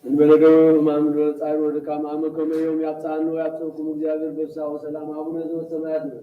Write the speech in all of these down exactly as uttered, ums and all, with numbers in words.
እንበለ ደው ማምር ጻዕር ወድካም አመ ከመ ዮም ያብጽሐነ ወያብጽሕክሙ እግዚአብሔር በፍስሐ ወሰላም። አቡነ ዘበሰማያት ነው።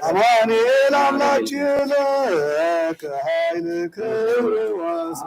Amani lamlachilek, hayli kıvvası.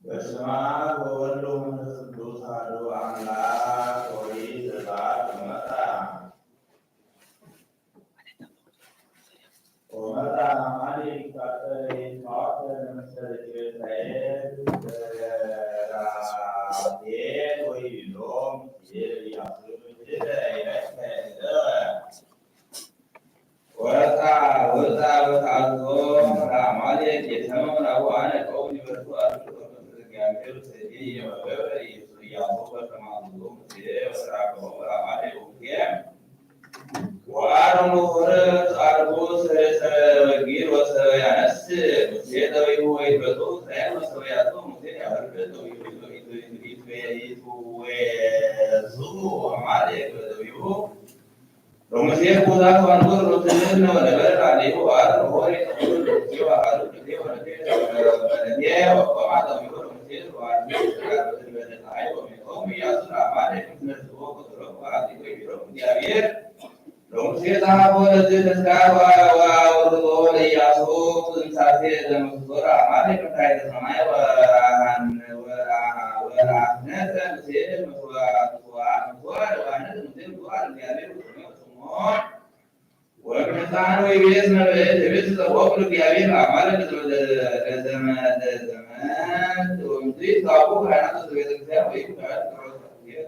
በስመ አብ ወወልድ ወመንፈስ ቅዱስ አሐዱ አምላክ። ኦሪት ዘጸአት። ወመጻ ወመጻ አማሌቅ ይትቃተል ይትቃተል ምስለ ደቂቀ እስራኤል በራማቴ ወይቤሎሙ ለኢያሱ ምድረ ኢረከ እደወ። ወረታ ወረታ ወታዞ አማሌቅ የሰመው ናቡ አነ ቀውም ይበርቱ አሉ። ወመንፈስ እግዚአብሔር ሰዲ የመገበ ኢያሱ በተማዙ ሙሴ ወሰራከው አማሌቅ ውኬ ወአሮን ወሆረ አርቦ ሰረ ሰረ ወጊር ወሰበ ያነስ ሙሴ ደዊሁ ወይትበጡ እስራኤል ወሰበያቱ ሙሴ ያበርድ ደዊሁ ይትወ ይትወ ይትወ አማሌቅ ደዊሁ ሮምሴ ቁዛት ወንዱር ሩትልን ወነበረ ላሌሁ አር ሆይ ተቁል ሩትዮ አር ሩትዮ ወነቴ ወነቴ ወቆማ ተሚሮ ሮምሴ ዋርኒ ስጋር ወትልበደ ታይ ወሚቆም ኢያሱ ራማን የምትነስቦ ቁጥሮ ወአዚ ወይ ቢሮ እግዚአብሔር ሮምሴ ዛሃቦ ለዚ ተስካር ወአውርዶ ለኢያሱ እንሳሴ ዘመፍቶ ራማን የምታይ ለሰማይ ወራህን ወራህነተ ምሴ መስዋ መስዋ መስዋ ለዋህነት ምሴ መስዋ ለእግዚአብሔር ስሞ ስሞ ወቅዱሳን ወይቤስ መበለት ቤት ዘወቅ ለእግዚአብሔር አማልክት ለዘመ ለዘመ ወምድሪ ታቦ ካህናት ለቤተክርስቲያን ወይም ካህናት ለቤተክርስቲያን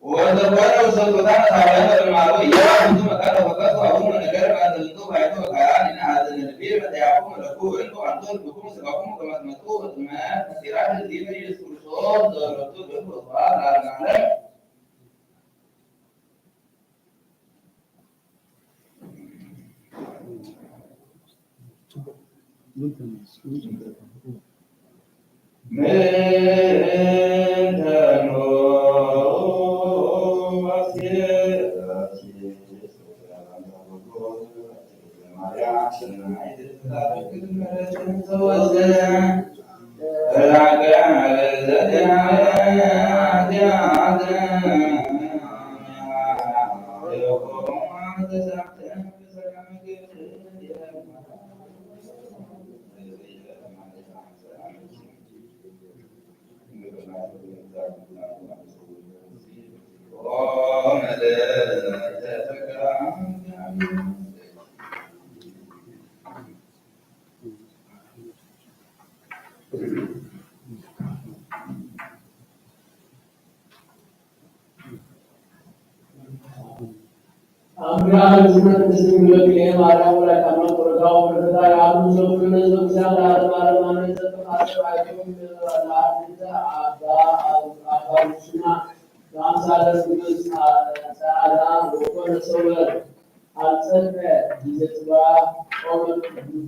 وذكره سلطان تعالى المعروف يا كنتم قد وقت وهم نكر ما تلتو بعد وكان إن هذا النبي قد يحكم لكم أنتم أن تدركوا سبقكم كما تمتوا وتمام كثيرات الذين يذكر صوت ورسول الله تعالى العالم. አልጸድቀ ጊዜ ጽባ ቆመ፣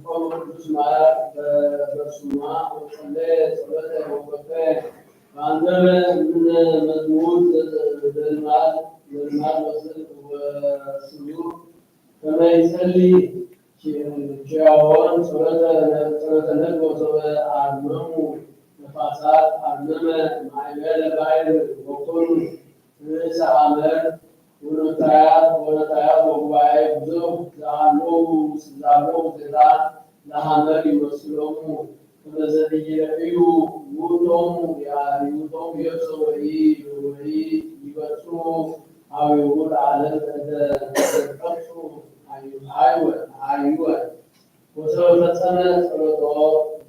ቆመ ቅዱስ ማርያም በ-፣ በርሱማ ወጸለየ ጸሎተ ወኮፈየ ወአንበበ እምነ መዝሙር ዘ-፣ ዘልማድ፣ ዘልማድ ወስል ወስሉ ከመ ይጸሊ ኪ-፣ ኪያሆን ጸሎተ ነ-፣ ጸሎተ ነግ ወሶበ አርመሙ ነፋሳት አርመመ ማዕበለ ባሕር ወኮኑ ርእሰ ሐመር ወኖታያት፣ ወኖታያት ወጉባኤ ብዙ ዘአለዉ፣ ዘአለዉ ዜጋ ለሐመር ይመስሎሙ፣ ከመዘ ኢይረእዩ ውእቶሙ፣ ያ-፣ ውእቶሙ ይብጽሑ ወኢ-፣ ወኢይበጽሑ ሀቤሁ ለዓለም እደ-፣ እደቀብጹ አይወ-፣ አይወ። ወዘወፈጸመ ጸሎቶ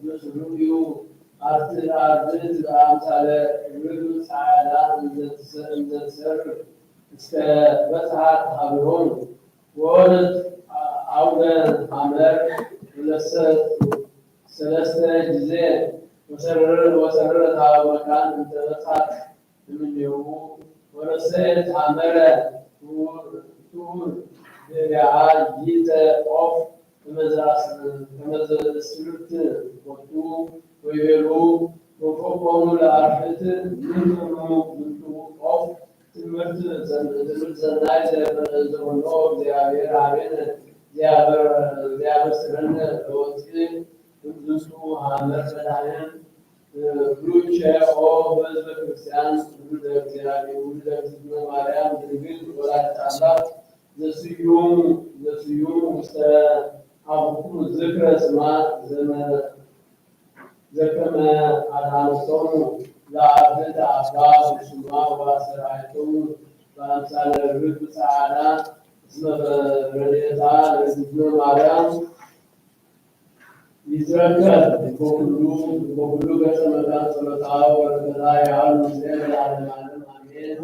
ብስሩዩ አርት-፣ አርድእት በአምሳለ ርግብ ጸዓዳ እንዘ ትሰ-፣ እንዘ ትሰርር እስከ በጽሐት ሀቤሆሙ። ወሆነት አውደ ሐመር ወለሰ-፣ ሰለስተ ጊዜ ወሰረረ-፣ ወሰረረት ሀበ መካን እንተ በጽሐት እምኔሁ ወነሰኤት ሐመረ ቱር ድህሬሃ ይእተ ኦፍ ከመዘ አስ-፣ ከመዘ እስርት ቦቱ ወይቤሉ ወፎቆሙ ለአርድእት ምንትኑ ዝንቱ ኦፍ ትምህርት ዘን-፣ ትምህርት ሰናይ ዘ-፣ ዘበሎ እግዚአብሔር አቤነ ዘያበ-፣ ዘያበስረነ ለወፅእ እምዝንቱ ሐመር መድኃኒነ ብሩክ ኦ ህዝበ ክርስቲያን ውሉደ እግዚአብሔር፣ ውሉደ እግዝእትነ ማርያም ድንግል ወላዲተ አምላክ ዘስዩም፣ ዘስዩም ውስተ አፉክሙ ዝክረ ስማ ዘመ-፣ ዘከመ አድኃነቶሙ ለአርድእት አባ ስማ ወአስተርአየቶሙ በአምሳለ ርግብ ጸዓዳ እስመ በረድኤታ ለእግዝእትነ ማርያም ይትረከብ በኩሉ፣ በኩሉ ገጸ መካን ጸሎታ ወበረከታ ይሃሉ ምስሌነ ለዓለመ ዓለም አሜን።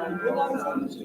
ኢየሱስ ክርስቶስ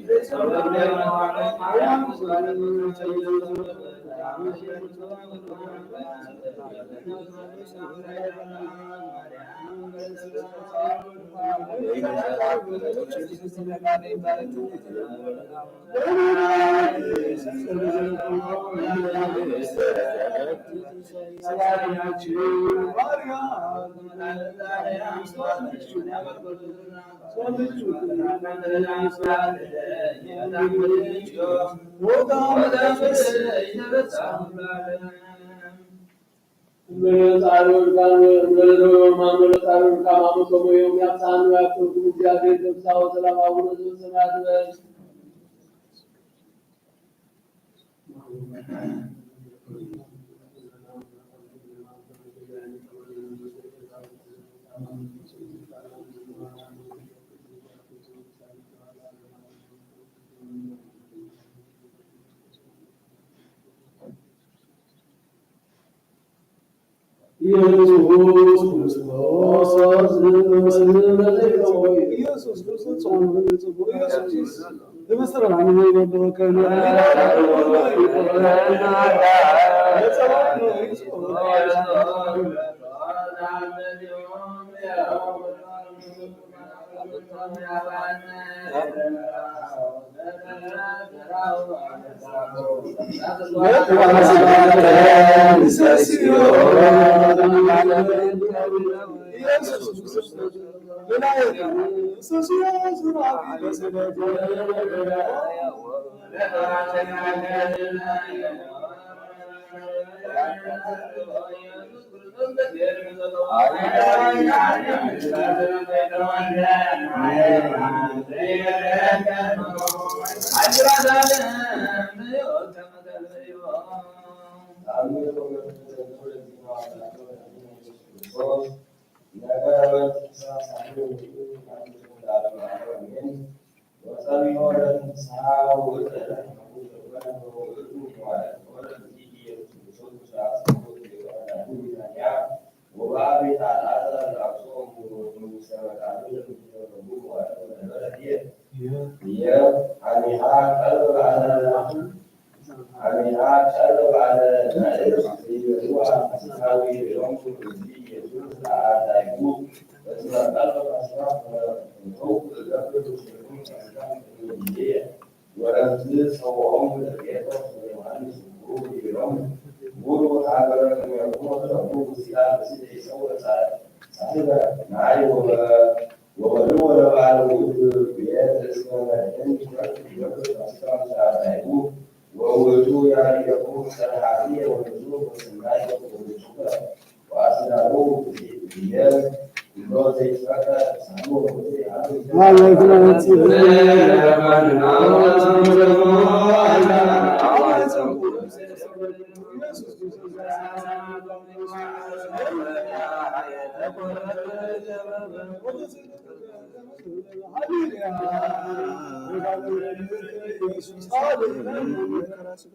ኢየሱስ ክርስቶስ ጾም ኢየሱስ ክርስቶስ ܐܝܐ ܐܢܝ ܗܐ ܩܪܒܐ ܥܠ ܐܢܐ، ܐܢܝ ܗܐ ܩܪܒܐ ܥܠ ܐܢܐ، ܐܝ ܗܘܐ ܣܗܘܝܐ ܝܘܢ ܒܘܬ ܐܬܝܐ ܓܘ، ܒܣ ܡܐ ܩܪܒܐ ܥܠ ܐܢܐ، ܗܘ ܩܪܒܐ ܥܠ ܐܢܐ. ܘܪܙܝ ܨܘܒܐ ܥܘܡܪܐ ܓܒܐ ܘܝܘܢܣ ܘܒܪܘܢܐ ܝܪܡ، ܒܘܪܘ ܗܓܪ ܡܝܩܘܡܐ ܕܐܒܘ ܣܝܠܐ ܒܣܝܕܐ ܝܣܘܥ ܣܥ، ܣܥܝܕܐ ܢܝܘܐ ܘܒܪܘܢܐ ܘܒܪܘܢܐ ܘܒܪܘܢܐ ܒܝܬ ܐܣܡܐ ܡܪܝ ܐܢܝ ܟܪܟ ܝܘܪܬ ܐܣܟܢ ܣܥܝܕܐ ܝܘܐ، ܘܘܬܘܝܐ ܝܩܘܪܐ ܣܪܗܕܝܐ ܘܢܙܘܪܐ ܘܣܢܝܐ ܘܒܘܫܘܩܐ.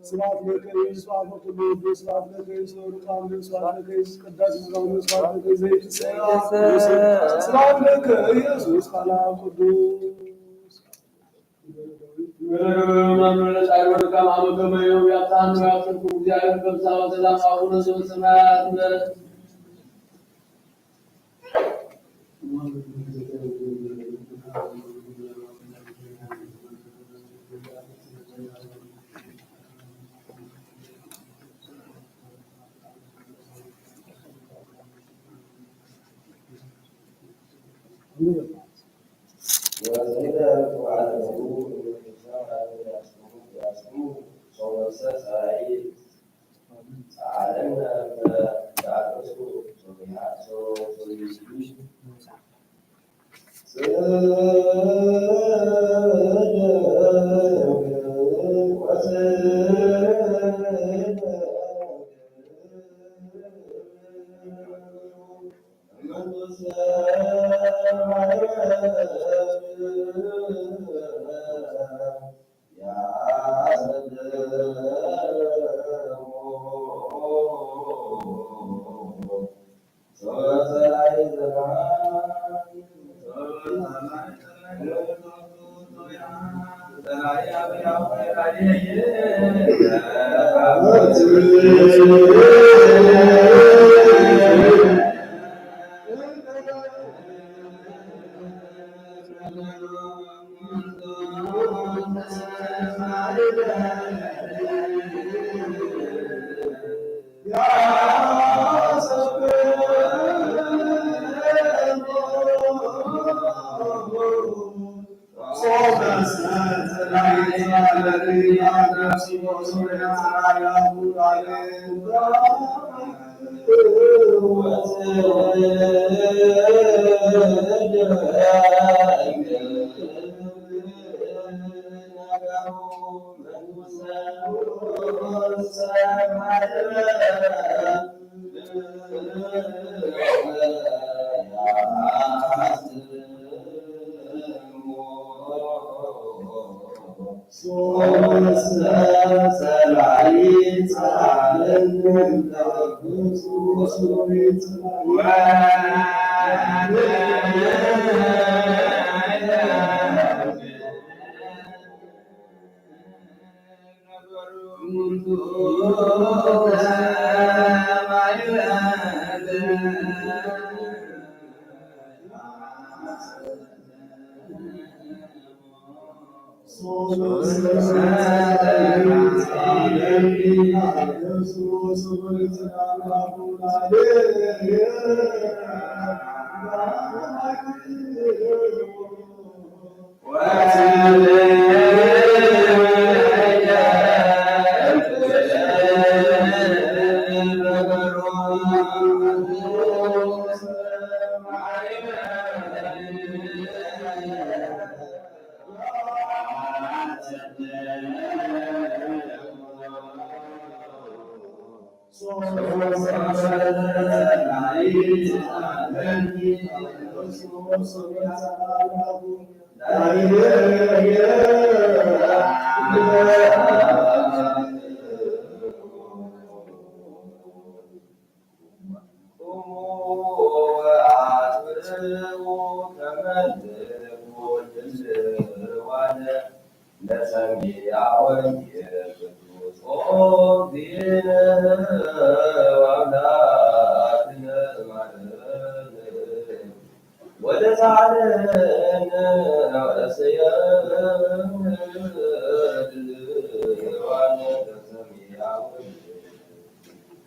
ስብሐት ለከ ኢየሱስ አብ ወወልድ ወመንፈስ ቅዱስ፣ ስብሐት ለከ ኢየሱስ ወወልድ ወመንፈስ ቅዱስ፣ ቅዳሴ ሥጋው ስብሐት ለከ ዘኢትንሰእ፣ ስብሐት ለከ ኢየሱስ ቃል አብ ቅዱስ። ለሰሚያ ወንጌል ቅዱስ ኦዚነ ወአምላክነ ማረነ ወተሳሃለነ ወረሰየነ ድልዋነ ለሰሚያ ወንጌል።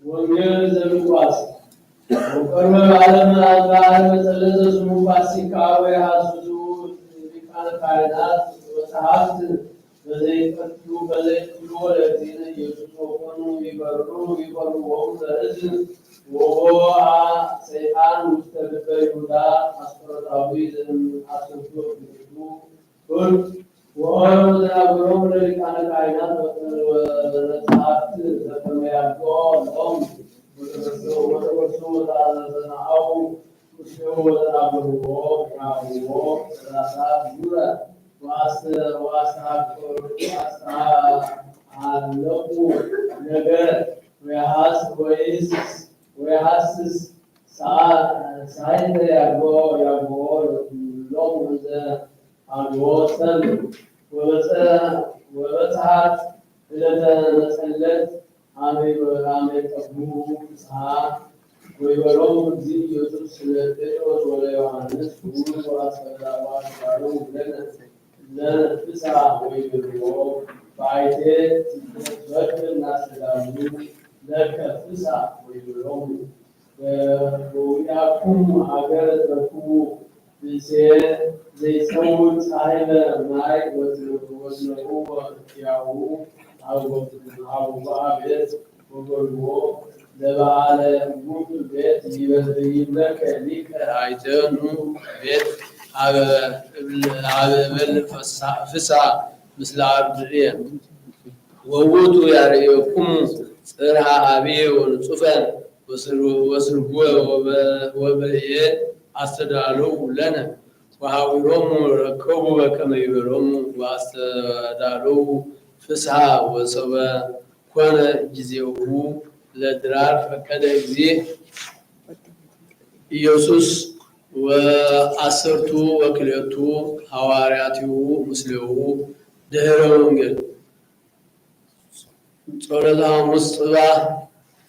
ወንጌል ዘሉቃስ። ወቀርበ በዓለ መዓልት በዓለ መጸለት ዘስሙ ፋሲካ ወየሐስሱ ሊቃነ ካህናት ወጸሐፍት በዘይቀትሉ በዘይቀትሉ ለእግዚእነ ኢየሱስ ወኮኑ ይፈርሁ ይፈርሁዎሙ ለሕዝብ ወቦአ ሰይጣን ውስተ ልበ ይሁዳ አስቆሮታዊ ዘእም አሰርቱ ወክልኤቱ። ወኦሮ ዘናገሮሙ ለሊቃነ ካህናት ወጸሐፍት ዘከመ ያድኦ ሎሙ ወተፈስሑ ወተአዘዘ ናአው ምስሌሁ ወተናገርዎ ያህዎ ሰላሳ ብሩረ ወአስተ- ወአስተሃለቁ ነገር ወየሐስ- ወይስ- ወየሐስስ ሳይንተ ያጎ ያጎ ሎሙ እንዘ አግቦ ሰልም ወበጸ- ወበጸሐት ዕለተ መጸለት አመ- አመ ቀብሩ ፍስሐ ወይቤሎሙ እግዚእ ኢየሱስ ለጴጥሮስ ወለዮሐንስ ውእቱ አስተዳሉ ለነ ፍስሐ ወይቤልዎ በአይቴ ትትበድል ናስተዳሉ ለከ ፍስሐ ወይቤሎሙ ወውያኩሙ ሀገረ ተርኩቡ ብእሴ ዘይጸውር ጻሕለ ማይ ወትነብርዎ ኪያሁ አውቦ አውቦ ቤት ወበልዎ ለበዓለ ውእቱ ቤት ይበል- ይብለከ ሊቀ አይቴኑ ቤት ሀበ እብል- ሀበ እብል ፍስሐ- ፍስሐ ምስለ አርድእየ ወውእቱ ያርእየኩሙ ጽርሐ አብየ ወንጹፈ ወስር- ወስርጉ ወበ- ወበህየ አስተዳለዉ ለነ ወሐዊሮሙ ረከቡ በከመ ይቤሎሙ ወአስተዳለዉ ፍስሐ ወሶበ ኮነ ጊዜሁ ለድራር ፈቀደ እግዚእ ኢየሱስ ወአሰርቱ ወክልኤቱ ሐዋርያቲሁ ምስሌሁ ድህረ ወንጌል ጸሎተ ሐሙስ ጽባሕ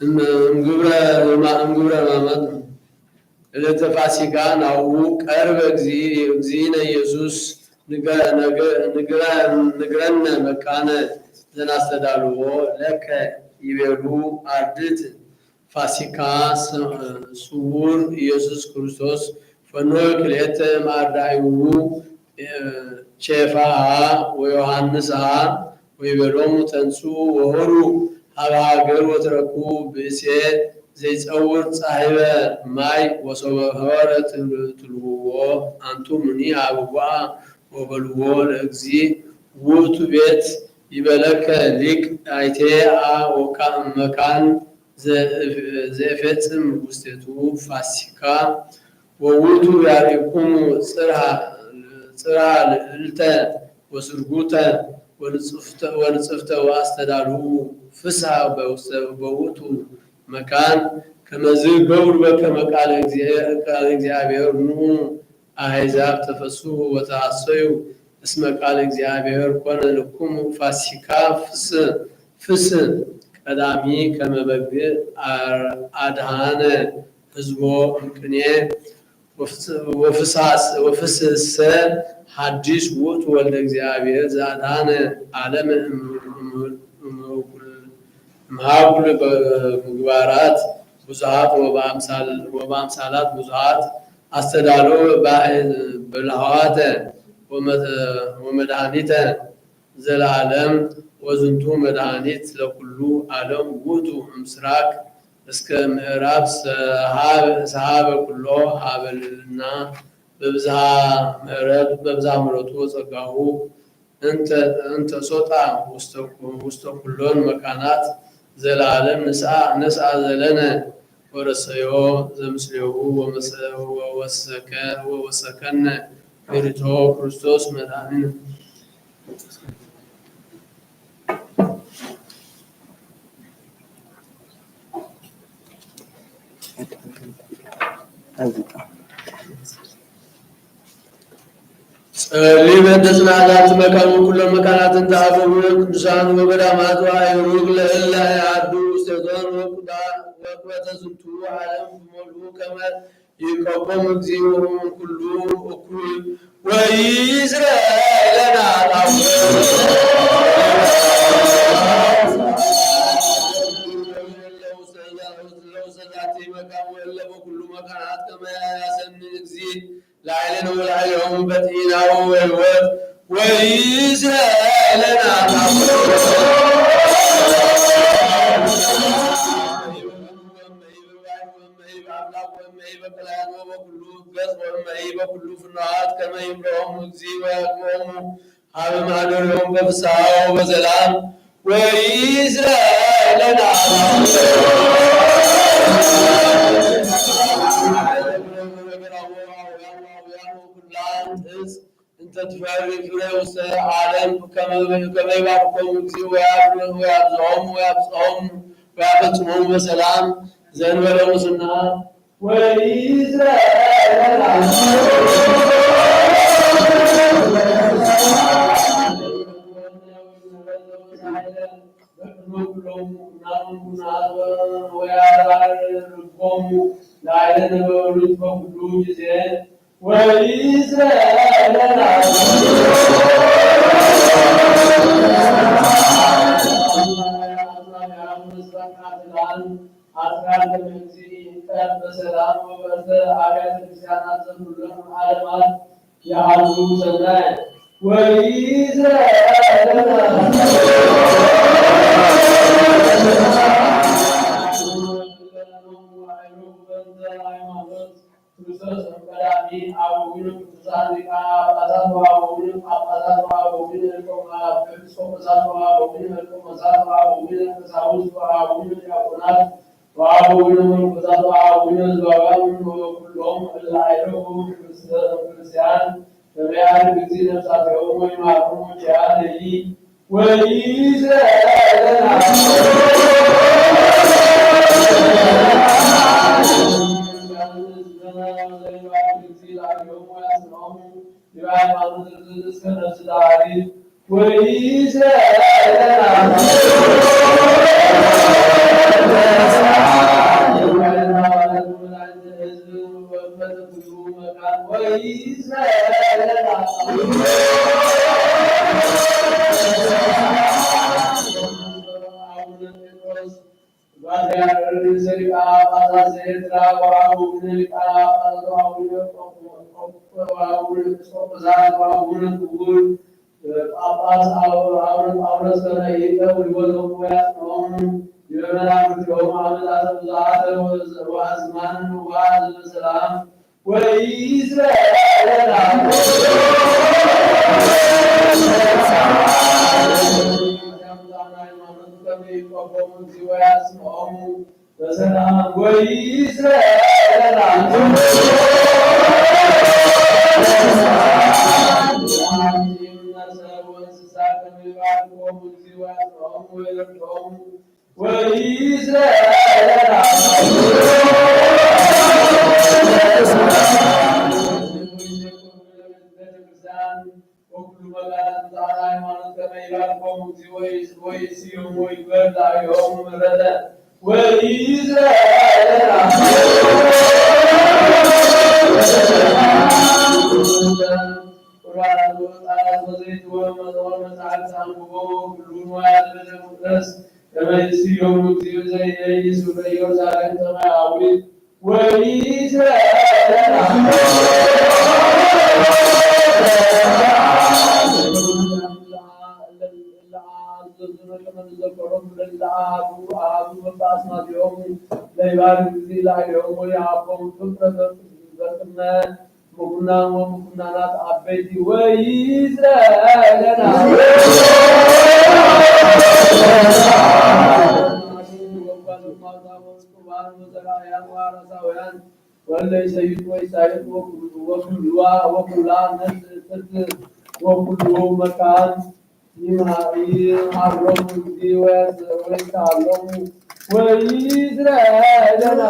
እም- እምግብረ እማ- እምግብረ ሕማማት ነው። ዕለተ ፋሲካ ናሁ ቀርበ እግዚእ- እግዚእነ ኢየሱስ ንገ- ነገ- ንግረ- ንግረነ መካነ ዘናስተዳልዎ ለከ ይቤሉ አርድእት ፋሲካ ስ- ስውር ኢየሱስ ክርስቶስ ፈኖ ክልኤተ እምአርዳኢሁ ኬፋሃ ወዮሐንስሃ ወይቤሎሙ ተንሥኡ ወሆሩ ሀበ ሀገር ወትረክቡ ብእሴ ዘይጸውር ጻሕለ ማይ ወሶበ ሆረ ትል- ትልህዎ አንትሙኒ ሀበ ጓአ ወበልዎ ለእግዚእ ውእቱ ቤት ይቤለከ ሊቅ፣ አይቴ አ ወካ-፣ መካን ዘ-፣ ዘኤፈጽም ውስቴቱ ፋሲካ ወውእቱ ያርኢኩሙ ጽርሃ፣ ጽርሃ ልዕልተ ወስርጉተ ወንጽፍተ፣ ወንጽፍተ ወአስተዳልዉ ፍስሃ በውስተ፣ በውእቱ መካን። ከመዝ ገብሩ በከመ ቃለ እግዚአ-፣ ቃለ እግዚአብሔር ኑ አሕዛብ ተፈስሑ ወተሐሰዩ እስመ ቃለ እግዚአብሔር ኮነ ለክሙ ፋሲካ ፍስ-፣ ፍስህ ቀዳሚ ከመ በግ አር-፣ አድኃነ ህዝቦ እምቅኔ ወፍስ-፣ ወፍስሐስ-፣ ወፍስህሰ ሐዲስ ውእቱ ወልደ እግዚአብሔር ዘአድኃነ ዓለመ እም-፣ እም-፣ እም-፣ እምሃጉል በ-፣ ምግባራት ብዙሃት ወበአምሳል-፣ ወበአምሳላት ብዙሃት አስተዳሎ ባህ-፣ በልሃዋተ ወመ-፣ ወመድኃኒተ ዘለዓለም። ወዝንቱ መድኃኒት ለኩሉ ዓለም ውእቱ እምስራቅ እስከ ምዕራብ ሰሃብ-፣ ሰሃበ ኩሎ ሀበ ልዕልና በብዝሃ ምሕረት-፣ በብዝሃ ምሕረቱ ወጸጋሁ እንተ፣ እንተ ሶጣ ውስተ፣ ውስተ ኩሎን መካናት ዘለዓለም ንስአ፣ ንስአ ዘለነ ወረሰዮ ዘምስሌሁ ወመሰ-፣ ወወሰከ-፣ ወወሰከነ ምሪቶ ክርስቶስ መድኃኒነ። ጸሊ በእንተ ጽንዓት ዛቲ መካን ወኩሎን መካናት እንተ አበው ቅዱሳን ወገዳማት ወአእሩግ ለእለ ያዱ ውስቴቶን ወቁዳ-፣ ወቅበተ ዝንቱ ዓለም በመልኡ ከመ ይቀቦም እግዚኦ እምኩሉ እኩይ ወይስረ ለነ ኃጣውእ። ለውስተ ዛቲ መካን ወእለ በኩሉ መካናት ከመ ያሰኒ እግዚእ ላዕሌነ ወላዕሌሆሙ በጥኢና ወበህይወት ወይስረ ለነ ኃጣውእ። ወእመሂ በአምላክ ወእመሂ በከላያን ወበኩሉ ገጽ ወእመሂ በኩሉ ፍናዋት ከመ ይምርሖሙ እግዚእ ወያግብኦሙ ሀበ ማደሪሆሙ በፍስሐ ወበሰላም ወይስረ ለነ። እንተ ትፈሪ ፍሬ ውስተ ዓለም ከመ፣ ከመ ይባርኮሙ እግዚእ ወያብር-፣ ወያብዝሖሙ ወያብጽሖሙ ወያፈጽሞሙ በሰላም ዘእንበለ ሙስና ወይስረ ለነ። ወያባርኮሙ ላዕሌነ በኩሉ ጊዜ ወይስረ ለነ። አጽናፈ እግዚእ ይፍጠር በሰላም ወበእንተ አብያተ ክርስቲያናት ዘኩሎን ዓለማት የአቱ ሰናይ ወይስረ ለነ። በእንተ ሃይማኖት ክርስቶስ ቀዳሚ አበዊነ ቅዱሳን ሊቃነ ጳጳሳት ወአበዊነ ጳጳሳት ወአበዊነ ኤጲስቆጶሳት ወአበዊነ ኤጲስቆጶሳት ወአበዊነ ቀሳውስት ወአበዊነ ዲያቆናት ወአበዊነ መነኮሳት ወአበዊነ ሕዝባውያን ወኩሎም እለ አይረፉ ክርስቲያን በመያድ እግዚእ ነፍሳቲሆሙ ወይማርኮሙ ኪያነ ወይስረ ለነ። ርዕሰ ሊቃነ ጳጳሳት ዘኤርትራ ወአበዊነ ሊቃነ ጳጳሳት ወአቡነ ቆ-፣ ቆ-፣ ወአቡነ ኤጲስቆጶሳት ወአቡነ ክቡር ጳጳስ አቡነ ጳውሎስ ከመ ይእተው ህይወቶሙ ወያጽንዖሙ። ይበ መናብርቲሆሙ ዓመታተ ብዙኃተ ወዘ-፣ ወአዝማነ ንዋት ዘበሰላም ወይስረ ለነ። ይቀቦሙ ዚወያስ ሞሙ በሰላም ወይስረ ለና። ወእንስሳ ከመ ይባርኮሙ ዚወያስ ሞሙ ወይረድኦሙ ወይስረ ለና። ቤተክርስቲያን ወኩሉ መካናት ዛና ሃይማኖት ከመ ይባርኮሙ እግዚኦ ወይስዮሙ ወይግበር ላዕሌሆሙ ምሕረተ ወይስረ ለነ። ቁርባን ወዕጣን ወዘይት ወመጠወር መጻሕፍት አንብቦ ወኩሉ ንዋያተ ቤተ መቅደስ ከመ ይስዮሙ እግዚኦ ዘይእይስ ውስተ ኢየሩሳሌም ሰማያዊት ወይስረ ለነ። ለአሐዱ አሐዱ በበአስማቲሆሙ ለይባርክ እግዚእ ላዕሌሆሙ ወይሃቦሙ ፍቅረ በቅድመ ምኩናን ወምኩናናት አበይቲ ወይስረ ለነ። ቁርባን ወዘራእያን ወአራሳውያን ወእለ ይሰይጡ ወይሳይጡ ወኩሉ፣ ወኩሉ፣ ወኩላ ነፍስ እትት ወኩሉ መካን ይምሃ-፣ ይምሃሮሙ እግዚእ ወይስ-፣ ወይስአሎሙ ወይስረ ለነ።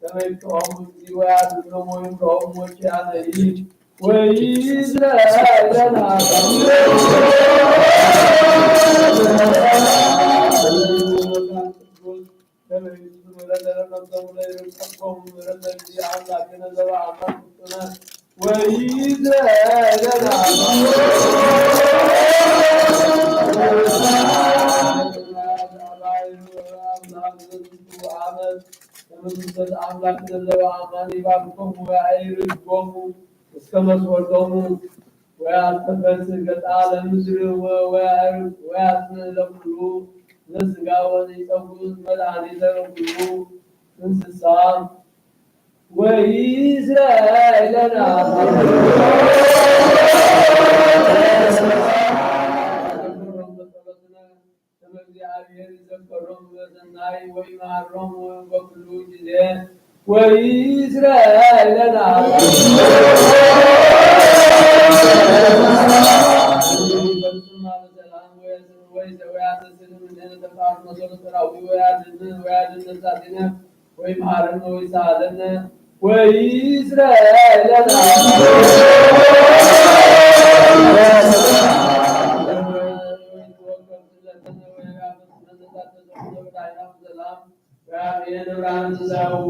ከመ ይብጽሖሙ እግዚእ ወያድኅኖሙ ወይምርሖሙ ወኪያነ ወይስረ ለነ። ወይስረ ለነ። አምላክ ለዘበአማን ይባርኮሙ ወያዕርጎሙ እስከ መስወርቶሙ ወያስተፈስህ ገጻ ለምድር ወ-፣ ወያዕርግ ወያጽንዕ ለኩሉ ዘሥጋ ወዘኢጸውት መድኃኒተ ለኩሉ እንስሳ ወይስረ ለነ። ከመ እግዚአብሔር ይዘከሮሙ በሰናይ ወይመሃሮሙ በኩሉ ጊዜ ወይስረ ለነ። በሰላም ወይሰ-፣ ወያሰስል እምኔነ ተንሥአ መሰሎ ጸራዊ ወያድን-፣ ወያድን ነፍሳቲነ ወይምሃረነ ወይሳለነ ወይስረ ለነ። ወያድነነ ብርሃነ፣ ወያድነነ ብርሃነ ትንሳኤሁ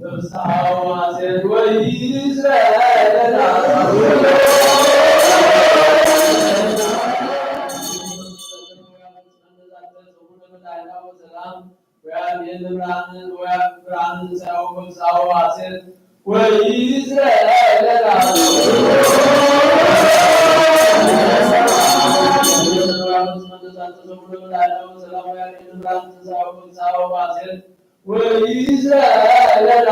በፍስሐ ወሐሴት ወይስረ ለነ። ወያድነነ ብርሃነ ትንሳኤሁ በፍስሐ ወሐሴት ወይስረ ለነ።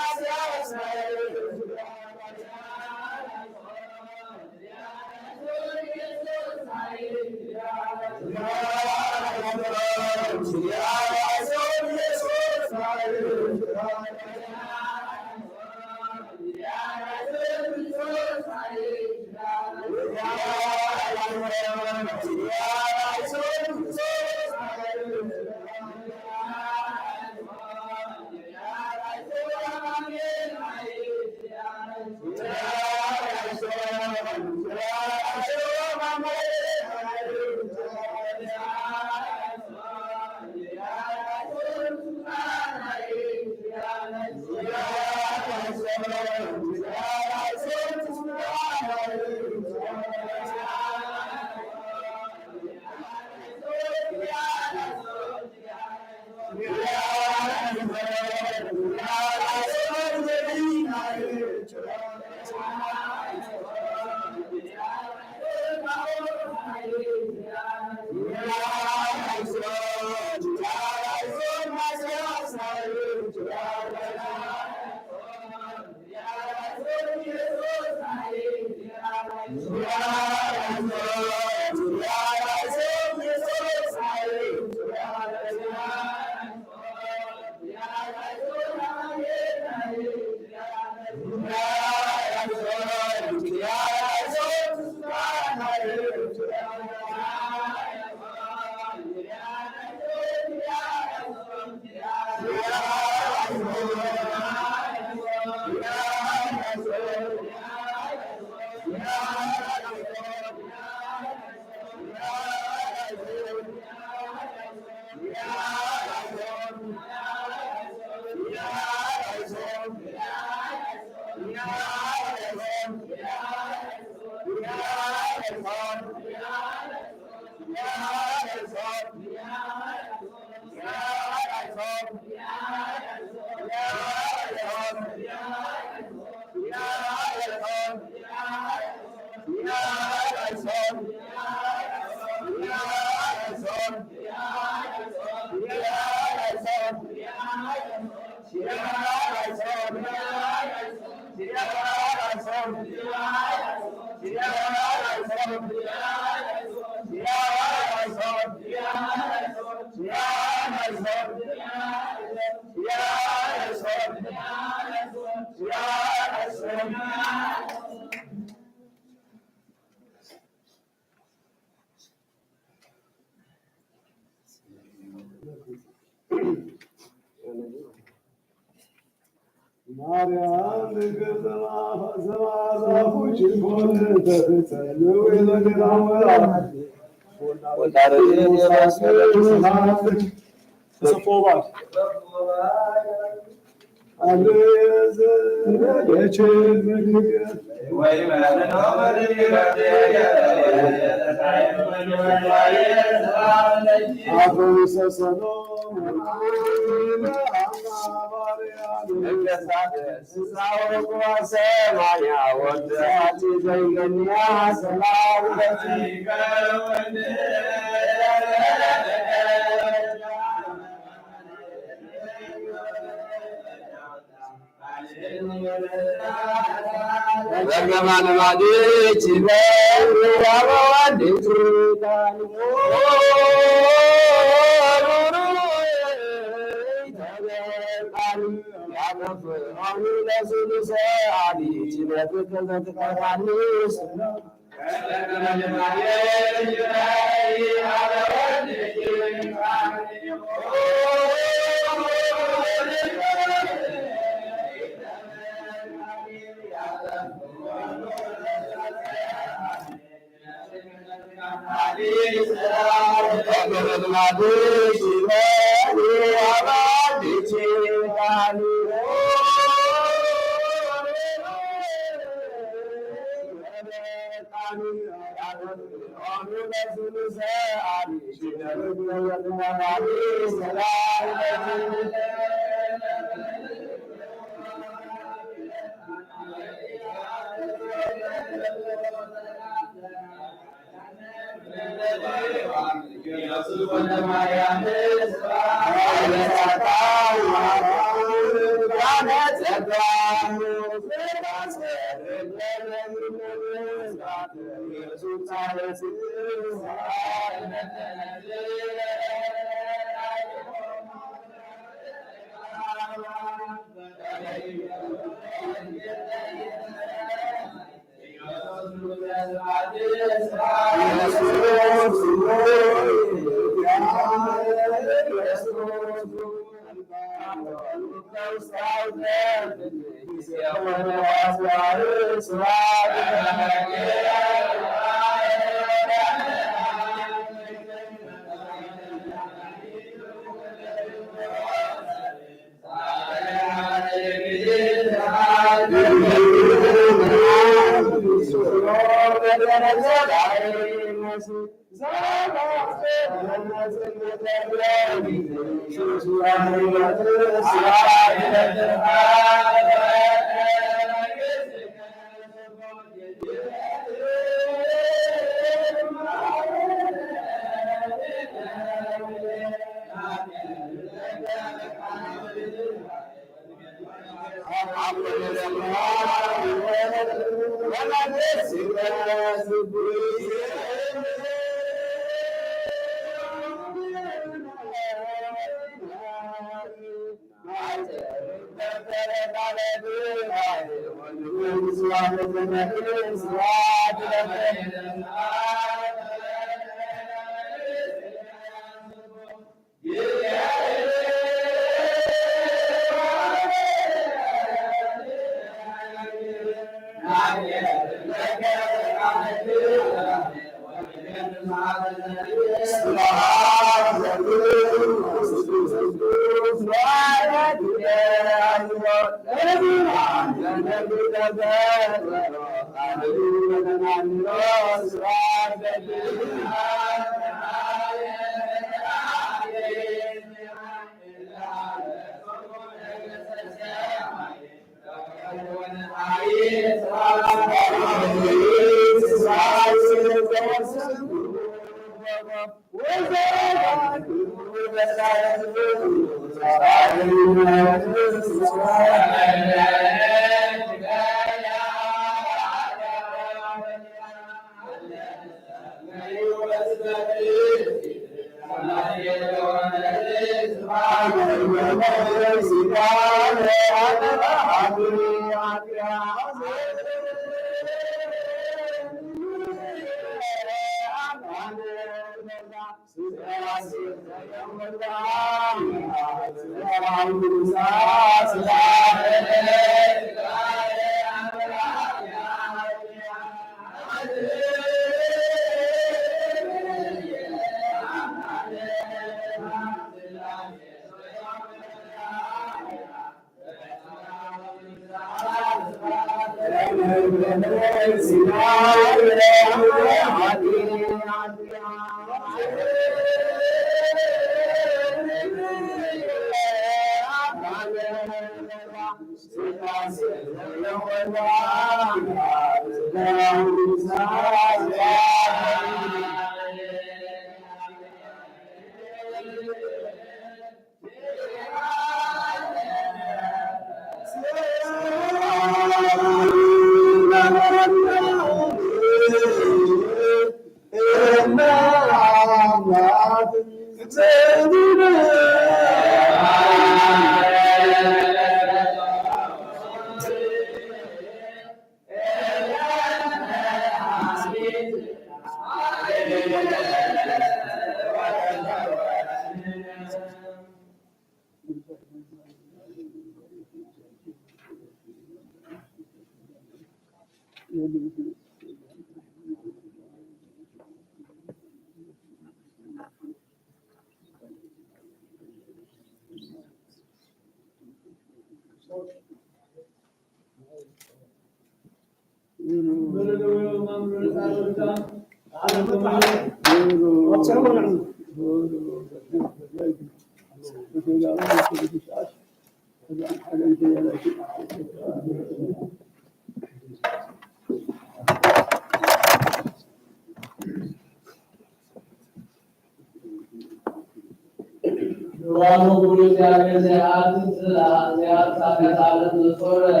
Ruhani gurû ziyade, ziyade, ziyade, ziyade, ziyade, ziyade,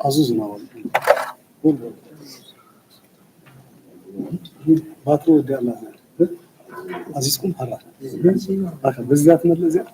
Aziz Ünal. Buyur, buyur. Батыр оьдямазы. Азиз къум пара. Бакъ, биз затмадылы зя.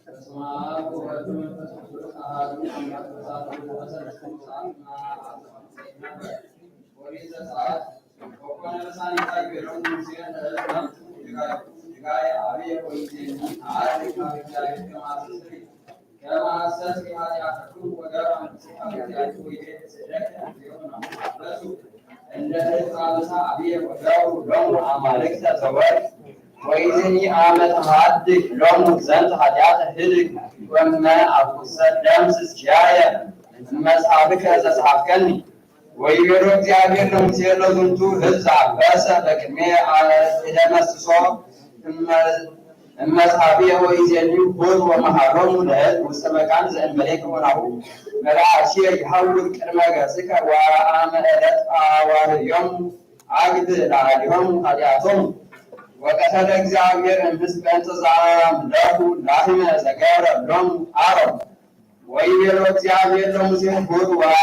በስመ አብ ወወልድ ወመንፈስ ቅዱስ አሐዱ አምላክ። በዛቲ ዕለት በሰለስቱ ሰዓት ኦሪት ዘጸአት ወኮነ በሳልስት ጊዜ ሙሴ ለሕዝብ አብየ ወይዜኒ አሐቲ ቃለ እግዚአብሔር ከመ ሐሰስኪ ኃጢአተክሙ ወገብአ ንስሐ በእግዚአብሔር ወይቤ እሴሰክሙ። እንደ ሕዝብ አበሳ አብየ ወገብሩ ሎሙ አማልክተ ዘወርቅ ወኢዝኒ አመ ተሐድግ ሎሙ ዘንተ ኃጢአተ ህድግ ወመ አኩሰ ደምስስ ኪያየ እመ ጸሐፍከ ዘጸሐፍከኒ። ወይቤሎ እግዚአብሔር ለሙሴ ለዝንቱ ህዝብ ዘአበሰ በቅድሜ እደመስሶ እመ መጽሐፍየ ወኢዜኒ ሆር ወመሐሮሙ ለህዝብ ውስተ መካን ዘእንበሌከ ወናሁ መልአክየ ይሐውር ቅድመ ገጽከ ወአመ እለት አዋርዮሙ አግብ ለአሊሆሙ ኃጢአቶሙ። ወቀተለ እግዚአብሔር እምስል በእንተ ዘአምለኩ ላህመ ዘገብረ ሎሙ አሮን። ወይቤሎ እግዚአብሔር ለሙሴ ሁር ወ-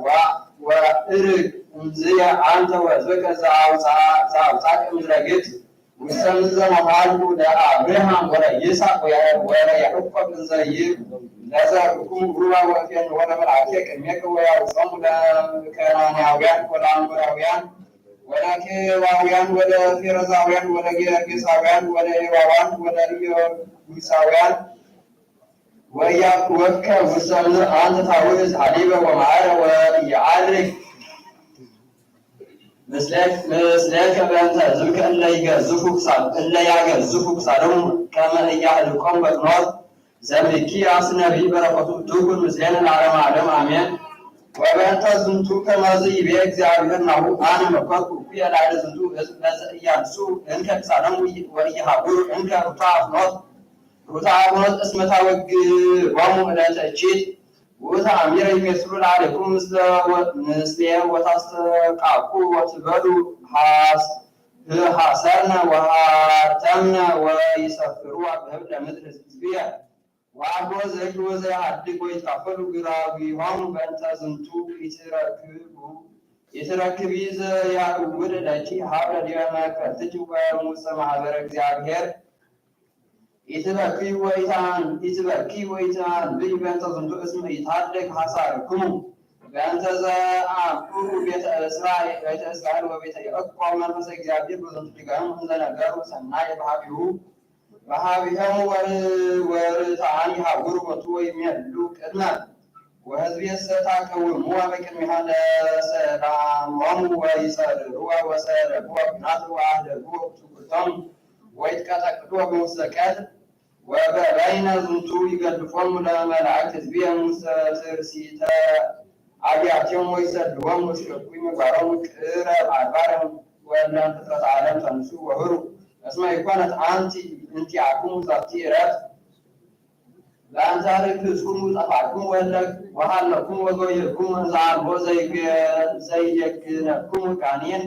ወ- ወእርግ እምዝየ አንተ ወሕዝብከ ዘአውፃ- ዘአውፃከ ምድረ ግብፅ ውስተ ምድር ዘመሃልኩ ለአብርሃም ወለይስሐቅ ወያ- ወለያዕቆብ እንዘ ይ- ለዘርክሙ ሩባ ወእፌን ወለመልአኬ ቅድሜከ ወያውፅኦሙ ለከናናውያን ወለአሞራውያን ወለኬዋውያን ወለፌረዛውያን ወለጌርጌሳውያን ወለኤዋውያን ወለኢየቡሳውያን ወኢያእኩወከ ውስተ ምድር አንተ ታውርስ ሐሊበ ወመዓረ ወኢዐርግ ምስሌከ በእንተ ሕዝብከ እለ ይገዝፉ ክሳድ- እለ ያገዝፉ ክሳዶሙ ከመ ኢያህልቆሙ በቅኖት ዘሚክያስ ነቢይ በረከቱ ትኩን ምስሌነ ለዓለመ ዓለም አሜን። ወበእንተ ዝንቱ ከመዝ ይቤ እግዚአብሔር ናሁ አነ መከርኩ እኩየ ላዕለ ዝንቱ ሕዝብ ለዘ ኢያንሱ እንከ ክሳዶሙ ወኢይሃውሩ እንከ ሩታ አፍኖት ሩታ አፍኖት እስመ ታወግቦሙ እለተ እኪት ውእተ አሚረ ይሜስሉ ለአሌኩም ምስለ ወ- ምስሌ ወታስተቃቁ ወትበሉ ሐስ- ሐሰርነ ወሐተምነ ወይሰፍርዋ በህብለ ምድር ሕዝብየ። ወአልቦ ዘይክል ወዘይሐድግ ወይትካፈሉ ግራዊሆሙ በእንተ ዝንቱ ኢትረክቡ ኢትረክቢ ዘያእውድ ለኪ ሀብረ ዲበ መከርትኪ ወሙሰ ማህበረ እግዚአብሔር ኢትበኪ ወኢታን- ኢትበኪ ወኢታንብይ በእንተ ዝንቱ እስመ ኢታደግ ሐሳርክሙ። በእንተ ዘአምሩ ቤተ እስራኤል ቤተ እስራኤል ወቤተ ያዕቆብ መንፈሰ እግዚአብሔር በዝንቱ ሊጋዮሙ እንዘ ነገሩ ሰናየ በሀቢሁ በሀቢሆሙ ወር- ወርትዓን ይሃውሩ ቦቱ ወይሜሉ ቅድመ ወሕዝብየሰ ታቀውምዋ በቅድሜሃ ለሰላሞሙ ወይጸርርዋ ወሰደድዋ ኩናተ ወአህደግዎ ትኩርቶሙ ወይትቀጠቅጥዎ በውስተ ቀትል ወበበይነ ዝንቱ ይገድፎሙ ለመላእክት ሕዝብየ ውስተ ትርሲተ አብያቲሆሙ ወይሰድዎሙ ወይስረቅዊ ምግባሮሙ ቅረብ አድባረ ወእለ ፍጥረተ ዓለም ተንሱ ወሁሩ እስመ ኢኮነት አንቲ እንቲአክሙ ዛቲ ዕረፍት በአንጻር ፍጹም ጠፋኩም ወለ- ወሃለኩም ወጎየኩም እንዘ አልቦ ዘይገ- ዘይደግነኩም ጋኔን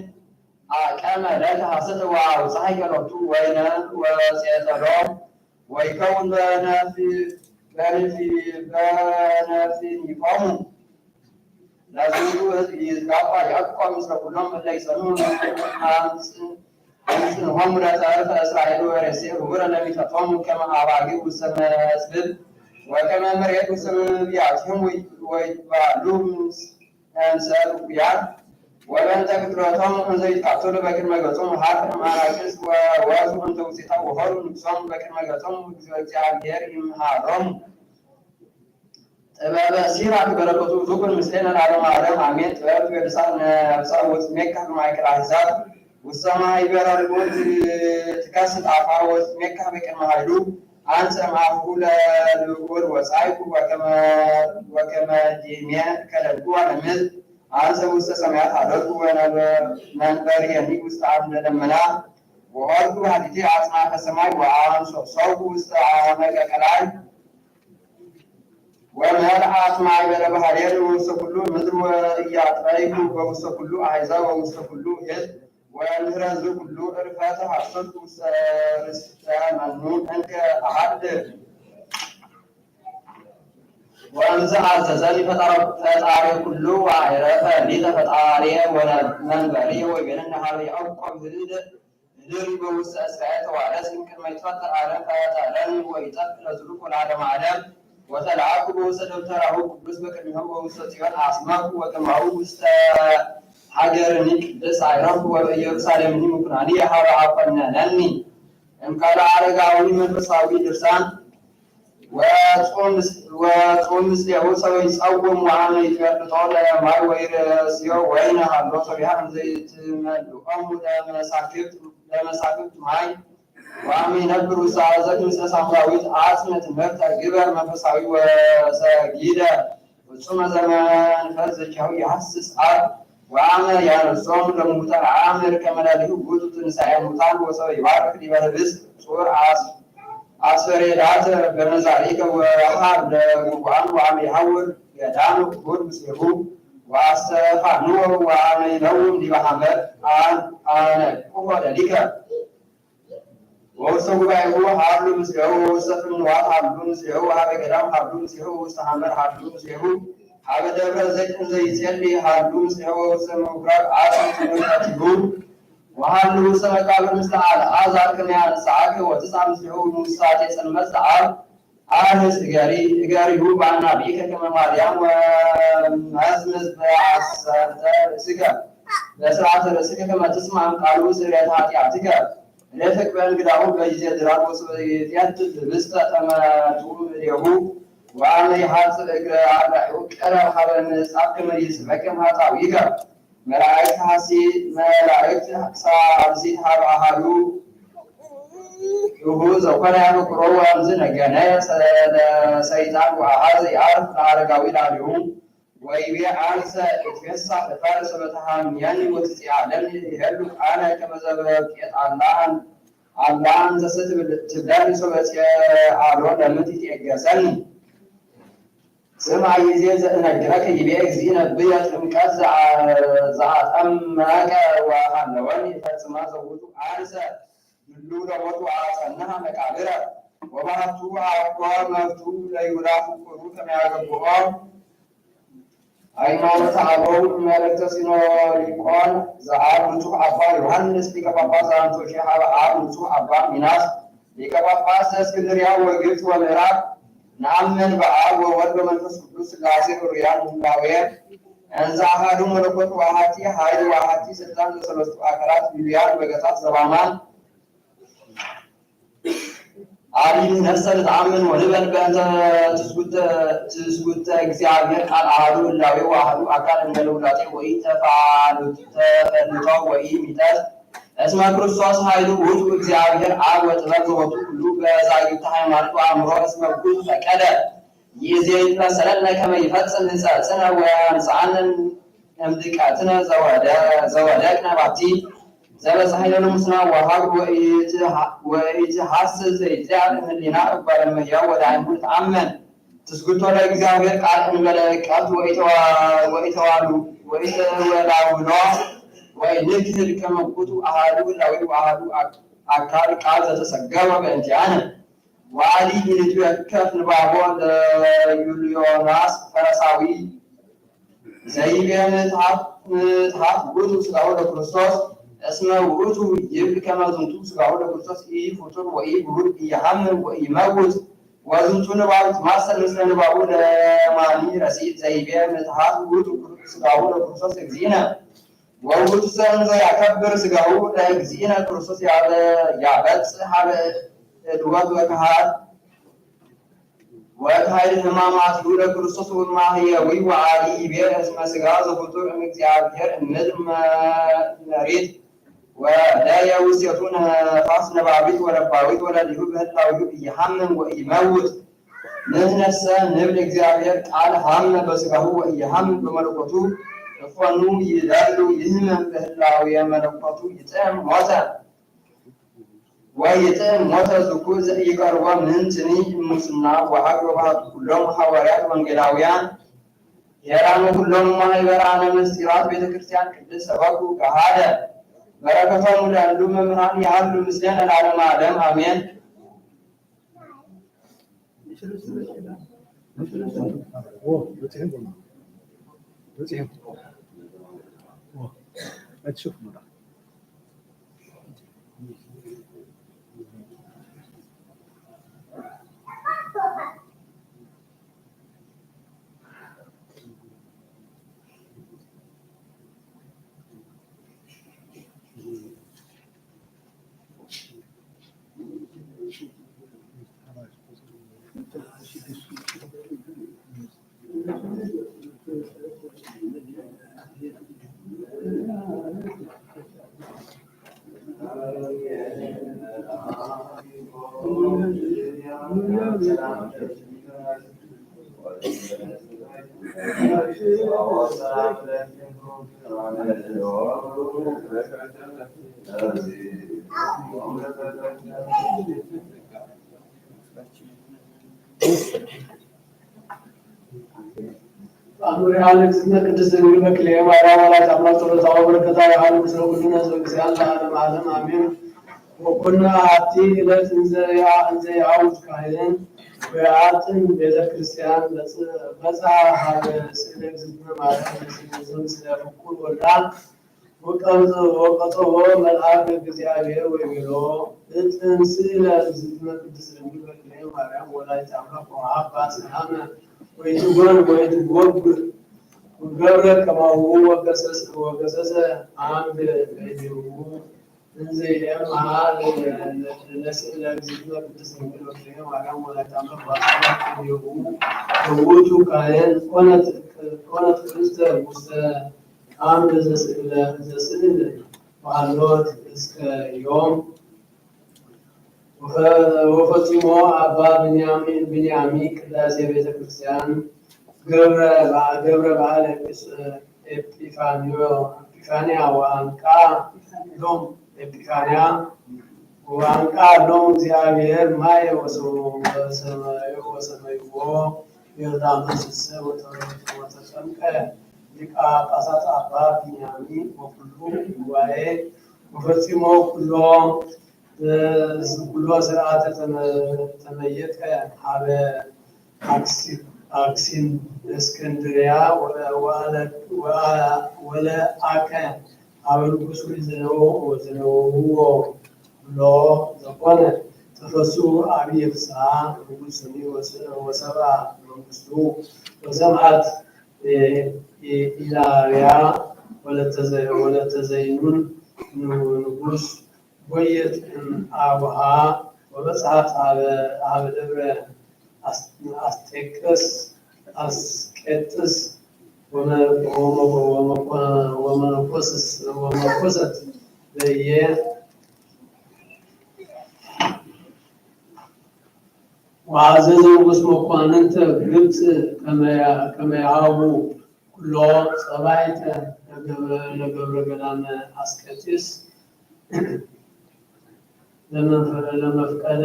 አቀመ ለከ ሐሰተ ወአውጽሐከ ሎቱ ወይነ ወጼጠሎ ወይከውን በነፊ- በነፊ- በነፊኒቆሙ ለዝንቱ ሕዝብ ይትጋባ ያዕቆብ ምስለ ኩሎም እለ ይጸንዑ አምጽ- አምጽንሆሙ ለተርፈ እስራኤል ወሬሴ ህቡረ ለሚተቶሙ ከመ አባጊዕ ውስተ መስብል ወከመ መሬት ውስተ መብያቲሆሙ ወይትባሉ እምሰ ርኡያን ወበእንተ ቅትለቶሙ እንዘ ይትቃተሉ በቅድመ ገጾሙ ሀብተ እምአናቅጽ ወወፁ እንተ ውስቴታ ወሆሩ ንጉሶሙ በቅድመ ገጾሙ እግዚኦ እግዚአብሔር ይምሃሮሙ። ጥበበ ሲራክ በረከቱ ትኩን ምስሌነ ለዓለመ ዓለም አሜን። ጥበብ ትቤልሳ ነፍሳ ወትሜካ በማእከል አሕዛብ ውስተ ማይ በረርቦት ትከስት አፋ ወትሜካ በቅድመ ኃይሉ አንሰ እምአፉሁ ለልዑል ወጻእኩ ወከመ- ወከመ ዲሜ ከለልኩ ለምድር አንሰ ውስተ ሰማያት ሀደርኩ ወመንበርየኒ ውስተ አምደ ደመና ወሆርኩ ሀዲቴ አጽናፈ ሰማይ ወአንሶሶኩ ውስተ አመቀ ቀላይ ወመልአት ማእከለ ባሕርየ ውስተ ኩሉ ምድር ወኢያጥረይኩ በውስተ ኩሉ አሕዛብ ወውስተ ኩሉ ሕዝብ ወእምድረ ዝኩሉ እርፈት ሐሰት ውስተ ርስተ መኑ እንከ አሐድር ወእምዝ አዘዘኒ ፈጣሪ ኩሉ ወአዕረፈ ሊተ ፈጣሪ ወመንበሪ ወይቤለኒ ሀበ ያዕቆብ ህድእ እድሪ በውስተ እስራኤል ተዋረስ እምቅድመ ይትፈጠር ዓለም ፈጠረኒ ወኢጠፍ ለዝሉኩ ለዓለመ ዓለም። ወተለአኩ በውስተ ደብተራሁ ቅዱስ በቅድሜሁ ወውስተ ጽዮን አስመኩ ወከማሁ ውስተ ሀገርኒ ቅድስት አይረፍኩ ወበኢየሩሳሌምኒ ምኩናኒ ሀበ አኮነነኒ። እምቃለ አረጋዊ መንፈሳዊ ድርሳን ወጾም ምስ- ወጾም ምስሌሁ ሰው ይጸውም ወአመ ይትበልጦ ለማይ ወይረስዮ ወይነ ሀሎ ሰቢሃ እንዘ ይትመልኦሙ ለመሳክብት ለመሳክብት ማይ ወአመ ይነብር ውስተ አዘቅት ምስለ ሳምራዊት አጽምዕ ትምህርተ ግበር መንፈሳዊ ወሰጊደ ፍጹመ ዘመንፈስ ዘኪያሁ ይሐስስ አብ። ወአመ ያነሶም ለሙታን አምር ከመ ላዕሌሁ ውእቱ ትንሳኤ ሙታን ወሰበ ይባርክ ዲበ ህብስት ጹር አስ-፣ አስፈሬዳት በመዛሪከ ወሀብ ለጉቡአን ወአመ ይሐውር ገዳም ኩን ምስሌሁ ወአስተፋንዎ ወአመ ይነውም ዲበ ሐመር አን-፣ አነቅሆ ለሊከ። ወውስተ ጉባኤሁ ሀሉ ምስሌሁ፣ ወውስተ ፍንዋት ሀሉ ምስሌሁ፣ ወሀበ ገዳም ሀሉ ምስሌሁ፣ ወውስተ ሐመር ሀሉ ምስሌሁ፣ ሀበ ደብረ ዘይት እንዘ ይጼሊ ሀሉ ምስሌሁ፣ ወውስተ ምኩራብ አጽም ትምህርታቲሁ፣ ወሀሉ ውስተ መቃብር ምስለ አልዓዛር ከመ ያነስአከ፣ ወትስአል ምስሌሁ ውሳጤ ጽልመት ዘአብ። አርህስ እገሪ-፣ እገሪሁ በአናብዕከ ከመ ማርያም ወመዝምዝ በአሰርተ ርእስከ፣ በስርዓተ ርእስከ ከመ ትስማዕ እምቃሉ ስርየተ ኃጢአትከ። ርፍቅ በእንግዳሁ በጊዜ ድራር ወሶበ ይትየትት ህብስተ ተመትኡ እዴሁ ወአመ ይሐጽብ እግረ አርዳኢሁ ቅረብ ሀበ ምጻፍ ከመ ይስሕበከ እምኃጣውኢከ። መላእክት ሐሲ-፣ መላእክት ሳልሲት ሀበ አሐዱ እሁ ዘኮነ ያበክሮ ወእምዝ ነገነ ሰ-፣ ለሰይጣን ወአሐዘ ይዐርፍ ለአረጋዊ ላዕሌሁ ወይቤ አንሰ እትፌሳህ እፈር ሰበ ተሐምየኒ ወትጼአለኒ ይሄሉ አነ ከመ ዘበውቄት አላን አላን ዘሰ ትብል-፣ ትብለኒ ሶበ ጼአሎ ለምን ትትዔገሰኒ። ስማዕ ይዜ ዘእነግረከ ይቤ እግዚእነ ብየ ጥምቀት ዘአ-፣ ዘአጠመቀ ወሃለወኒ ፈጽማ ዘውቱ አንሰ ድሉ ለሞት ወአጸንሐ መቃብረ ወባህቱ አኮ መፍቱ ለይሁዳ ፍቁሩ ከመ ያገብኦ ሃይማኖተ አበው መልእክተ ሲኖዲቆን ዘአብ ንጹሕ አባ ዮሐንስ ሊቀ ጳጳስ ዘአንጾኪያ ሀበ አብ ንጹሕ አባ ሚናስ ሊቀ ጳጳስ ዘእስክንድርያ ወግብጽ ወምዕራብ። ነአምን በአብ ወወልድ ወመንፈስ ቅዱስ ሥላሴ ርኡያን ህላዌ እንዘ አሐዱ መለኮት ወአሐቲ ኃይል ወአሐቲ ሥልጣን ዘሰለስቱ አካላት ልሉያን በገጻት ዘበአማን አቢይ ንሕነሰ ንትአምን ወንበል በእንተ ትስጉተ፣ ትስጉተ እግዚአብሔር ቃል አሐዱ ህላዌ ወአሐዱ አካል እምነ ለውላጤ ወኢተፋልጠው ወኢሚጠት። እስመ ክርስቶስ ኃይሉ ውእቱ እግዚአብሔር አብ ወጥበብ ዘቦቱ ኩሉ በዛግብተ ሃይማኖት ወአእምሮ እስመ ውእቱ ፈቀደ ይእዜ ይትመሰለነ ከመ ይፈጽም ሕጸጽነ ወያንስአነ እምድቀትነ ዘወደ-፣ ዘወደቅነ ባቲ። ዘበጽሐነ ለሙስና ወሀብ ወኢትሐ-፣ ወኢትሐስስ ዘይትለዓል እምሊና እጓለ እመሕያው ወደአይሁድ ተአመን። ትስጉቶ ለእግዚአብሔር ቃል እንበለ ቀብት ወኢተዋ-፣ ወኢተዋሉ-፣ ወኢተወላውሎ ወኢንክህድ ከመ ውእቱ አሐዱ ህላዌ ወአሐዱ አክ-፣ አካል ቃል ዘተሰገወ በእንቲአነ። ወአሊ ኢንትዌከፍ ንባቦ ለዩልዮናስ ፈረሳዊ ዘይቤ ምትሐት፣ ምትሐት ውእቱ ሥጋሁ ለክርስቶስ እስመ ውእቱ ይብል ከመ ዝንቱ ሥጋሁ ለክርስቶስ ኢፍጡር ወኢብሩር ኢይሐምም ወኢይመውት። ወዝንቱ ንባብ ይትማሰል ምስለ ንባቡ ለማኒ ረሲት ዘይቤ ምትሐት ውእቱ ሥጋሁ ለክርስቶስ እግዚእነ። ወውእቱ ዘእንዘ ያከብር ሥጋሁ ለእግዚእነ ክርስቶስ ያበ-፣ ያበጽሕ ሀበ እድወት ወካህድ ወካህድ ሕማማቲሁ ለክርስቶስ ወማህየዊ ወአሊ ይቤ እስመ ሥጋ ዘፍጡር እምእግዚአብሔር እምድር መ-፣ መሬት ወደየ ውስቴቱ ነፋስ ነባቢት ወለባዊት ወለሊሁ በህላዊሁ ኢይሐምም ወኢይመውት። ንሕነሰ ንብል እግዚአብሔር ቃል ሐመ በሥጋሁ ወኢይሐምም በመለኮቱ እፎኑ ይደሉ ይህምም በህላዌ መለኮቱ ይጥዕም ሞተ ወይጥዕም ሞተ ዝኩ ዘኢቀርቦ ምንትኒ እሙስና ወሀገ ወባቱ ኩሎም ሐዋርያት ወንጌላውያን ሄራኑ ኩሎም ማህበራነ ምስጢራት ቤተክርስቲያን ቅድስት ሰበኩ ገሃደ። በረከቶሙ ለእሉ መምህራን ያህሉ ምስሌነ ለዓለመ ዓለም አሜን። አምር ያለ እግዝእትነ ቅድስት ድንግል በክልኤ ማርያም ወላዲተ አምላክ ጸሎታ ወበረከታ ይሃሉ ምስለ ኩልነ ህዝበ ክርስቲያን ለዓለመ ዓለም አሜን። ወኮነ አሐቲ ዕለት እንዘ ያ-፣ እንዘ ይዐውድ ካህን ወየዐጥን ቤተ ክርስቲያን በጽ-፣ በጽሐ ሀበ ስእለ እግዝእትነ ማርያም ዘምስለ ፍቁር ወልዳ ወቀብጽ-፣ ወቀጸዎ መልአከ እግዚአብሔር ወይቤሎ፣ እጥን ስእለ እግዝእትነ ቅድስት ድንግል በክልኤ ማርያም ወላዲተ አምላክ ወሀባ ሰላመ ወይትጎን ወይትጎብ ወገብረ ከማሁ ወገሰሰ፣ ወገሰሰ አምድ እዴሁ እንዘ ይዔማ ለስእለ እግዝእትነ ቅድስት ድንግል በክልኤ ማርያም ወላዲተ አምላክ ወአጽንዐ እዴሁ። ውእቱ ካህን ኮነት፣ ኮነት ቅድስተ ውስተ አምድ ዘስእለ፣ ዘስእል ወሀሎት እስከ ዮም። ወፈ-፣ ወፈጽሞ አባ ብንያሚ፣ ብንያሚ ቅዳሴ ቤተ ክርስቲያን ገብረ በ-፣ ገብረ በዓል ኤጲስ-፣ ኤጲፋንዮ፣ ኤጲፋንያ ወአንቃ ሎም፣ ኤጲፋንያ ወአንቃ ሎም እግዚአብሔር ማየ ወሰ-፣ ወሰመ-፣ ወሰመይዎ ዮርዳኖስ እሰ ወተ-፣ ወተጠምቀ ሊቀ ጳጳሳት አባ ብንያሚ ወኩሉ ጉባኤ ወፈጽሞ ኩሎ፣ ኩሎ ስርዓተ ተመ-፣ ተመየጠ ሀበ አክሲ-፣ አክሲን እስክንድርያ ወለ-፣ ወአለ-፣ ወአ-፣ ወለአከ ሀበ ንጉሥ ወኢዘነው-፣ ወዘነውዎ ብሎ ዘኮነ ተፈሱ አብየ ፍስሐ ንጉሥ ወሰ-፣ ወሰባ መንግስቱ ወሰምዐት ኢ-፣ ኢ-፣ ኢላርያ ወለተዘ-፣ ወለተዘይኑን ን-፣ ንጉሥ ወየት እም አቡሃ ወበጽሐት ሀበ፣ ሀበ ደብረ አስ-፣ አስጤቅስ፣ አስቄጥስ ወመ-፣ ወመ-፣ ወመ-፣ ወመነኮስስ፣ ወመነኮሰት በየ ወአዘዘ ንጉሥ መኳንንተ ግብጽ ከመ ያ-፣ ከመ ያሀቡ ኩሎ ጸባኢተ ለገብረ፣ ለገብረ ገዳመ አስቄጥስ ለመንፈ-፣ ለመፍቀደ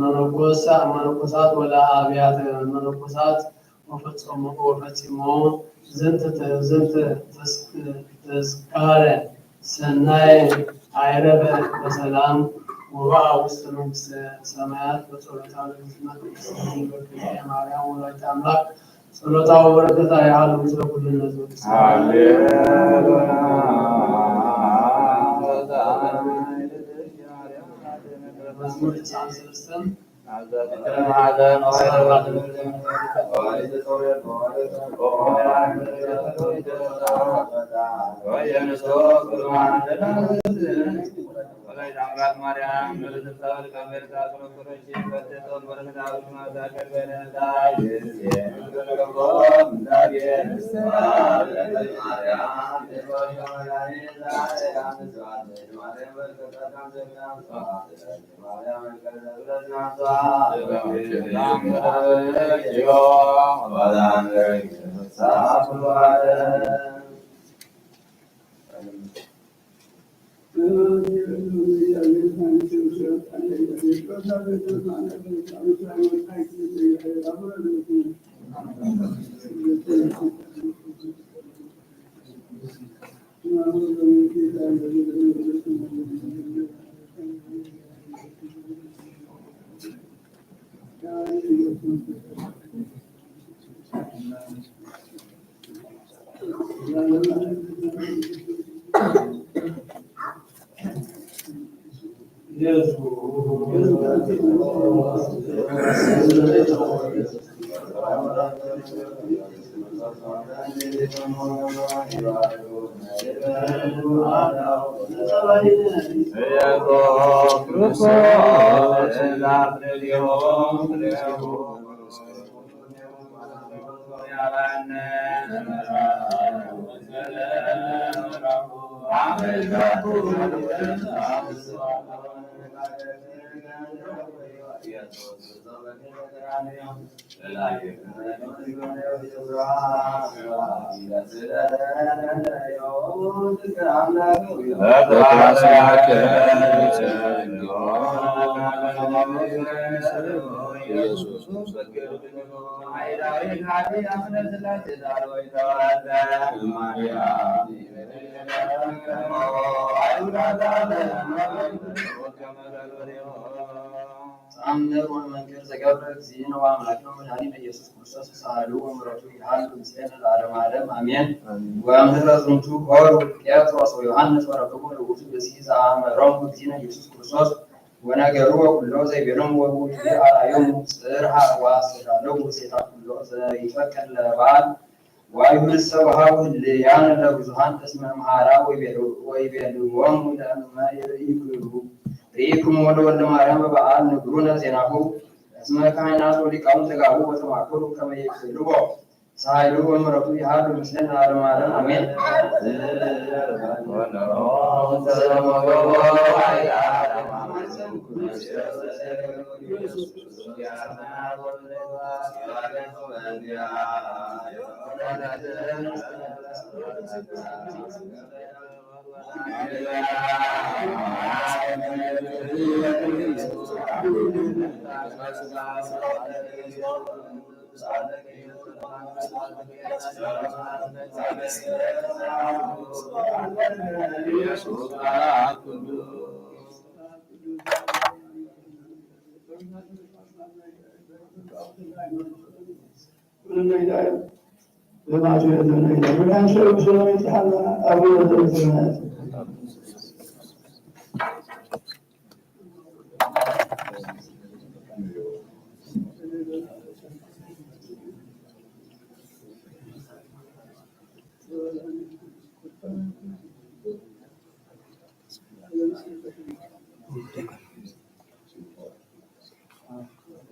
መነኮሳ-፣ መነኮሳት ወለአብያተ መነኮሳት ወፈጸሞ-፣ ወፈጺሞ ዘንተ ተ-፣ ዘንተ ተስክ-፣ ተስካረ ሰናይ አይረፈ በሰላም ወበአ ውስተ መንግስተ ሰማያት በጸሎታ ለእግዝእትነ ቅድስት ድንግል በክልኤ ማርያም ወላዲተ አምላክ ጸሎታ ወበረከታ ይሃሉ ምስለ ኩልነ ህዝበ ክርስቲያን። ሃሌሉያ። መዝሙር ትስዓን ሰለስተን ተአምር ወመንክር ዘገብረ እግዚእነ ወአምላክነ ወመድኃኒነ ኢየሱስ ክርስቶስ ሳህሉ ወምሕረቱ ይሃሉ ምስሌነ ለዓለመ ዓለም አሜን። አሜን። ወእምድኅረ ዝንቱ ሆሩ ጴጥሮስ ወዮሐንስ ወረከቦ ለውእቱ ብእሲ ዘአመሮሙ እግዚእነ ኢየሱስ ክርስቶስ ወነገርዎ ኩሎ ዘይቤሎሙ ወውእቱ አርአዮሙ ጽርሐ ወአስተዳለዉ ውስቴታ ኩሎ ዘይፈቅድ ለበዓል። ወአይሁድሰ ወሀቡ ህልያነ ለብዙኃን እስመ እምሃራ ወይቤሉ-፣ ወይቤልዎሙ ለእመ ርኢክሙ፣ ርኢክሙ ለወልደ ማርያም በበዓል ንግሩነ ዜናሁ። እስመ ካህናት ወሊቃውንት ተጋቡ ወተማከሩ ከመ ይቅትልዎ። ሳህሉ ወምሕረቱ ይሃሉ ምስሌነ ለዓለመ ዓለም አሜን።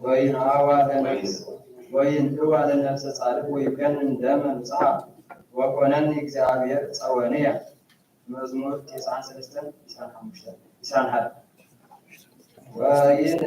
ወይንአዋ ለነፍስ፣ ወይንእዋ ለነፍሰ ጻድቅ ወይኮንን ደመ ንጹሐ ወኮነኒ እግዚአብሔር ጸወንየ። መዝሙር ቲስዓን ሰለስተን ዒስራን ሐሙሽተን፣ ዒስራን ሐደ። ወይን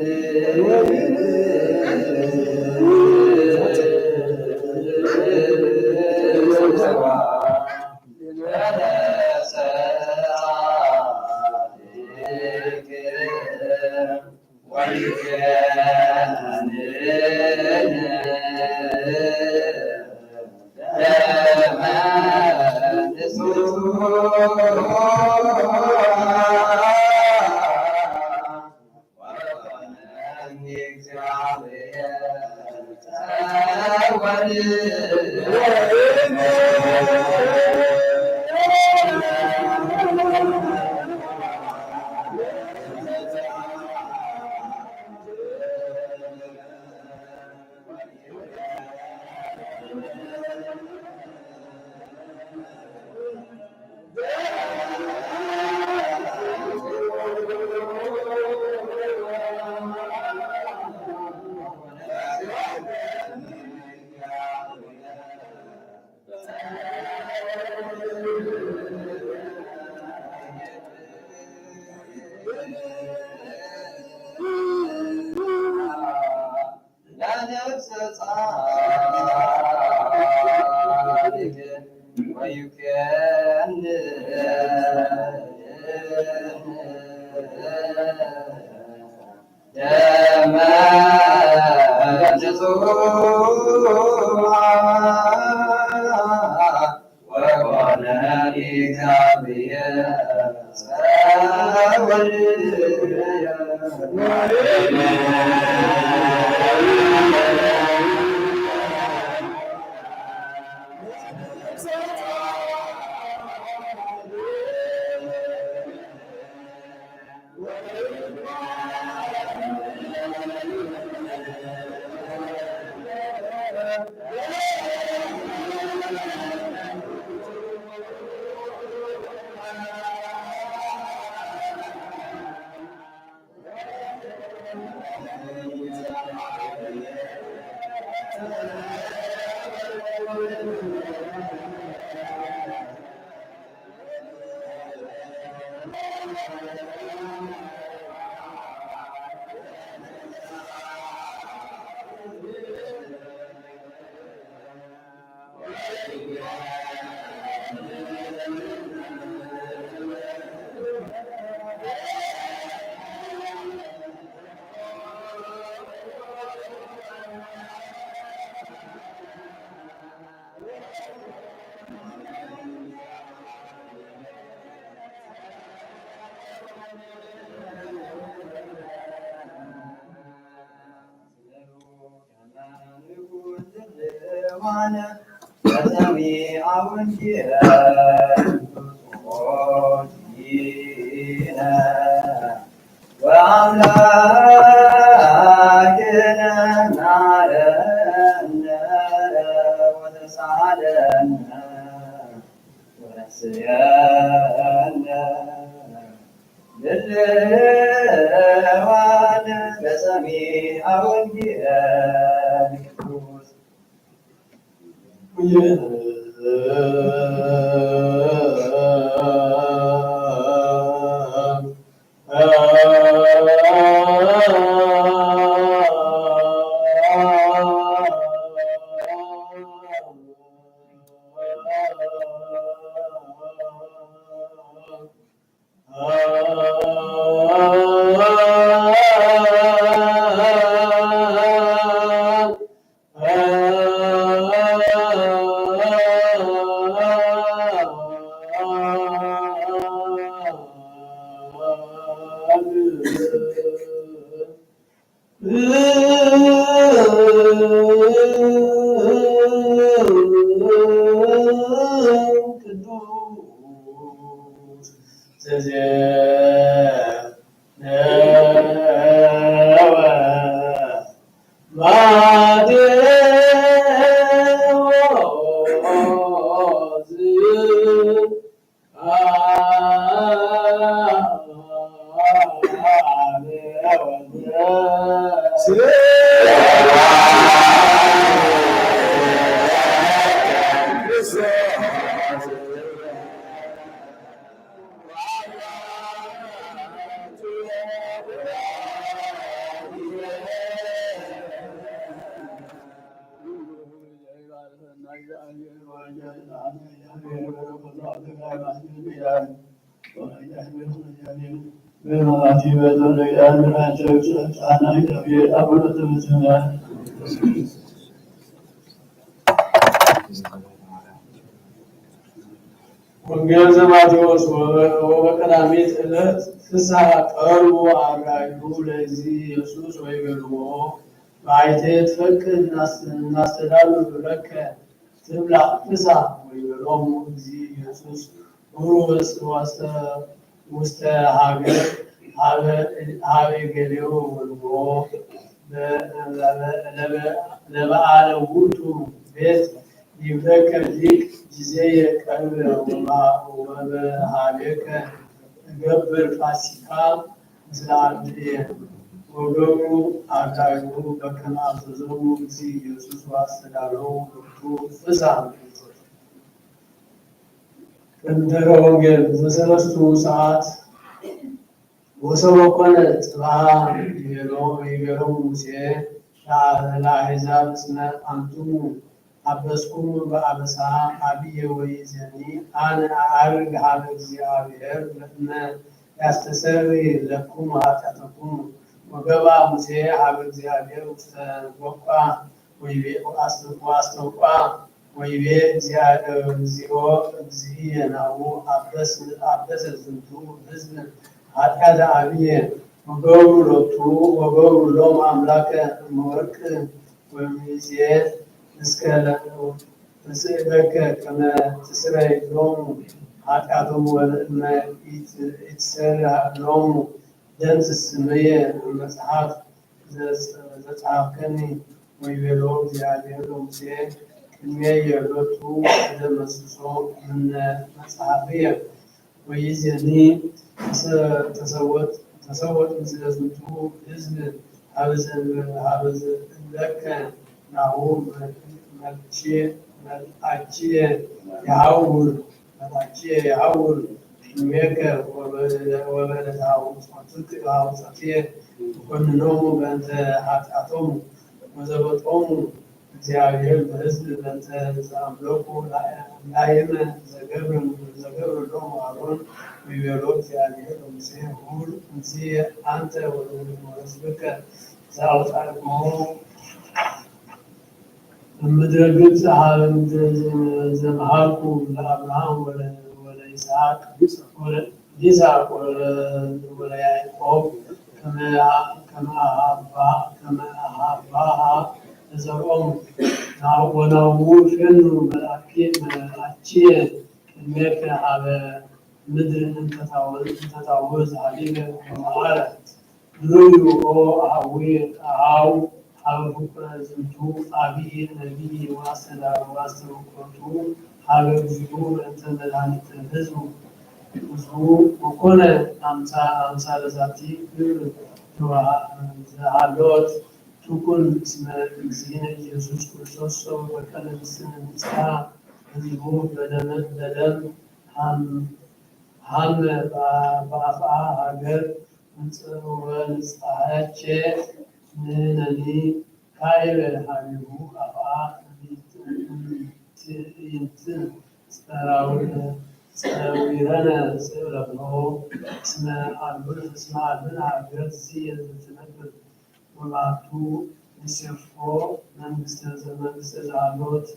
ለሰሚዐ ወንጌል ቶቲነ ወአምላክነ መሐረነ ወተሳሃለነ ወነስየነ ድልዋን ለሰሚዐ ወንጌል ቅዱስ። ቅዱስ ዘዜነወ ማቴዎስ። ወንጌል ዘማቴዎስ። ወበ-፣ ወበቀዳሚት ዕለት ፍስሐ ቀርቡ አርዳኢሁ ለእግዚእ ኢየሱስ ወይቤልዎ፣ በአይቴ ትፈቅድ እናስ-፣ እናስተዳሉ ለከ ትብላዕ ፍስሐ። ወይቤሎሙ እግዚእ ኢየሱስ፣ ዑሩ ውስተ፣ ውስተ ሀገር ሀበ፣ ሀበ እገሌሁ ወልዎ፣ በ-፣ ለበ-፣ ለበአለ ውእቱ ቤት ይብለከ ሊቅ ጊዜየ ቀርበ ወበ-፣ ወበሀቤከ እገብር ፋሲካ ምስለ አርድእየ። ወገብሩ አርዳኢሁ በከመ አዘዞሙ እግዚእ ኢየሱስ ወአስተዳለዉ ሎቱ ፍስሐ። እንተረ ወንጌል ዘሰለስቱ ሰዓት። ወሶበ ኮነ ጽባሕ ይቤሎ-፣ ይቤሎሙ ሙሴ ለአሕዛብ እስመ አንትሙ አበስኩሙ በአበሳ አብየ ወይእዜኒ አነ አዐርግ ሀበ እግዚአብሔር ለእመ ያስተሰርይ ለክሙ ኃጢአተክሙ። ወገባ ሙሴ ሀበ እግዚአብሔር ውስተ ቦቋ ወይቤ-፣ ወአስተ-፣ ወአስተውቋ ወይቤ፣ እግዚአ-፣ እግዚኦ፣ እግዚእየ ናሁ አበስ-፣ አበሰ ዝንቱ ህዝብ ኃጢአተ አብየ። ወገብሩ ሎቱ፣ ወገብሩ ሎሙ አምላከ እምወርቅ ወምጽየ እስከ ለ-፣ እስእለከ ከመ ትስረይ ሎሙ ኃጢአቶሙ ወለእመ ኢት-፣ ኢትሰረይ ሎሙ ደምስስ ስምየ እምመጽሐፍ ዘ-፣ ዘጸሐፍከኒ። ወይቤሎ እግዚአብሔር ለሙሴ፣ ቅድሜየ ሎቱ እደመስሶ እምነ መጽሐፍየ። ወይእዜኒ ተሰ-፣ ተሰወጥ፣ ተሰወጥ ምስለ ዝንቱ ህዝብ ሀበ ዘ-፣ ሀበ ዘእብለከ ናሁ መ-፣ መልክየ፣ መልአክየ የሐውር፣ መልአክየ የሐውር ቅድሜከ ወበ-፣ ወበዕለተ ሐውጾትክ-፣ ሐውጾትየ እኮንኖሙ በእንተ ኃጢአቶሙ። ወዘበጦሙ እግዚአብሔር ለሕዝብ ለእንተ ዘአምለኩ ላይመ ዘገብረ፣ ዘገብረ ሎሙ አሮን። ወይቤሎ እግዚአብሔር ለሙሴ፣ ሁር እንሲ አንተ ወሕዝብከ ዘአውጻእኩሙ እምድረ ግብጽ ሀበ ምድር ዘመሃልኩ ለአብርሃም ወለ-፣ ወለይስሐቅ ወለ-፣ ይስሐቅ ወለ-፣ ወለያዕቆብ ከመ፣ ከመ አሃባ-፣ ከመ አሃባሃ ለዘርኦሙ። ወናው ፌኑ መልአኪ-፣ መልአኪ ከመከ ሀበ ምድር እንተታወ-፣ እንተታወዝ ሀዲበ ወመአረ። ድሩዩ ኦ አሃዊ አሃው ሀበ ፍቁረ ዝንቱ አብይ ነቢይ ወአስተዳ-፣ ወአስተውቆቱ ሀበ እግዚኡ በእንተ መድኃኒተ ህዝቡ። ህዝቡ ወኮነ አምሳ-፣ አምሳለ ዛቲ ግብር ዘሃሎት ትኩን እስመ እግዚእነ ኢየሱስ ክርስቶስ ሰው በቀለ ምስለ ንጽሐ ህዝቡ በደመ-፣ በደም ሀም-፣ ሀመ በአ-፣ በአፍአ ሀገር ወንጽሐቼ ንሕነኒ ካይበ ሀቤሁ አፍአ ትዕይንትን ጸራዊ-፣ ጸዊረነ ስእለቶ እስመ አልብነ፣ እስመ አልብነ ሀገር ዝየ ዘትነብር ወባቱ ንሴፎ መንግስተ ዘመንግስተ ዛሎት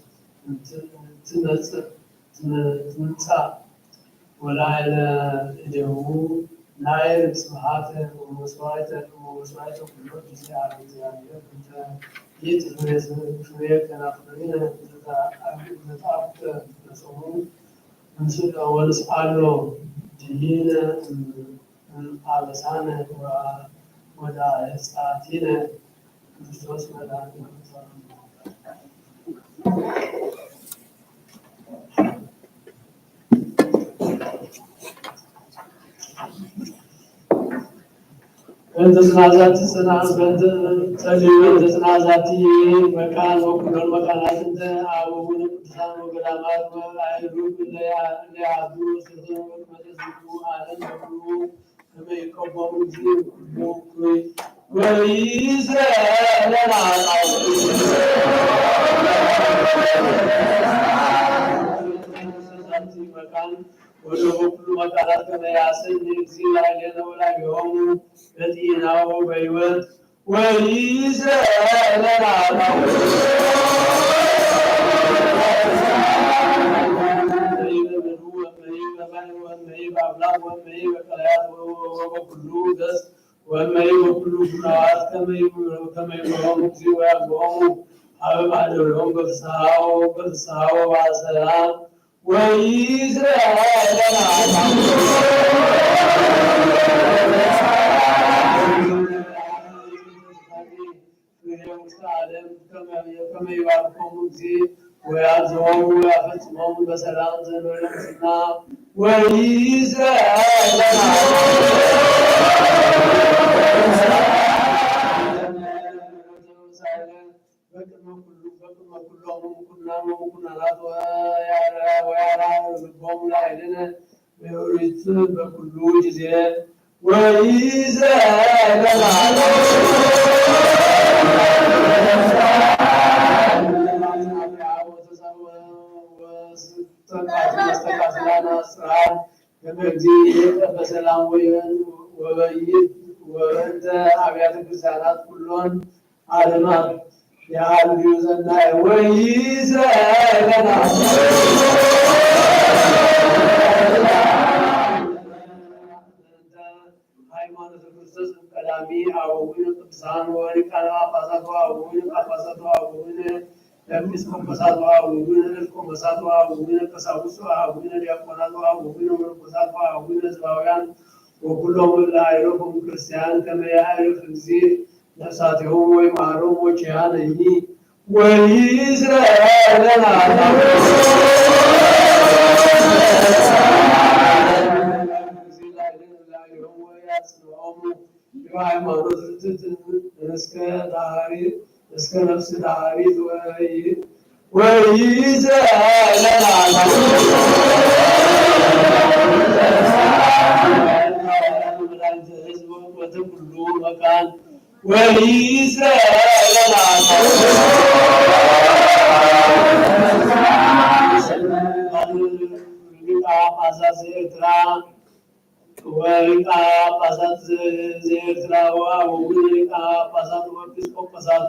ትመጽእ ትመ-፣ ትምጻእ ወላዕለ እዴሁ ናይር ስብሐተ ወመስዋዕተ ወመስዋዕተ ኩሎ ጊዜ አብ እግዚአብሔር እንተ ይእቲ ፍሬ ከናፍሪነ ዘተአፍተ በጾሙ ወንስአሎ ድሊነ አበሳነ ወዳእጻቲነ ክርስቶስ መድኃኒነ። በእንተ ጽናዛቲ ጽና-፣ በእንተ ጸልዩ በእንተ ጽናዛቲ መካን ወኩሎን መካናት እንተ አበቡነ ቅዱሳን ወገዳማት ወአእሩግ እለ ያህዱ ስርተን ወቅመተ ዝንቱ ዓለም በኩሉ ከመ ይቀቦሙ እግዚእ ኩሉ እኩይ ወይእዜሰ ለነ ኃጣውእ። ዛቲ መካን ወደ ኩሉ መካናት ከመ ያሰኒ እግዚእ ላዕሌነ ወላዕሌሆሙ በጤና ወበሕይወት ወይእዜሰ ለነ ኃጣውእ። ወእመይበ በባሕር ወእመይበ በአፍላግ ወእመይበ በቀላያት ወበኩሉ ገጽ ወእመይበ በኩሉ ፍናዋት ከመ ይምርሆሙ እግዚእ ወያግቦሙ ሀበ ማደሪሆሙ በፍስሐ ወ-፣ በፍስሐ ወበሰላም። ወይእዜሰ ለነ ኃጣውእ። ውስተ ዓለም ከመ ይባርኮሙ እግዚእ ወያግዝኦሙ ወያፈጽሞሙ በሰላም ዘእንበለ ሙስና። ወይእዜሰ ለነ ኃጣውእ። በቅድመ ኩሉ፣ በቅድመ ኩሎሙ ምኩናን ወምኩናናት ወያራ-፣ ወያራ ልቦሙ ላዕሌነ በኦሪት በኩሉ ጊዜ። ወይእዜሰ ለነ ኃጣውእ። ከመ እግዚእ ይእተ በሰላም ወበይን ወበእንተ አብያተ ክርስቲያናት ኩሎን ዓለማት የአልዩ ዘናየ ወይእዜሰ ለነ ሃይማኖተ ክርስቶስ ቀዳሚ አበዊነ ቅዱሳን ወሊቃነ ጳጳሳት ወአበዊነ ጳጳሳት ወአበዊነ ኤጲስቆጶሳት ወአበዊነ ኤጲስቆጶሳት ወአበዊነ ቀሳውስት ወአበዊነ ዲያቆናት ወአበዊነ መነኮሳት ወአበዊነ ሕዝባውያን ወኩሎሙ እለ አዕረፎሙ ክርስቲያን ከመ ይአርፍ እግዚእ ነፍሳቲሆሙ ወይምሃሮሙ ወኪያነ ይኒ ወይእዜሰ ለነ ኃጣውእ። ሃይማኖት ርትዕት እስከ ዳህሪ-፣ እስከ ነፍስ ዳህሪት ወይ ወይእዜሰ ለነ ኃጣውእ። ወደ ኩሉ መካን ወይእዜሰ ለነ ኃጣውእ። ሊቀ ጳጳሳት ዘኤርትራ ወሊቀ ጳጳሳት ዘ-፣ ዘኤርትራ ወአቡነ ሊቀ ጳጳሳት ወኤጲስቆጶሳት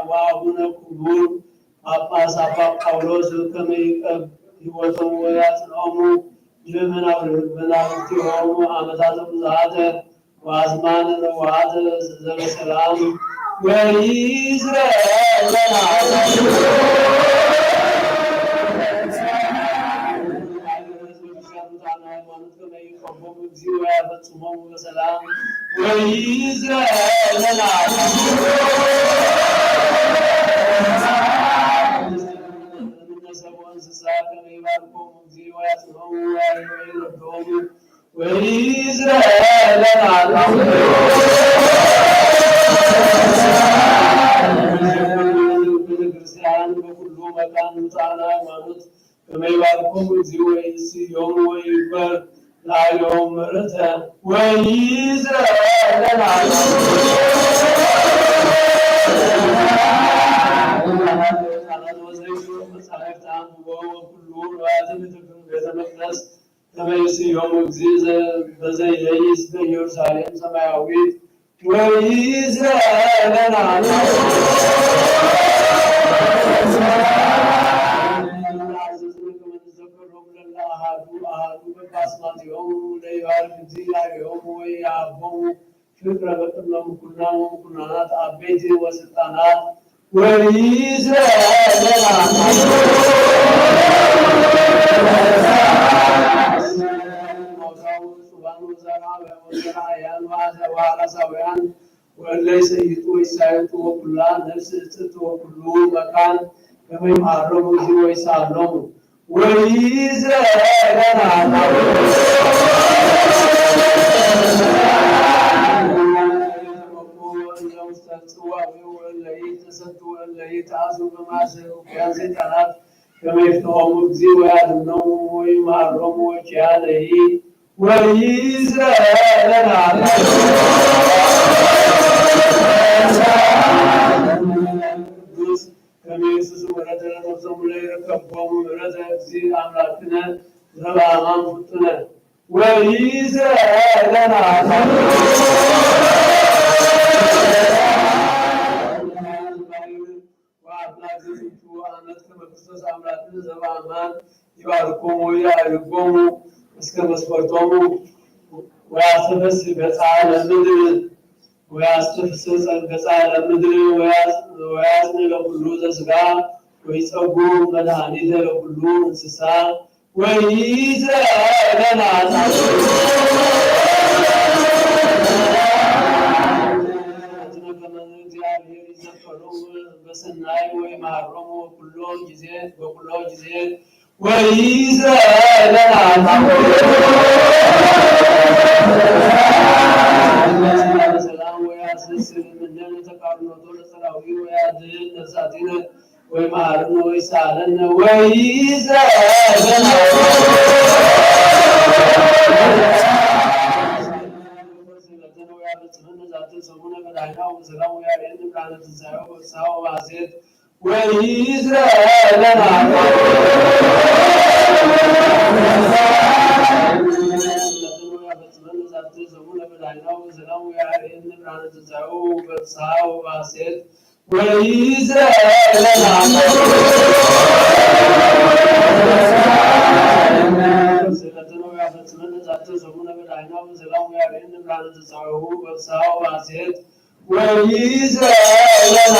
ወአቡነ ክቡር ጳጳስ አባ ጳውሎስ ከመ ይቀብ ሕይወቶም ወያጽንዖሙ ዲበ መናብርቲሆሙ ዓመታተ ብዙኃተ ወአዝማነ ነውሐተ ዘበሰላም ወይእዜሰ ለነ ኃጣውእ። እግዚኦ ወያፈጽሞሙ በሰላም ወይእዜሰ ለነ እምነ ሰብእ ወእንስሳ ከመ ይባርኮሙ እግዚኦ ወያጽንዖሙ ወይረድኦሙ ወይእዜሰ ለነ ቤተክርስቲያን በኩሉ መካን ውጣና ሃይማኖት ከመ ይባርኮሙ እግዚኦ ወይእዜሰ ዮም ወይግበር ላዕሌሆሙ ምሕረተ ወይእዜሰ ለነ መጻሕፍተ አንብቦ ወኩሉ ንዋያተ ቤተ መቅደስ ከመ ይእዜሰ ዮም እግዚእ ዘ-፣ በዘ ይእዜሰ በኢየሩሳሌም ሰማያዊት ወይእዜሰ ለነ አዘዝነ ከመ ንዘከሮሙ ለእለ አሐዱ አሐዱ በአስማቲሆሙ ለይባርክ እግዚእ ላዕሌሆሙ ወይሃቦሙ ፍቅረ በቅድመ ምኩናን ወምኩናናት አበይት ወስልጣናት ወይእዜሰ ለነ ጽባን ወዘርአውያን ወዘርአውያን ወአራሳውያን ወእለ ይሰይጡ ወይሳይጡ ወኩላ ነፍስ እጽት ወኩሉ መካን ከመ ይምሃሮሙ እግዚእ ወይሳሎሙ ወይእዜሰ ለነ ውስተ ጽዋ ወእለ ኢተሰዱ ወእለ ኢተአስሩ በማእሰር ውቅያን ሰይጣናት ከመ ይፍትሖሙ እግዚእ ወያድኅኖሙ ወይምሃሮሙ ወኪያነሂ ወይእዜሰ ለነ ቅዱስ ከመ ይህስሱ ምሕረተ ለነፍሶሙ ለይርከቦሙ ምሕረተ እግዚእ አምላክነ ዘበአማን ፍጡነ ወይእዜሰ ለነ ወአምላክ ዝንቱ ዓመት ከመ ክርስቶስ አምላክነ ዘበአማን ይባርኮሙ ወያዕርጎሙ እስከ መስፈርቶሙ ወያስተፈስህ ገጻ ለምድር ወያስተፍስህ ገጻ ለምድር ወያጽ-፣ ወያጽንዕ ለኩሉ ዘስጋ ወይጸጉ መድኃኒተ ለኩሉ እንስሳ ወይእዜሰ ለነ ከመ እግዚአብሔር ይዘከሮሙ በሰናይ ወይምሃሮሙ በኩሎ ጊዜ፣ በኩሎ ጊዜ ወይእዜሰ ለነ ሰላም ወያስስ እምነ ተቃርኖቶ ለጸራዊ ወያድኅን ነፍሳቲነ ወይምሃረነ ወይሳለነ ወይእዜሰ ለነ ወያፈጽመነ ዛተ ሰሙነ በዳይናው በሰላም ወያርየነ ብርሃነ ትንሳኤው በፍስሐ ወሐሴት ወይእዜሰ ለነ ወያፈጽመነ ዛተ ሰሙነ በዳይናው በሰላም ወያርየነ ብርሃነ ትንሳኤው በፍስሐ ወሐሴት ወይእዜሰ ለነ ስእለትነ ወያፈጽመነ ዛተ ሰሙነ በዳይናው በሰላም ወያርየነ ብርሃነ ትንሳኤሁ በፍስሐ ወሐሴት ወይእዜሰ ለነ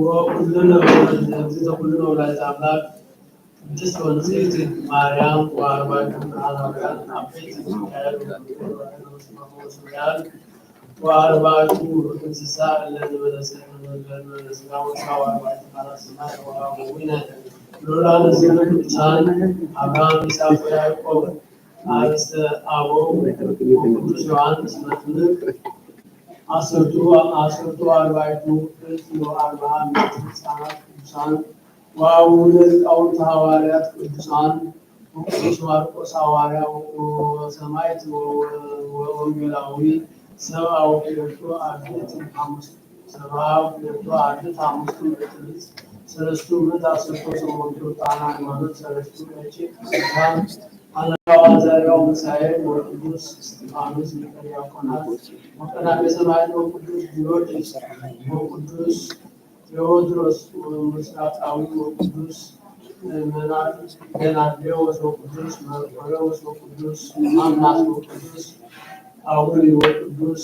ወኩልነ ወላዲተ አምላክ ቅድስት ወንጽሕት ማርያም ወአርባዕቱ አርድእት አበይት ሚካኤል ወገብርኤል ወአርባዕቱ እንስሳ እለ ንመለሰነ መለስና ወአርባዕቱ ካህናተ ሰማይ ወአበዊነ ልዑላነ ዘእነ ቅዱሳን አብርሃም ይስሐቅ ወያዕቆብ አርእስተ አበው ወቅዱስ ዮሐንስ መጥምቅ፣ ዐሰርቱ፣ ዐሰርቱ አርባዕቱ ፍልፍል ወአርብዓ ምእት ሕፃናት ቅዱሳን ወአቡነ ሊቃውንተ ሐዋርያት ቅዱሳን ወቅዱስ ማርቆስ ሐዋርያ ወሰማዕት ወወንጌላዊ ሰብአ ወክልኤቱ አርድእት ሐሙስ ሰብአ ወክልኤቱ አርድእት ሐሙስቱ ምእት ሰለስቱ ምእት ዐሰርቱ ሰሞንቱ ዕጣነ ሃይማኖት ሰለስቱ እጭ ቅዱሳን ሐናንያ ወአዛርያ ወሚሳኤል ወቅዱስ እስጢፋኖስ ሊቀ ዲያቆናት ወቀዳሜ ሰማዕት ወቅዱስ ጊዮርጊስ ወቅዱስ ቴዎድሮስ ወምስራቃዊ ወቅዱስ መና-፣ መናዴዎስ ወቅዱስ መርቆሬዎስ ወቅዱስ ማማስ ወቅዱስ አውሪ ወቅዱስ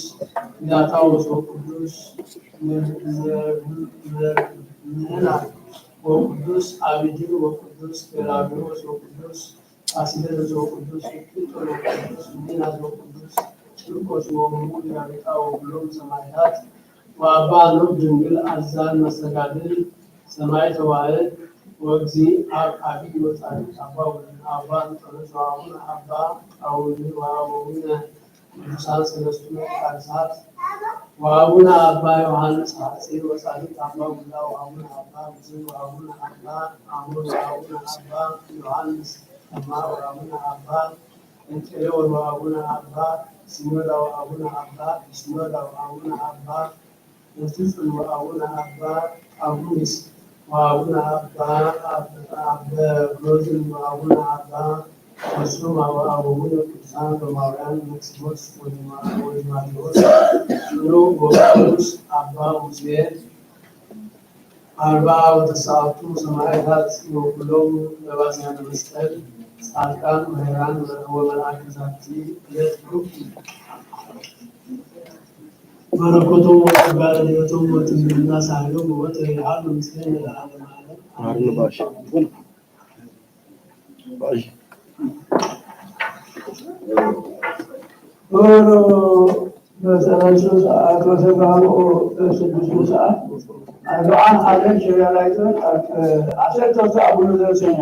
ዳታዎስ ወቅዱስ ም-፣ ም-፣ ም-፣ ምህና ወቅዱስ አቢዲር ወቅዱስ ገላውዴዎስ ወቅዱስ ፋሲለደስ ወቅዱስ ፊቅጦር ወቅዱስ ሚናስ ወቅዱስ ቂርቆስ ወእሙ ዲያሪቃ ወኩሎም ሰማዕታት ወአባ ኖህ ድንግል አዛን መስተጋድል ሰማዕተ ዋሕድ ወእግዚእ አብ አቢይ ወጻድቅ አባ ወልደ አባ እንጦንዮስ ወአቡነ አባ አውሪ ወአበዊነ ቅዱሳን ሰለስቱ መቃድሳት ወአቡነ አባ ዮሐንስ ሐጺር ወጻድቅ አባ ቡልጋ ወአቡነ አባ ግዝእ ወአቡነ አባ አሞን ወአቡነ አባ ዮሐንስ ለማ ወአቡነ አባ ጴንጠሌዎን ወአቡነ አባ ሲኖዳ ወአቡነ አባ ቢስኖዳ ወአቡነ አባ በስልጡን ወአቡነ አባ ጳጉሚስ ወአቡነ አባ አብ-፣ አበ ሮዝን ወአቡነ አባ ፎሱማ ወአቡነ ቅዱሳን ሮማውያን መክሲሞስ ወዲማ-፣ ወዲማቴዎስ ጽኑዕ ወቅዱስ አባ ሙሴ አርብዓ ወተስዓቱ ሰማዕታት ወኩሎም ለባስያነ መስቀል ጻድቃን ወሄራን ወመልአከ ዛቲ ዕለት ብሩክቲ። በረከቶም ወጸጋ ረድኤቶም ወትምና ሳህሎም ወወትረ ይሃሉ ምስሌነ ለዓለመ ዓለም። አሜን። ባሽ። ባሽ። ኦሮ በሰላሳ ሰዓት ወሰጋሞ ስድስት ሰዓት አርባዓን ሐዘን ሸሪያ ላይ አስር ተርታ አቡነ ዘርሰኛ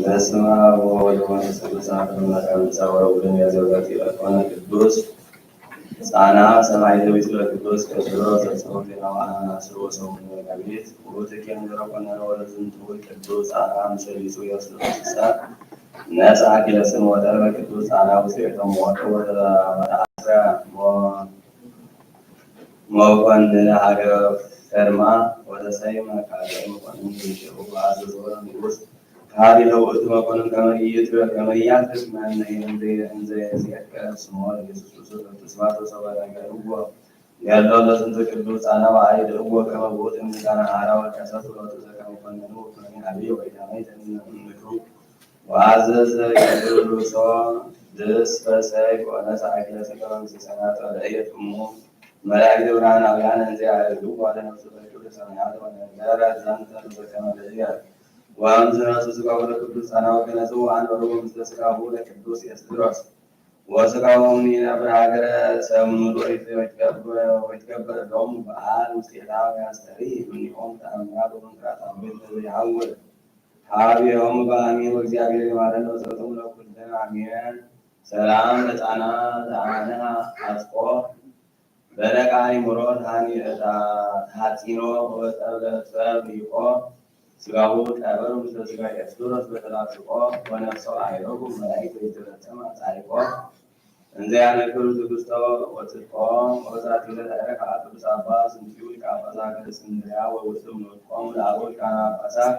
በስመ አብ ወወልድ ወመንፈስ ቅዱስ አሐዱ አምላክ። አምሳው ረቡዕ ለሚያዝያ ሁለት ይረክበነ ቅዱስ ጻና ሰማዕት ዘቢትር ቅዱስ ቄርሎስ ዘጸሎተ ሐዋርያነ አስሩ ወሰሙኑ መጋቢት። ውእቱ ኬንድሮ ኮነ ወለዝንቱ ቅዱስ ጻና ምስለ ቢጹ የሱስ ነሳ አኪለ ስም ወጠርበ ቅዱስ ጻና ውስተ ቤተ ሞቱ ወተአስረ ሞ- መኮንነ ሀገረ ፈርማ ወተሰይመ ካልእ መኮንን ይሽሩ አዘዞ ንጉስ ካህዲ ለውእቱ መኮንን ከመ ኢይትረ- ከመ ኢያትርፍ መነ እንዘ- እንዘ ይዜክር ስሞ ለኢየሱስ ክርስቶስ በትስማቶ ሰበ ነገርዎ ገድሎ ለዝንቱ ቅዱስ ጻና ወአይድእዎ ከመ ውእቱ እምነ ጻና ሐራ ወቀሰቱ ሎቱ ዘከመ ኮነኑ ወኩነኔ አብይ ወኢታመይት እምነ ምክሩ ወአዘዘ ቄርሎስ ድስተ ሰይፍ ወነሳ አኪለ ስም ከመ ምስለ ሰማያት ወለእየት እሙ መላእክት ብርሃናውያን እንዘ ያዕርግዎ ለነፍሱ በክብር ሰማያት ወነገረ ዘንተ ዘከመ ርእየ ወእምዝነቱ ሥጋሁ ለቅዱስ ጻና ወገነዝዎ ወአንበርዎ ምስለ ሥጋሁ ለቅዱስ ኤስድሮስ ወሥጋሁ እምኔነ በሀገረ ሰምኑድ ወይትገበር ሎሙ በዓል ውስቴታ ወያስተርኢ እምኔሆሙ ተአምራት ወመንክራት አበይት ለዘ ይሐውር ሀቤሆሙ በአሜን። ወእግዚአብሔር ይማረነ ወጸሎቶሙ ለኩልነ አሜን። ሰላም ለጻና ዘአነ አጽቆ በነቃ ይምሮ ተሐጺኖ ወበጸብለጸብ ይቆ ሥጋሁ ቀበሩ ምስለ ሥጋ ኤስድሮስ በተላጽቆ ወነፍሶ አይረጉ መላእክት ወይትፈጸም አጻይቆ እንዘ ያነክሩ ትዕግስቶ ወጽድቆ ወበዛቲ ዕለት አይረፈ ቅዱስ አባ ስንቲዩ ሊቀ ጳጳሳት ሀገረ እስክንድርያ ወውእቱ ምልኮሙ ለአበው ሊቃነ ጳጳሳት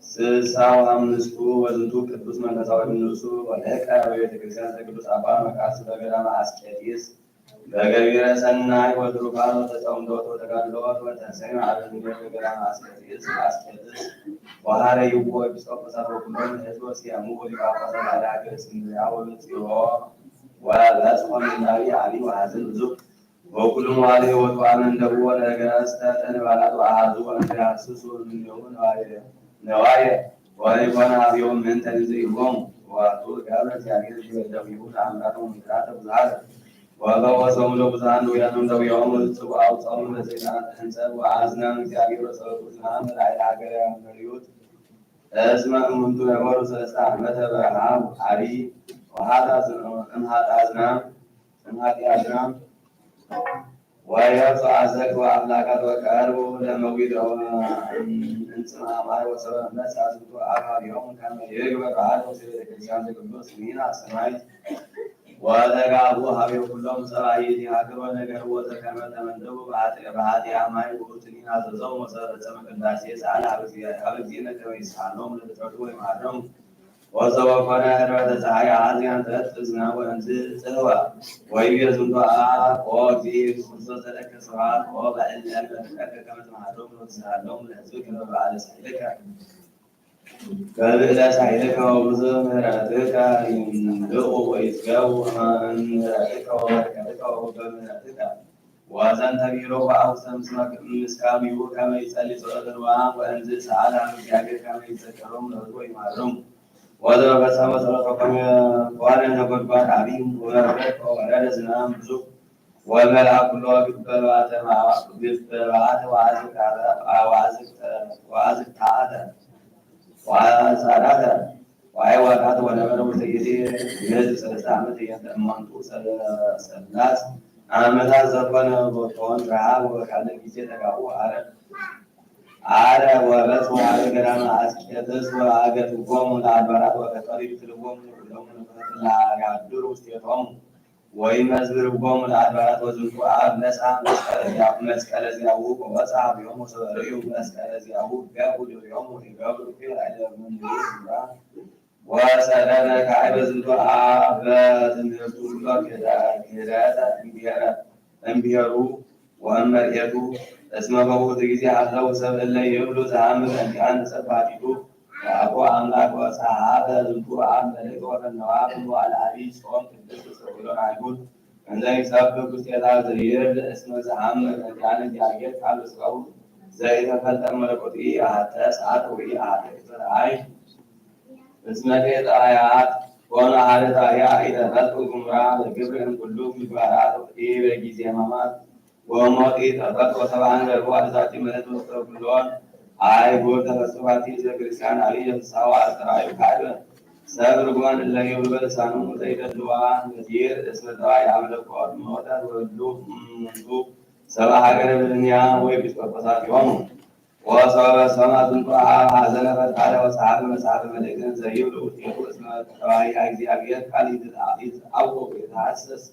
ስሳ ወአምስቱ። ወዝንቱ ቅዱስ መንፈሳዊ ንዑሱ ወለቀ በቤተ ክርስቲያን ዘቅዱስ አባ መቃርስ በገዳመ አስቄጢስ በገቢረ ሰናይ ወትሩፋት ወተጸምዶት ወተጋድሎት ወተሰይመ አበምኔት በገዳመ አስቄጢስ አስቄጥስ ወሐረይዎ ኤጲስቆጶሳት ወኩሎሙ ሕዝብ ወሲያሙ ወሊቀ ጳጳሳት ሀገረ እስክንድርያ ወበጽሖ ወበጽሖ መንዳዊ አብይ ወሐዘን ብዙሕ ወኩሉ መዋዕለ ሕይወቱ አመንደቡ ወነገረስተ ተንባላት ወአሐዙ ወእንተ ያስሱ እምኔሁ ነዋየ ነዋየ ወኢኮነ ሀቤሁ ምንተ እንዘ ይብሎሙ። ወአቱ ገብረ እግዚአብሔር ዲበ እደዊሁ ተአምራተ ወመንክራተ ብዙኃተ ወፈወሰሙ ለብዙኃን ድውያነ እምደዊሆሙ ወጽብኦ አውጽኦሙ ለሰይጣን እንጸ ወአዝነም እግዚአብሔር ወጸበ ብዙኃን በላዕለ ሀገረ መሪዩት እስመ እሙንቱ ነበሩ ሰለስተ ዓመተ በረሃብ አሪ ወኃጢአት እምኃጢአትና እምኃጢአትና ወየብሱ አዘቅት ወአፍላጋት ወቀርቡ ለመዊት እንጽማ ማይ ወሰበ መስ አዝግቶ አካል ዮም ከመ ይግበር በዓል ውስተ ቤተ ክርስቲያን ዘቅዱስ ሚና ሰማይ ወተጋቡ ሀቤሁ ኩሎም ጸባኢት የሀገር ወነገር ወዘከመ ተመንደቡ በኃጢአ ማይ ውእቱኒ አዘዞም ወሰበ ቅዳሴ ሰአለ ሀበ እግዚእነ ከመ ይስአሎም ለፍጥረቱ ወይማረም። ወሰበ ኮነ ዕርበተ ፀሐይ አዝያን ተእትዝና ወእንዝ ጽህዋ ወይቤ ዝንቱ አብ ኦ እግዚእ ኢየሱስ ክርስቶስ ዘለከ ስብሐት ኦ ባዕል ለእመ ፍቀድከ ከመ ትመሃሮም ወትስሃሎም ለሕዝብከ በበዓለ ሳይልከ በብዕለ ሳይልከ ወብዙ ምህረትከ ይምልኡ ወይጽገቡ እምሕረትከ ወበረከትከ ወበምህረትከ ወዘንተ ቢሮ ወአውሰ ምስካቢሁ ከመ ይጸሊ ጸሎተ ንዋም ወእንዝ ሰአል ሀበ እግዚአብሔር ከመ ይዘከሮም ለህዝቡ ወይማሮም። ወዘበፈጸመ ጸሎተ ኮነ ነጎድጓድ አቢይ ወበረድ ወወረደ ዝናም ብዙሕ ወመልአ ኩሎ ግበባተ ግበባተ ወአዝቅተ ወአዝቅተ ወአዝቅተ ወአጸዳተ ወአይ ወራት ወነበረ ውስተ ይእቲ ምድር ሰለስተ ዓመት የንተ እማንቱ ሰላስ ዓመታት ዘኮነ ቦቶን ረሃብ ወካለ ጊዜ ተጋኡ አረ አረ ወበጽሑ ሀበ ገዳመ አስቄጥስ ወአገትዎሙ ለአድባራት ወቀጠሩ ይቅትልዎሙ ወኩሎሙ ነፍሳት እለ ያድሩ ውስቴቶሙ ወይመዝብርዎሙ ለአድባራት ወዝንቱ አብ ነስአ መስቀለ ዚአሁ ወወፅአ ሀቤሆሙ ወሰበ ርእዩ መስቀለ ዚአሁ ገብሩ ዲቤሆሙ ወኢገብሩ ላዕለ ምንትሩ ግብራ ወሰደደ ካዕበ ዝንቱ አብ በትምህርቱ ኩሎ ክህደተ እምብሔረ እምብሔሩ ወእመርኤቱ እስመ በውእቱ ጊዜ ሀለው ሰብእ እለ ይብሉ ዘአምር እንቲአነ ንጸብ ባቲቱ ወአኮ አምላክ ወጸሐፈ ዝንቱ አብ መልእክት ወፈነዋ ኩሎ አለ አቢይ ጾም ቅድስት ውስተ ኩሎን አይሁድ እንዘ ይሰብክ ውስቴታ ዘይብል እስመ ዘአምር እንቲአነ እግዚአብሔር ቃል ወስጋው ዘኢተፈልጠ መለኮቱ ኢአሐተ ሰዓት ወኢአሐተ ክፍለ አይን እስመ ጤጣያት ኮነ አርዳኢያ ኢተፈልጡ ግሙራ ለግብር እምኩሉ ምግባራት ኢበጊዜ ሕማማት ወሞት ኢተፈልጡ ሰብአን ዘርቦ አልዛቲ መለት ወሰብ ኩሎን አይ ጉድ ተፈስቶ ባቲ ዘክርስቲያን አብይ ፍስሐ ወአስተርአዩ ካዕበ። ሰብ ርጉማን እለ ይብሉ በልሳኖሙ ዘይደልዋ ነዲር እስመ ጠባይ አምልኮት ሞተ ወሉ እምንቱ ሰብአ ሀገረ ብእንያ ወኤጲስቆጶሳቲሆሙ። ወሶበ ሰምዐ ዝንቱ አብ ሐዘነ ፈድፋደ ወጸሐፈ መጽሐፈ መልእክትን ዘይብሉ ውጤቱ እስመ ጠባይ እግዚአብሔር ቃል ይትአወቅ ወይትሐሰስ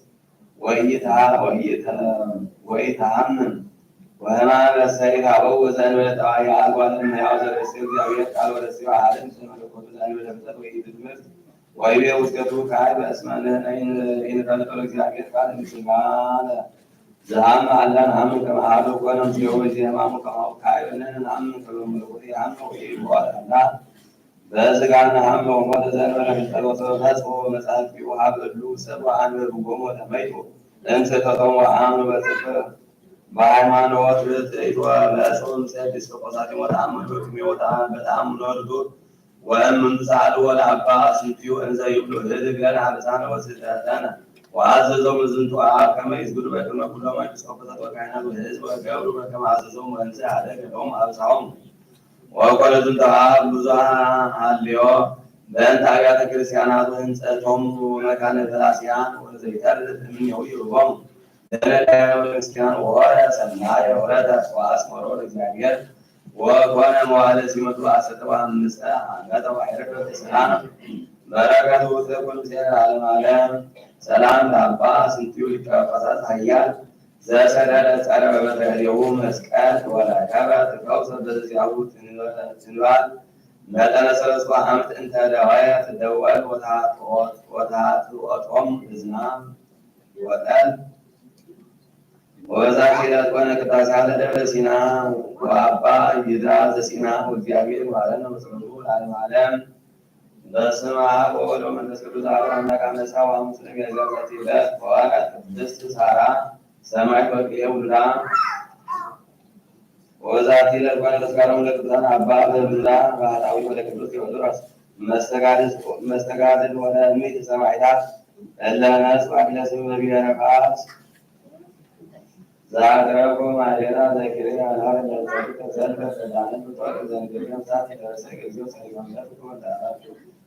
ወኢይትሃ-፣ ወኢይት-፣ ወኢይትሃምም። ወሕማም እሰይት አበው ዘእንበለ ጠባይ አልጓል እመሕያው ዘርእስዮ እግዚአብሔር ቃል ወርእስዮ አሐደ ምስለ መለኮቱ ዘእንበለ ፍጥረት ወኢይትትምርት። ወይቤ ውስቴቱ ካዕበ እስመ ንሕነ ኢንፈልጦ ለእግዚአብሔር ቃል እምስጋለ ዘሐመ አላ ነሐምም ከመ አሐዱ ኮነ ምስሌሁ በጊዜ ሕማሙ ከማሁ ካዕበ ንሕነ ነሐምም ከመ መለኮቱ ይሐምም ወኢይትወሃድ አላ በስጋ ነሐምም ወሞተ ዘእንበለ ፍልጠት ወሶበ መጽኡ መጻሕፍቲሁ ሀበ እሉ ሰብ ወአንበብዎሙ ወተመይጡ እምስእተቶሙ ወአምኑ በጽድቅ በሃይማኖት ርትዕት ወመጽኡ ምስለ ኤጲስቆጶሳቲሆሙ ወተአመኑ በቅኔሁ ወተአመኑ በተአምኖ ርቱዕ ወእምንቱ ሰአልዎ ለአባ አስንትዩ እንዘ ይብሉ ህድግ ለነ አበሳነ ወስህተተነ ወአዘዞሙ ለዝንቱ አብ ከመ ይስግዱ በቅድመ ኩሎሙ ኤጲስቆጶሳት ወካህናት ወሕዝብ ወገብሩ በከመ አዘዞሙ ወእንዘ ሀደገ ሎሙ አበሳሆሙ። ወኮነ ዝንቱ አብ ብዙኃ ሀልዮ በእንተ አብያተ ክርስቲያናት ወህንጸቶሙ ወመካነ ፈላስያን ወዘይተርፍ እምኔሁ ይሁቦሙ ለነዳያኑ ለክርስቲያን ወሆረ ሰናየ ሆረተ ወአስመሮ ለእግዚአብሔር ወኮነ መዋዕለ ሲመቱ አሰርተ ወአምስተ ዓመተ ወዐረፈ በሰላም። በረከቱ ትኩን ምስሌነ ለዓለመ ዓለም። ሰላም ለአባ ስንትዩ ሊቀ ጳጳሳት ኃያል ዘሰደደ ጸረ በበትረ እዴሁ መስቀል ወረከበ ትፈውስ በዘዚአሁ ትንባል መጠነ ሰለስቱ ዓመት እንተ ደወየ ትደወል ወታጥቆ-፣ ወታጥቆቶም እዝና ወጠል። ወበዛቲ ዕለት ኮነ ቅዳሴሃ ለደብረ ሲና ወአባ ይድራ ዘሲና ወእግዚአብሔር ይባረነ በጸሎቱ ለዓለመ ዓለም። በስመ አብ ወወልድ ወመንፈስ ቅዱስ አሐዱ አምላክ። አመ ሰ ወሐሙስ ለሚያዝያ በዛቲ ዕለት ኮነ ቅድስት ሳራ ሰማዕት ወቅኔ ውሉዳ። ወበዛቲ ዕለት ኮነ ተስካሮሙ ለቅዱሳን አባ በብሉዳ ባህታዊ ወለቅዱስ ቴዎድሮስ መስተጋድል፣ መስተጋድል ወለምእት ሰማዕታት እለ ነስኡ አክሊለ ስም በብሔረ ፋርስ። ዘአቅረብኩ ማሕሌተ ዘኪርየ አልሃ ለእግዚአብሔር ተዘልፈ ጸዳነ ፍጡር ዘንግርግም ሳት የደረሰ እግዚኦ ጸሪቀ ምሕረት ኩመ ተአራቱ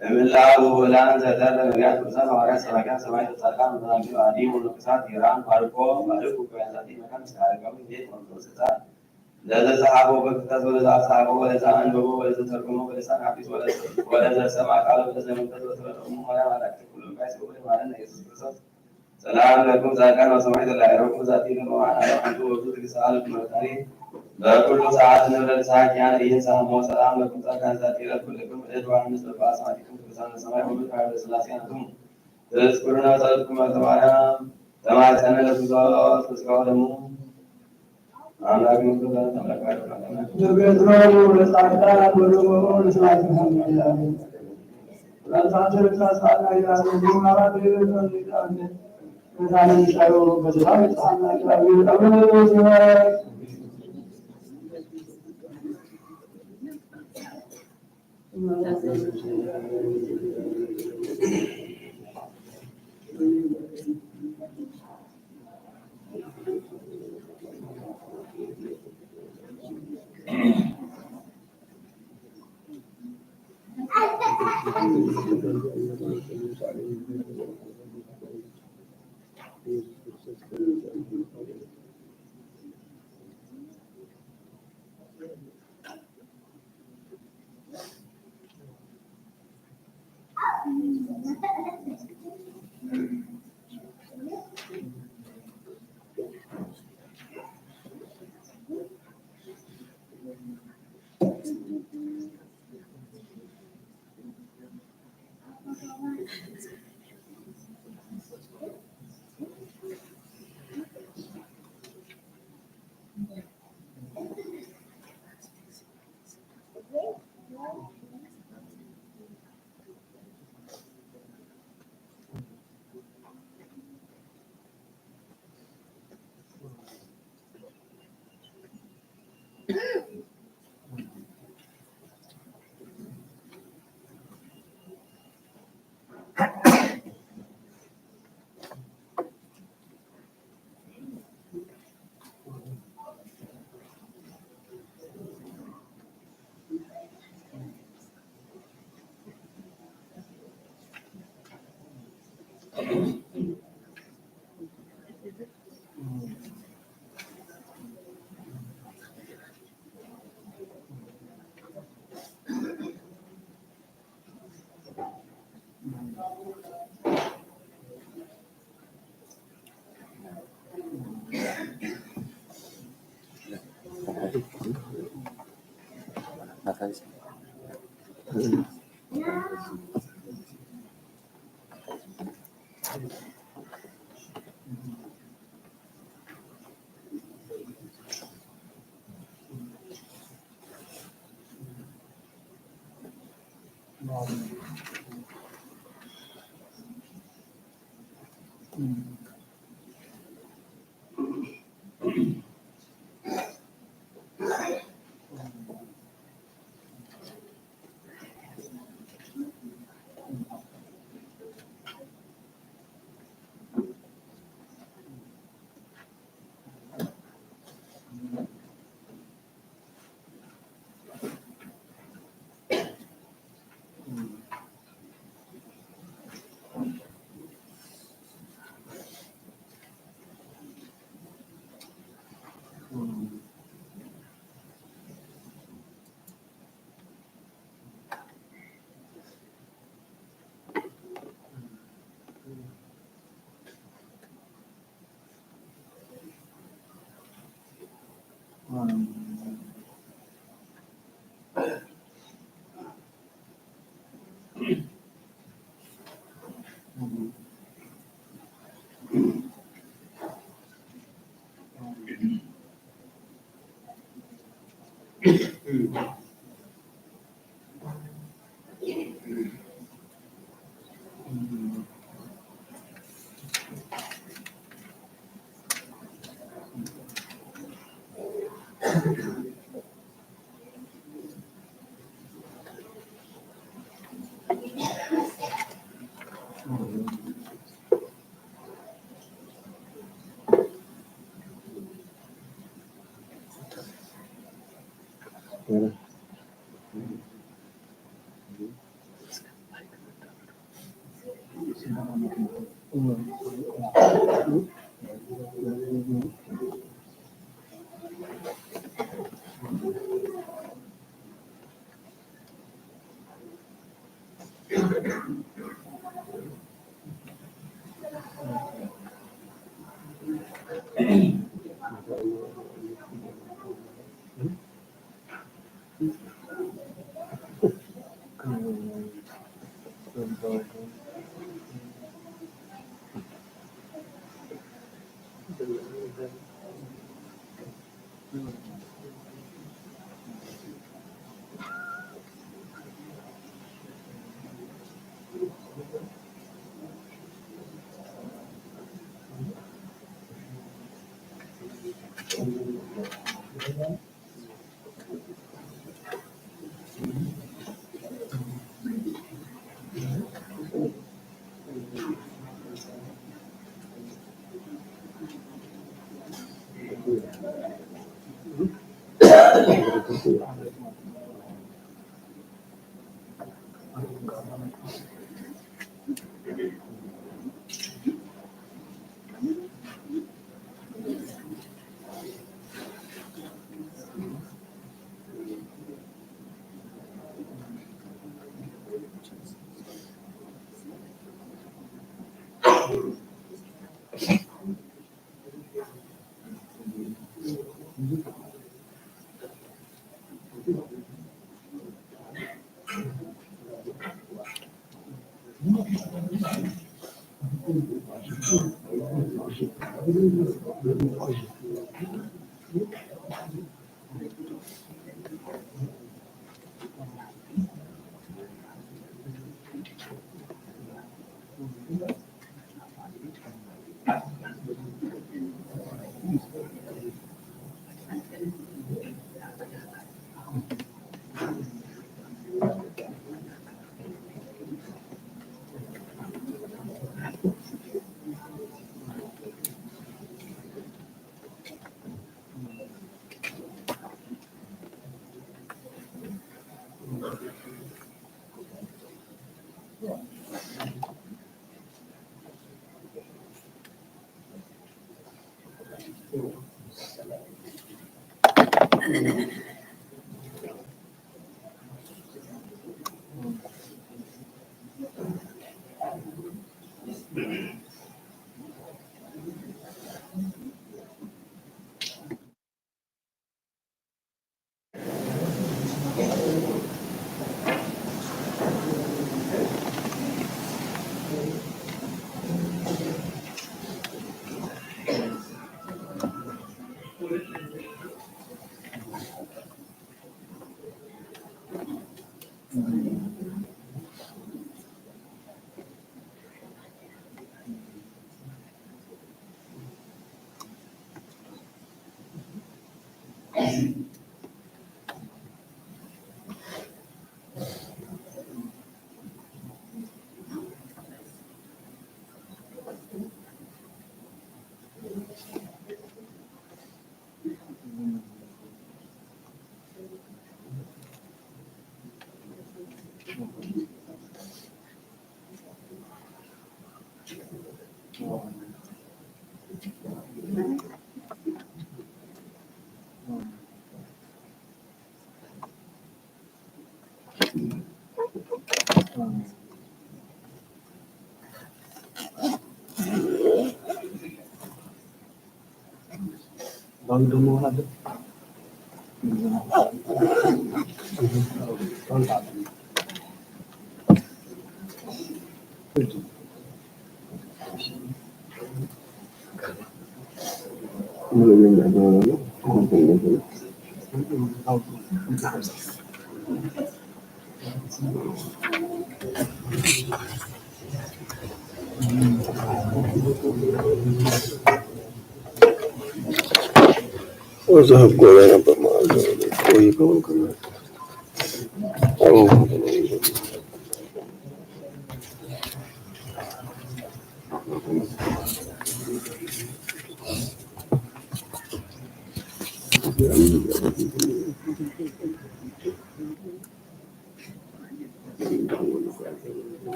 እምላ ውላን ዘተርፈ ነቢያት ቅዱሳን ሐዋርያት ሰባክያን ሰማዕት ጻድቃን ወመናፍቃን አዲ ወመነኮሳት ሄራን ባርኮ ባርኩ ጉባኤ ዛቲ መካን እስከ አረጋዊ እንዴት ወንዶስ ሕፃን ለዘ ጸሐፎ በክርታስ ወለዘ አጻሐፎ ወለዘ አንበቦ ወለዘ ተርጎሞ በልሳን ሐዲስ ወለዘ ሰምዐ ቃሎ ወለዘ መንፈስ ወተረጎሞ ማርያም አላክት ኩሉ ቃይ ሲሆን ማረነ ኢየሱስ ክርስቶስ። ሰላም ለኩም ጻድቃን ወሰማዕት ለአዕረኩም ዛቲ ለመዋዕል ዓለም አንቱ ወቱ ትግስት አለኩም መርታኒ በኩሉ ሰዓት ንብረት ሳኪያን ኢይንሳ ሞ። ሰላም ለኩም ጻድቃን ዛቲ ለኩልክም እድ ወአንስ በአስማቲኩም ቅዱሳን ለሰማይ ወምድር ኃይለ ሥላሴ አንቱም ትዝክሩነ ጸሎትኩም አልተማርያም ተማጸነ ለክርስቶስ በስጋው ደሙ አምላክ ይመስገን። ተመለከቱ። ትቤትሮሙ ለጻድቃን ወደሙ ለሰማዕት።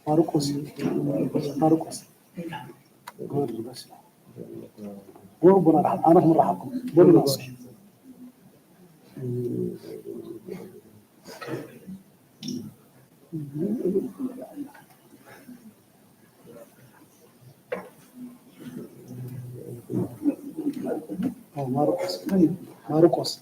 Markos. Markos. Markos. Markos. Good, good. Ana hum rahakum. Bol nas. Markos. Markos.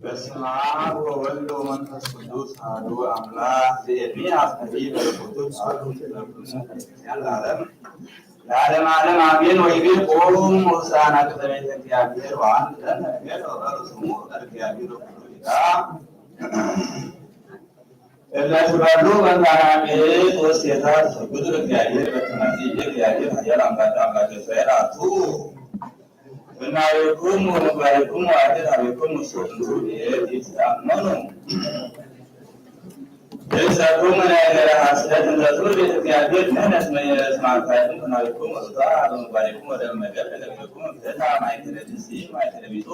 በስመ አብ ወወልድ ወመንፈስ ቅዱስ አሐዱ አምላክ። ዘኤርምያስ ነቢይ በልቦቱ አሐዱ ለዓለም፣ ለዓለም ዓለም አሜን። ወይቤ ቁሙ ውስተ አናቅጸ ቤተ እግዚአብሔር ወአንትሙ ትነግሩ ስሙ ለእግዚአብሔር ወኩሉ ይዳ። እለ ትበሉ በእንተ አናቅጽ ወእሴታ ትሰግዱ ለእግዚአብሔር በትእዛዝ ይቤ እግዚአብሔር ኃያል አምላክ አምላከ እስራኤል አቱ። ፍናዌክሙ ወምግባሬክሙ አድር ሀቤክሙ ውስተ ዝንቱ ቤት ይትአመኑ። ርዕሰኩም ነገረ ሐሰት እንተ ትውልድ እግዚአብሔር ንሕነስ መየስ ማንታይኩም ከናዊኩም ወስታ በመባሪኩም ወደ መገብ ተገብኩም ከታ ማይከለ ድሲ ማይከለ ቢቱ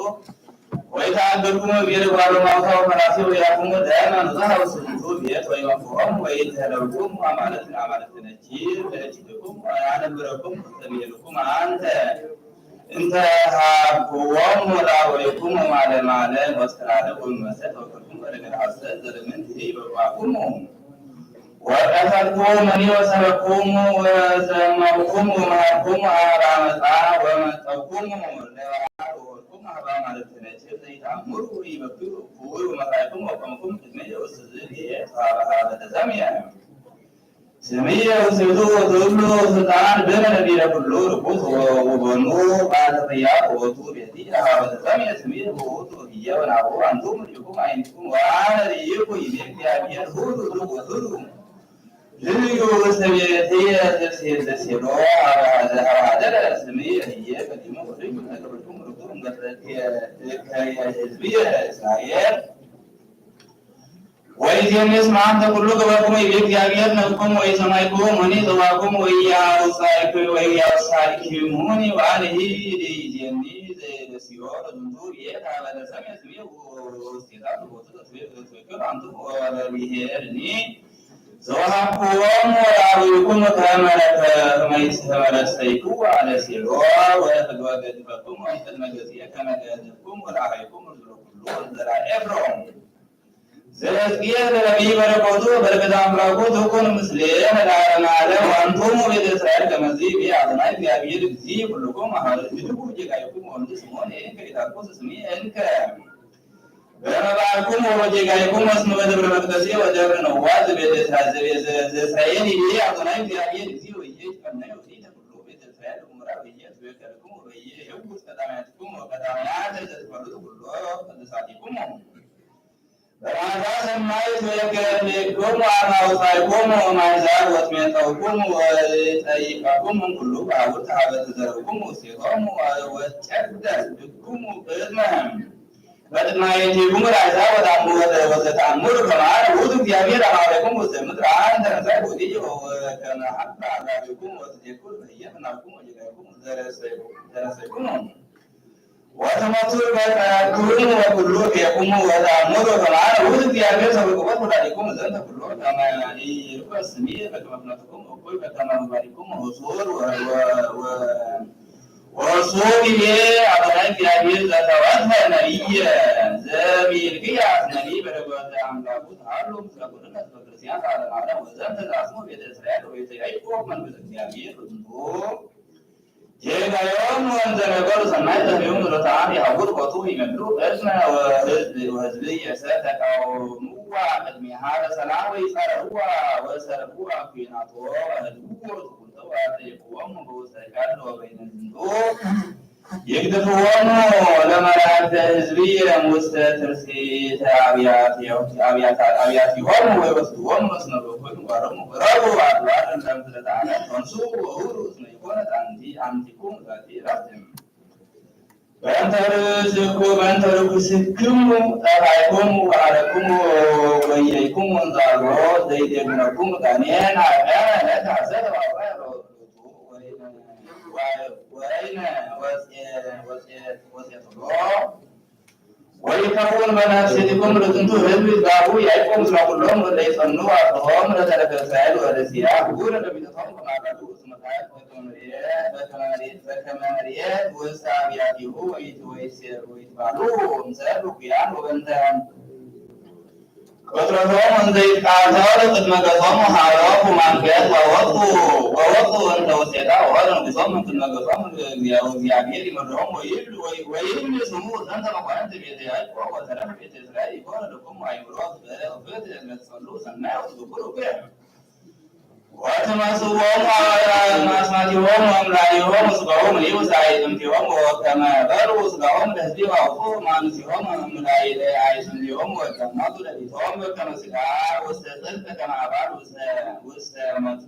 ወይታ አንገርኩም ቢር ባሉ ማውታ ወፈራሲ ወያኩም ወደ ሃይማኖት ሀውስቱ ቤት ወይ መፍሆም ወይ ተለውኩም አማለት አማለት ነች ለችልኩም አነብረኩም ተሚልኩም አንተ እንተ ሀብኩዎሙ ለአበዊኩሙ ማለ ማለ ወስተላለፉ መሰል ወኩልኩም በነገር ሐሰት ዘለምን ትሄ ይበባኩሙ ወቀተልኩሙኒ ወሰበኩሙ ወዘመርኩሙ ወመሃርኩሙ አህባ መጻ ወመጸውኩሙ ለበዓል ወወልኩም አህባ ማለት ነችር ዘይተአምሩ ይበክሩ ክቡር ወመሳይኩም ወቀምኩም ቅድሜ ወስዝል የት ሀበ ሀበ ተሰምየ ስምየ ውስቱ ወትብሉ ስልጣን ብነ ነቢረ ኩሉ ርኩስ ወበኑ ባልተፈያ ወቱ ቤቲ አሃበ ተሰምየ ስምየ ውእቱ ህየ ወናሁ አንቱም ርኢኩም አይንኩም ወአነ ርኢኩ ይቤ እግዚአብሔር ሁሉ ወትብሉ ልዩ ውስተ ቤትየ ዘሴሎ ሀበ ሀደረ ስምየ ህየ ቀዲሙ ወልዩ ተገብርኩም ርኩስ ከህዝብየ እስራኤል ወይዜኒ እስመ አንተ ኩሉ ገበርኩሙ ይቤ እግዚአብሔር ነብኩም ወኢሰማይኩም ወኒ ጸዋኩም ወኢያውሳይኩ- ወኢያውሳይኩሙኒ ወአነሂ ይዜኒ ዘይደስዮ ለዝንቱ ቤት ሀበ ለሰምየ ስምየ ውስቴታ ትቦቱ ለትቤ- ለትቤክር አንቱ ወለብሔርኒ ዘወሀብኩዎሙ ለአበዊኩሙ ከመ- ከመ- ከመ ረሰይኩ አለ ሴሎ ወለተገበገድፈኩም ወእንቅድመ ገጽየ ከመ ገዘትኩም ወለአበዊኩሙ ርሱለ ኩሉ ወዘራ ኤፍሮም። ዘሕዝቅኤል ነቢይ በረከቱ በረከተ አምላኩ ትኩን ምስሌነ ለዓለመ ዓለም ወአንቱሙ ቤተ እስራኤል ከመዚ ይቤ አዶናይ እግዚአብሔር እግዚእ ኩልኩም አሐዱ ህድጉ ጌጋይኩም ወምድር ስምዖን እንከ ኢታኩስ ስሚ እንከ በመባልኩም ወጌጋይኩም እስመ በደብረ መቅደሴ ወደብረ ነዋ ዘቤተ እስራኤል ዘቤ- ዘ- ዘእስራኤል ይቤ አዶናይ እግዚአብሔር እግዚእ ወይዜ ይትቀነዩ ውእቱ ለኩሉ ቤተ እስራኤል ገሞራ ወይዜ ትቤከልኩም ወበይዜ ይሁስ ቀዳማያትኩም ወቀዳማያተ ዘትፈልጡ ኩሎ ቅድሳቲኩም በማዛ ሰማይ ትቤከልኩም አማውሳይኩም ወማይዛብ ወትሜጠውኩም ወጠይቀኩም እምኩሉ ባቡር ሀበ ትዘርኩም ውስቴቶም ወትቀደስ ድኩም ቅድመ በጥማየቲኩም ለአሕዛብ ወተአምሩ ከማነ ውእቱ እግዚአብሔር አማልክቲኩም ውስተ ምድር አንቲ ተንሳይ ውእቱ ወከመ ሀብተ አጋብእቲኩም ወትዜክሩ በህየ ፍናዊቲኩም ወጌጋይቲኩም ዘረሰይኩም ወትመቱ በትረክሙ ወኩሉ ቤትኩም ወተአምሩ ከማነ ውእቱ እግዚአብሔር ሰብእ ቅቦት ወላዲኩም ዘንተ ኩሎ ከመ ኢይርኩስ ስሚ በከመ ፍኖትኩም እኩይ በከመ መባሪኩም ወሱር ወ- ወ- ወ- ወእርሱ ይቤ አዶናይ እግዚአብሔር ዘተወስፈ ነቢይ ዘሚልክያስ ነቢይ በረከተ አምላኩ ተሃሉ ምስለ ኩልነ ህዝበ ክርስቲያን ለዓለመ ዓለም። ወዘንተ ዘአስሙ ቤተ እስራኤል ወቤተ ያዕቆብ መንግስተ እግዚአብሔር ውእቱ። ጌጋዮም ወእንዘ ነገሩ ሰናይ ዘህቤሙ ጸሎተ አብ የሐውር ቦቱ ይመልኡ እዝነ ወህዝብ ወህዝብ የሰ ተቃወሙዋ ቅድሜሃ በሰላም ወይጸረዋ ወሰረዋ ኩናቶ ወህድጉ ወትኩልተ ወአጠይቅዎሙ በውስተ ገድል ወበይነ ዝንቱ ይግድፍዎሙ ለመላእክተ ህዝብየ ውስተ ትርሲተ አብያት- አብያት- አብያቲሆሙ ወይወስድዎሙ እስመ በኩሉ ይንጓሮሙ ቅረቡ አድባር ለምስለ ተአለት ተንሱ ወሁሩ እስመ ይኮነ አንቲ- አንቲኩም ዛቲ ዕረፍት። በእንተ ርእስኩ- በእንተ ርእስክሙ ጠባይኩሙ ወአረኩሙ ወየይኩሙ እንዛሎ ዘይደግመኩም ጋኔን አዳነ ለታሰረ ባባይ ሮቱ ወይነ ወይነ ወሴ- ወሴ- ወሴትሎ ወይከውን በነፍሲቲኩም ለዝንቱ ህዝብ ይትባኡ ያዕቆብ ምስለ ኩሎም ለይጸኑ አጽሆም ለተረፈ እስራኤል ወለሲያ ሁሉ ለሚጠፋው በማራዱ ስመታት በከመ መሬት ውስተ አብያቲሁ ወይት- ወይት- ወይትባሉ እምሰል ርኩያን ወበንተ ቅትረቶም እንዘ ይትቃተሉ ቅድመ ገጾሙ ሀረኩ ማንገት ወወጡ ወወጡ እንተ ውስቴታ ወወጡ ንጉሶም እምቅድመ ገጾም እግዚአብሔር ይመርሖም ወይብል ወይ- ወይብል ስሙ ዘንተ መኳንንት ቤተ ያዕቆብ ወተረፈ ቤተ እስራኤል ይኮነ ለክሙ አእምሮ ፍትሕ ለትጸሉ ሰናይ ወትዝክሩ ፍሬ ወትመጽእዎሙ አስማቲሆሙ ወእምላሊሆሙ ስጋሆሙ ለይውሳይጥምቲሆሙ ወከመ በሉ ስጋሆሙ ለህዝቢ ወአውጽኡ ማኑሲሆሙ እምላይለ አይስምቲሆሙ ወቀመጡ ለሊቶሙ በከመ ስጋ ውስተ ጽድቅ ከመ አባል ውስተ ውስተ መጥፉ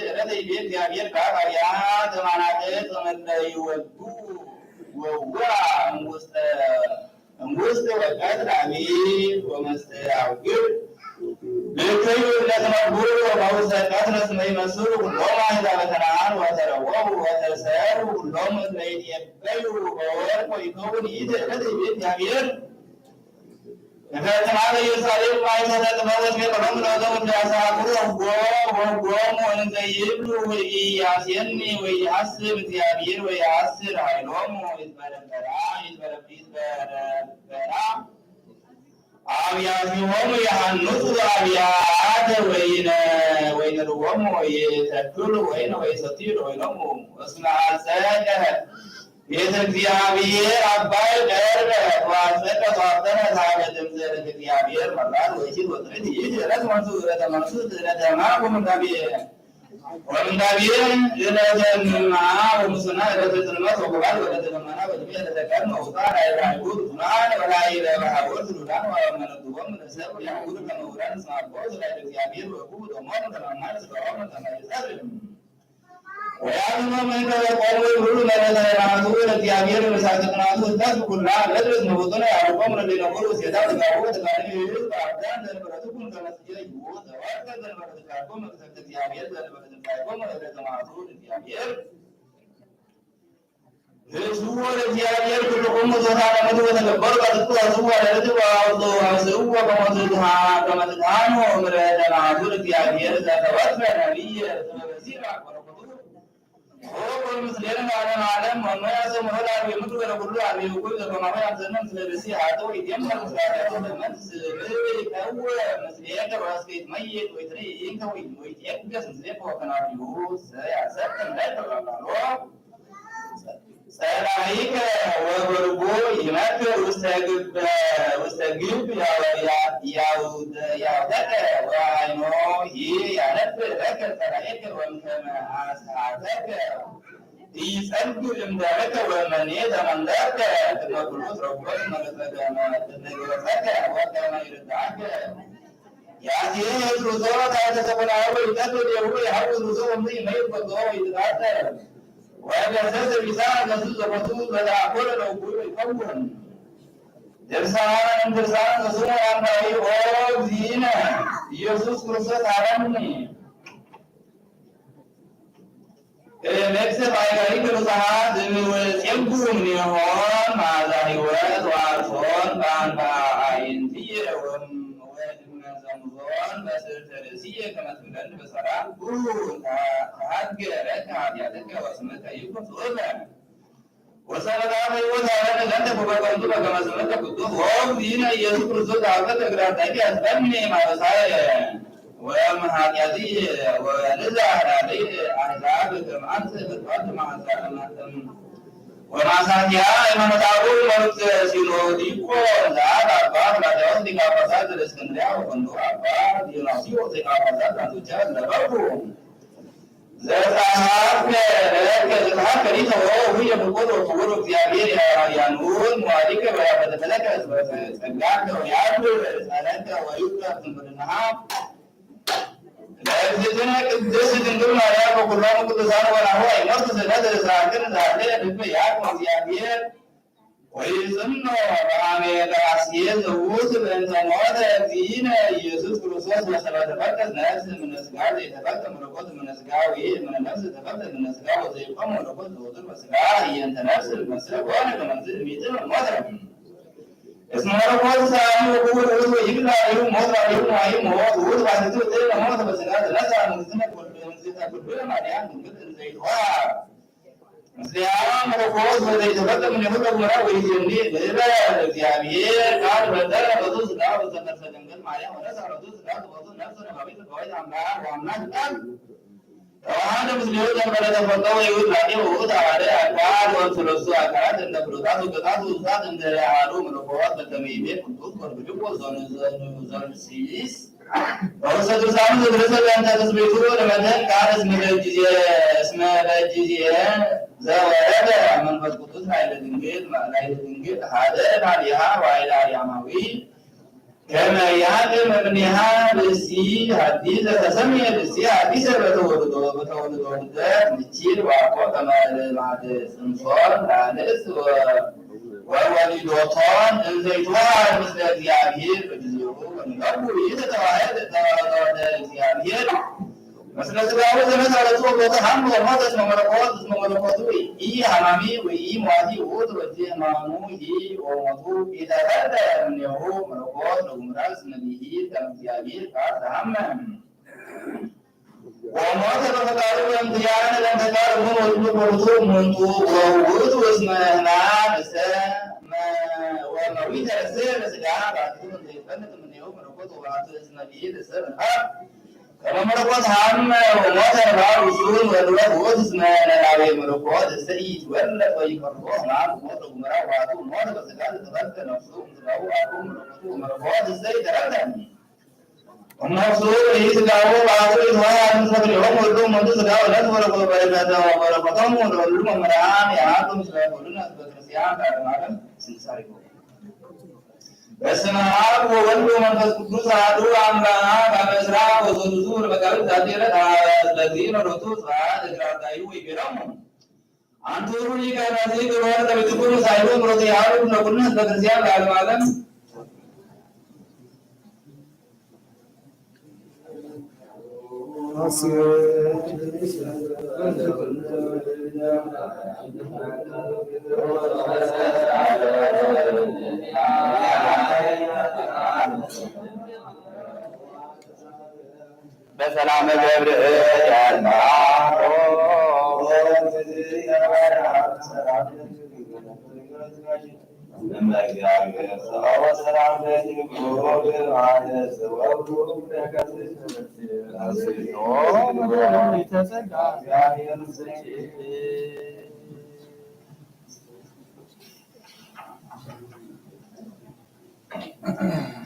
ርዕደት ይቤ እግዚአብሔር ጋር አብያተ ማናተ ተመለዩ ወዱ ወዋ እንጉስተ እንጉስተ ወቀትል አቢ ወመስተ አውግር ለከዩ ለተመጉ ወውስተ ቀትል እስመ ይመስሉ ኩሎም አሕዛበ ከነዓን ወተረወሙ ወተሰሩ ኩሎም እለ ይትዔበዩ በወርቅ ወይከውን ይእቲ ዕለት ይቤ እግዚአብሔር። እፈጽማ ለኢየሩሳሌም ማይ ተጠቅመው ወትቤ ቀሎሙ ለወገው እንደ አሳፍሩ ወጎ ወጎሙ እንዘ ይብሉ ወኢያሴኒ ወኢሐስም እግዚአብሔር ወኢሐስር ኃይሎሙ ይትበረበራ ይትበረብ- ይትበረበራ አብያቲሆሙ የሐንጹ አብያተ ወይነ ወይነርዎሙ ወይተክሉ ወይነ ወይሰትዩ ለወይኖሙ እስመ አጸቀ ቤተ እግዚአብሔር አባይ ቀርበ ወአጸቀ ቷፈነ ታበ ድምፀ ቤተ እግዚአብሔር መራር ወይሲት ወጥሪት ይእቲ ዕለት መንሱ ዕለተ መንሱ ዕለተ ማቁ ምንዳቤ ወምንዳቤ ዕለተ ምንዓ ወሙስና ዕለተ ጽልመት ወቁባል ወዕለተ ደመና ወድቤ ዕለተ ቀን ወውጣ ላዕለ አይሁድ ፉላን ወላዕለ ባሕወርት ሉዳን ወመነግቦም ለሰብእ ያዕቡድ ከመ ውራን እስመ አበው ስለ እግዚአብሔር ወይኩቡ ደሞም ከመ ማይ ስጋሆም ከመ ይጸልም ወያድኖም እንከ ወቆሙ ይብሉ መለተ ናቱ ለእግዚአብሔር በሳቅናቱ እታት ኩላ ለድረስ መቦቶነ ያዕቆም ለሌነቆሩ ሴታ ተጋቡ ተጋኒ ይብል በአብዳን ዘንበረትኩም ከመ ስዎ ለእግዚአብሔር ኩልኩሙ ዞታ ለምድር ወተገበሩ በትኩ አስዋ ለርትብ አውጡ አስው ከመትሃኑ ምረተ ናቱ ለእግዚአብሔር ዘተወፈ ነቢይ ስመ በሲራ ወረከቱ ወኩን ምስሌነ ለዓለመ ዓለም። ወመያሰ ሞላ ለምድር ወለኩሉ አርዌ ወኩሉ ዘበማሁ ያምሰነ ምስለ ብሲ ሀጥእ ወይትየመር ምስለ ኃጢአቱ ለመንስ ብእከው ምስሌከ ወአስከ ይትመየጥ ወይትረኤ ኢንከ ወይትየገስ ምስሌከ ወከናፊሁ ሰያሰክር ለከ ወአምራሎ ጸላኢከ ወበልቡ ይመክር ውስተ ግብ ውስተ ግብ ያውደቀ ወአይኖ ያነብር ለከ ጸላኢከ ወእምከመ አስሐተከ ኢጸግብ እምደረከ ወመኔ ዘመንደርከ ቅድመ ኩሉ ትረክቦ ቅድመ ገጸከ ወከመ ይርድአከ። ያሴ ርዞ ታሕተ ሰኮናሁ ወይቀትል ሌሁ የሐውር ርዞ ወምዝ ይመይት በጎ ወይትቃተል። ወገሰሰ ቢሳን ገሱ ዘቦቱ ለተአኮለ ለውጉ ይከውን። ድርሳን ድርሳን ዘስሙ አንዳዊ ኦ እግዚእነ ኢየሱስ ክርስቶስ ሀበኒ። እምእክሰ ባይጋሪ ቅዱሳን እምወ ጼጉ እምኔሆን መዓዛ ሕይወት ወአርሶን በአንባ አዕይንትየ ወም- ወእመዘምዞን በስእርተ ርእስየ ከመ ትብለኒ በሰላም ኩን ተሃድገ ለከ ኃጢአትከ ወስምከ ይኩን ስኡለ። ወሰላም ሕይወት አረነ ዘንተ ኩበ ከንቱ በከመ ስምከ ቅዱስ ወእግዚእነ ኢየሱስ ክርስቶስ አበ እግረ አርዳኢከ አስበኒ ማበሳየ ወእም ኃጢአትየ ወንዛ ላዕሌየ አሕዛብ ከመ አንተ በጥፋት ማሕፀን ወማሳኪያ ሃይማኖታዊ መርት ሲኖዲቆ ዘአብ አባ ፍላቴዎስ ሊቀ ጳጳሳት ዘእስክንድርያ ወፈንዶ አባ ዲዮናስዮስ ሊቀ ጳጳሳት ዘአንጾኪያ ነበርኩ። ዘጸሐፍከ ለእከ ዘጸሐፍከ ሊተ ወሁየ ብቁል ወክቡር እግዚአብሔር ያኑን መዋሊከ ወያበተፈለከ ጸጋከ ወያድር ጸነከ ወይፍቀር ዝምድናሃ ለእግዝእትነ ቅድስት ድንግል ማርያም ወኩሎሙ ቅዱሳን ወናሁ አይመርት ስእለት ለስራክን ዛለ ልበ ያዕቆብ እግዚአብሔር ወይጽንዖ በሐሜተ ራስየ ዘውቱ በእንተ ሞተ እግዚእነ ኢየሱስ ክርስቶስ ወሰበ ተፈልጠት ነፍስ እምነ ሥጋ ዘይተፈልጠ መለኮት እምነ ሥጋ ወእምነ ነፍስ ተፈልጠ እምነ ሥጋ ወዘኢኮን መለኮት ዘውቱ በሥጋ ህየንተ ነፍስ እምነ ሥጋ ኮነ ከመ እምይእቲ ሞተ። እስመ መለኮት ሰአሊ ወክቡር ውእቱ ወይክል ላዕሌሁ ሞት ላዕሌሁ መዋዕለ ሞት ውእቱ ባሕቲቱ እለ ሞተ በሥጋ ዘነሥአ እምእግዝእትነ ኩሉ እምእግዝእተ ኩሉ ማርያም ድንግል እንዘ ይትወሃብ ምስሌሃ መለኮት ወዘኢተፈልጠ እምኔሁ ለግሙራ ወይዜኒ ልበ ለእግዚአብሔር ቃል በደረ በቱ ሥጋ ውስተ ከርሰ ድንግል ማርያም ወነሥአ በቱ ሥጋ በቱ ነፍስ ነባቢት ሥጋዊት አምላክ ወአምላክ ቃል ተዋሃደ ምስሌሁ ዘእንበለ ተፈልጦ ወይሁድ ላቄ ውእቱ አሐደ አካል ወእምስለቱ አካላት እንደ ፍሉጣት ወገጣት ውእቱታት እንደ አሐዱ መለኮት በከመ ይቤ ቅዱስ ወርብድቆ ዘንሲስ በውስተ ድርሳኑ ዘደረሰ በእንተ ትስብእቱ ለመድኃኒት ቃል እስመ በጊዜ እስመ በጊዜ ዘወረደ መንፈስ ቅዱስ ላዕለ ድንግል ላዕለ ድንግል ሀደረ ላዕሌሃ ዋይላ አርያማዊ ከመ ያዕቅብ እምኔሃ ብእሲ ሐዲስ ዘተሰምየ ብእሲ ሐዲስ በተወልዶ በተወልዶ ልደት ምችል ዋኮ ከመ ልማድ ጽንሶን ለአንስት ወ- ወወሊዶቶን እንዘ ይትወሃድ ምስለ እግዚአብሔር በጊዜሁ ወንገብሩ ይእቲ ተዋህደ ተዋህደ እግዚአብሔር ምስለ ሥጋሁ ዘነሳ ለቱ ወቦቱ ሐምድ ወሞተ እስመ መለኮት እስመ መለኮቱ ኢሐማሚ ወኢሟቲ ውእቱ ወእቲ ሕማሙ ወሞቱ ኢተፈልጠ እምኔሁ መለኮት ለግሙራ እስመ ብሂል ከመ እግዚአብሔር ቃል ዘሐመ ወሞተ በፈቃዱ በእንቲአነ ለእንተ ቃል እሙን ወልዱ ወልዱ እሙንቱ ወውእቱ እስመ ሕማም እሰ ወመዊተ እሰ ለሥጋ ባሕቲቱ እንዘ ይፈልጥ እምኔሁ መለኮት ወባሕቱ እስመ ብሂል እሰ መልአክ ከመ መለኮት ሐመ ወሞተ ንባብ ውሱን ወድወት ውእቱ እስመ ነናዌ መለኮት እሰ ኢይትወለድ ወኢቀርቦ ሕማም ወሞት ለግሙራ ወባሕቱ ሞተ በሥጋ ዘተፈልጠ ነፍሱ እምሥጋሁ አኮ መለኮቱ ወመለኮት እሰ ኢተረደ እምነፍሱ ለኢሥጋሁ ባቱ ይትወሃድ ምስለ ክልኤሆሙ ወልዱ እሙንቱ ሥጋ ወነፍስ ወለኮ በረከተ ወበረከቶሙ ለሁሉ መምህራን ያሃሉ ምስለ ኩልነ ህዝበ ክርስቲያን ለዓለመ ዓለም። ስንክሳር ይቆም። በስመ አብ ወወልድ ወመንፈስ ቅዱስ አሐዱ አምላክ። አመ ዕስራ ወሰሉሱ ለመጋቢት ዛቲ ዕለት ለእግዚእነ ሎቱ ስብሐት እግር አርዳኢሁ ወይቤሎሙ አንትሙ ሊቃነ ሊቃውንት ለቤትክሙ ሳይሉ ምሮት ያሉ ለኩሉ ህዝበ ክርስቲያን ለዓለመ ዓለም። በሰላመ ገብርኤል መልአኮ።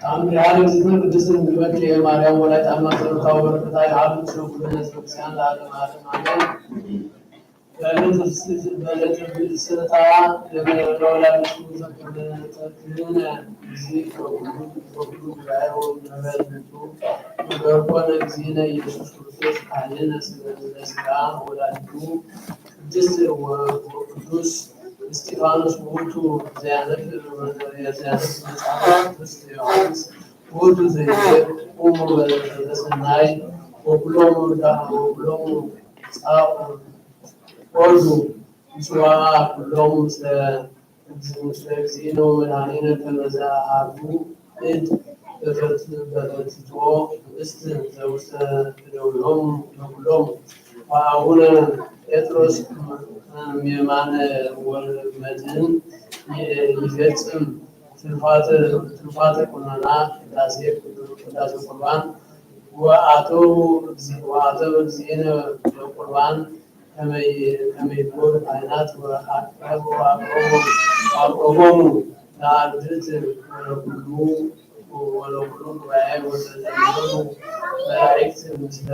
ታምሪሃ ለእግዝእትነ ቅድስት ድንግል በክሌ ማርያም ወላዲተ አምላክ ጸሎታ ወበረከታ ይሃሉ ምስለ ኩልነ ህዝበ ክርስቲያን ለዓለመ ዓለም አሜን። በዕለተ ፍስ-፣ በዕለተ ፍስሕታ ለወላዲቱ ዘክብርነ እግዚእ በኩሉ፣ በኩሉ ጉባኤ ወበኩሉ ነገርኮነ እግዚእነ ኢየሱስ ክርስቶስ ካህሌነ ስለ ሥጋ ወላዲቱ ቅድስት ወ-፣ ወቅዱስ እስጢፋኖስ ውእቱ ዘያነብብ፣ ዘያነብብ መጽሐፈ ቅዱስ ዮሐንስ ውእቱ ዘይቤ ቁሙ በሰናይ ወኩሎሙ ዳ-፣ ወኩሎሙ ጻኡ ወርዱ ምጽዋዓ ኩሎሙ ምስለ እግዚ-፣ ምስለ እግዚእነ ወመድኃኒነ ከመ ዘአሐዱ እድ በተት-፣ በተትትዎ ህብስት ዘውስተ እደዊሆሙ ለኩሎሙ። ወአቡነ ጴጥሮስ እም የማነ ወመድን ይ-፣ ይፌጽም ትሩፋተ፣ ትሩፋተ ቁነና ቅዳሴ፣ ቅዳሴ ቁርባን። ወአተው እግዚ-፣ ወአተው እግዚእነ ለቁርባን ከመ ይ-፣ ከመ ይኩን ካህናት ወአቅረቡ፣ ወአቅረቡ፣ ወአቅረቦሙ ለአርድእት ወለኩሉ ወለኩሉ ጉባኤ ወለዘነበቡ መላእክት ምስለ፣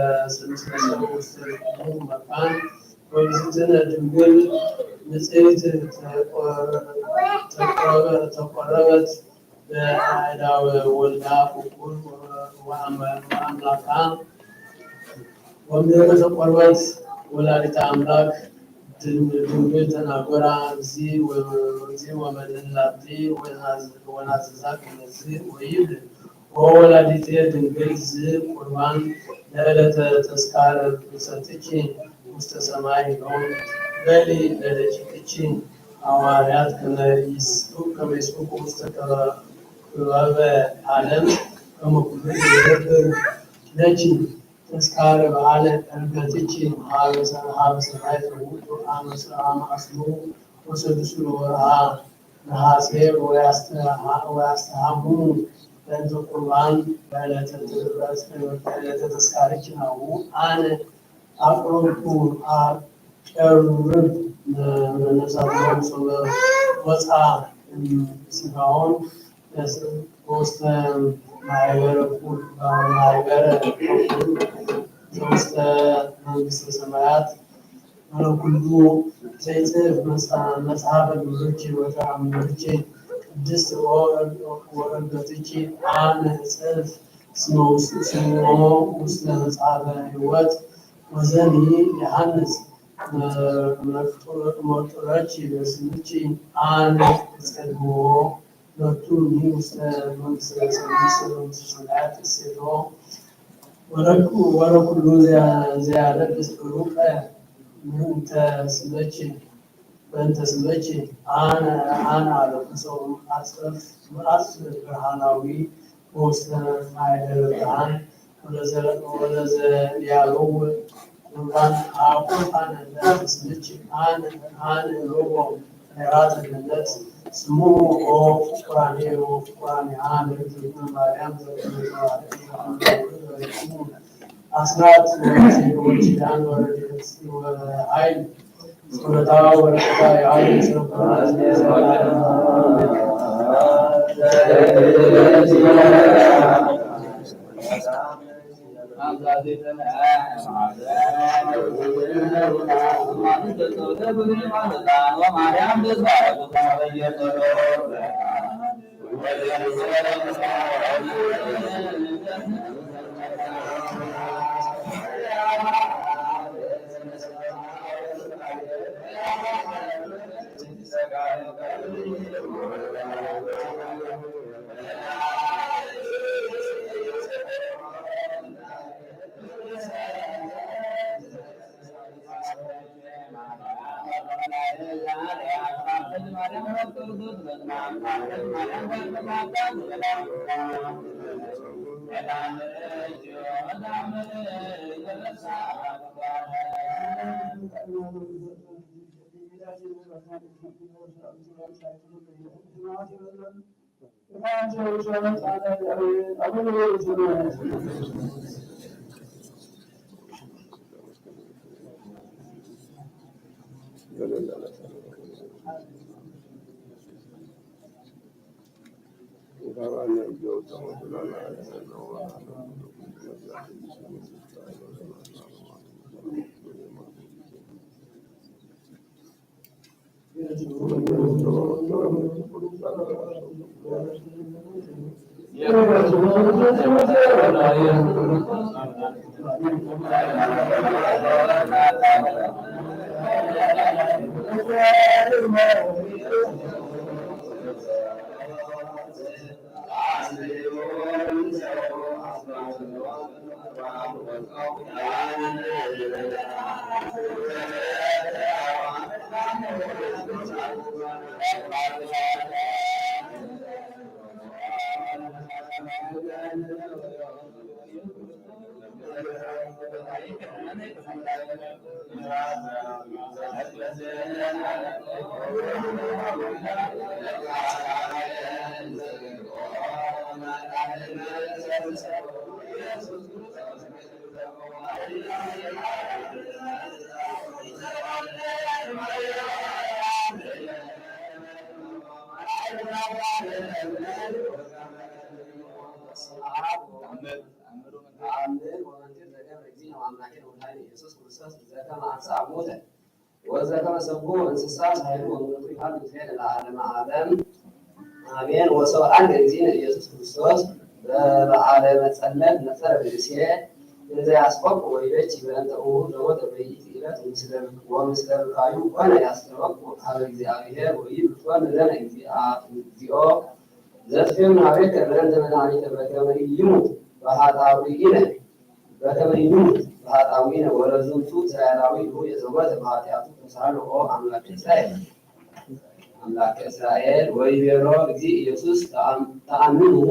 ምስለ ሰብ ውስተ ዝንቱ መካን ወእግዝእትነ ድንግል ንጽሕት ተቆረ-፣ ተቆረ-፣ ተቆረበት በአእዳወ ወልዳ ፍቁር ወአመ-፣ ወአምላካ ወምድረ ተቆርበት ወላዲተ አምላክ ድን-፣ ድንግል ተናገራ ርዚ ወ-፣ ርዚ ወመድህን ላቲ ወናዝ-፣ ወናዘዛ ከመዝ ወይብል ኦ ወላዲተ ድንግል ዝ ቁርባን ለዕለተ ተስካር ርሰትኪ ውስተ ሰማይ ዮም በሊ ለደቂቅኪ ሐዋርያት ከመ ይስብኩ፣ ከመ ይስብኩ ውስተ ክበበ ዓለም ከመ ኩሉ ይገብር ለኪ። ተስካረ በዓለ ዕርገትኪ ሀበ ሰ-፣ ሀበ ሰማይ ዘውቱ አመ ስ-፣ አመ አስሩ ወሰዱሱ ለወርሃ ነሐሴ ወያስተሃ-፣ ወያስተሃሙ በእንተ ቁርባን በዕለተ ተ-፣ በዕለተ ተስካርኪ ናሁ አነ አቅረብኩ፣ አቀርብ ለነፍሳት ጾመ ወጻ ስጋሆን በውስተ ማህበረ ኩል-፣ ማህበረ ኩል ዘውስተ መንግስተ ሰማያት ወለኩሉ ዘይጽሕፍ መጽ-፣ መጽሐፈ ግብርኪ ወተአምርኪ ቅድስት ኦ-፣ ወእርገትኪ አነ እጽሕፍ እስመ ውስ-፣ እስመ ውስተ መጽሐፈ ሕይወት ወዘኒ ዮሐንስ መ-፣ መርጡረ-፣ መርጡረኪ በስምኪ አነ እጸግዎ ሎቱ እምሂ ውስተ መንግስተ፣ ውስተ መንግስተ ሰማያት እሴቶ ወለኩ-፣ ወለኩሉ ዘያ-፣ ዘያለብስ ዕሩቀ ምእንተ ስመኪ፣ ምእንተ ስመኪ አነ፣ አነ አለብሶ እምአጽፍ፣ እምአጽፍ ብርሃናዊ ወውስተ ማይደረ ብርሃን ወለዘ-፣ ወለዘያለው ቁርባን አቁርባነ ለትስልች አነ፣ አነ ሎጎ ሄራተ ገነት ስሙ ኦ ፍቁራኔ ኦ ፍቁራኔ አነ እግዝእትነ ማርያም ዘእንተ ተዋሕዶ አስራት ወኪዳን ወረድኤት ወኃይል አምን ወመንክር ዘገብረ እግዚእነ ወአምላክነ ወመድኃኒነ ኢየሱስ ክርስቶስ ዘከመ አንሥአ እሙታን ወዘከመ ሰብሖ እንስሳ ኃይሉ ወምልኮቱ ይሃሉ ምስሌነ ለዓለመ ዓለም አሜን። ወሶበ ዐርገ እግዚእነ ኢየሱስ ክርስቶስ በበዓለ መጸለት ነጸረ ብእሴ እንዘ ያስፈቁ ወይቤኪ በእንተ እሁ ዘሞተ በይእቲ ዕለት ወምስለ ብካዩ ኮነ ያስተበቁ ሀበ እግዚአብሔር ወይብል ኮነ ለነ እግዚኦ ዘትፌኑ ሀቤከ በእንተ መድኃኒተ በከመ ኢይሙት በኃጣውኢነ በከመ ኢይሙት በኃጣውኢነ ወለዝንቱ እስራኤላዊ ህቡእ ዘሞተ በኃጢአቱ ተሳህሎ ኦ አምላከ እስራኤል አምላከ እስራኤል ወይቤሎ እግዚእ ኢየሱስ ተአምንሁ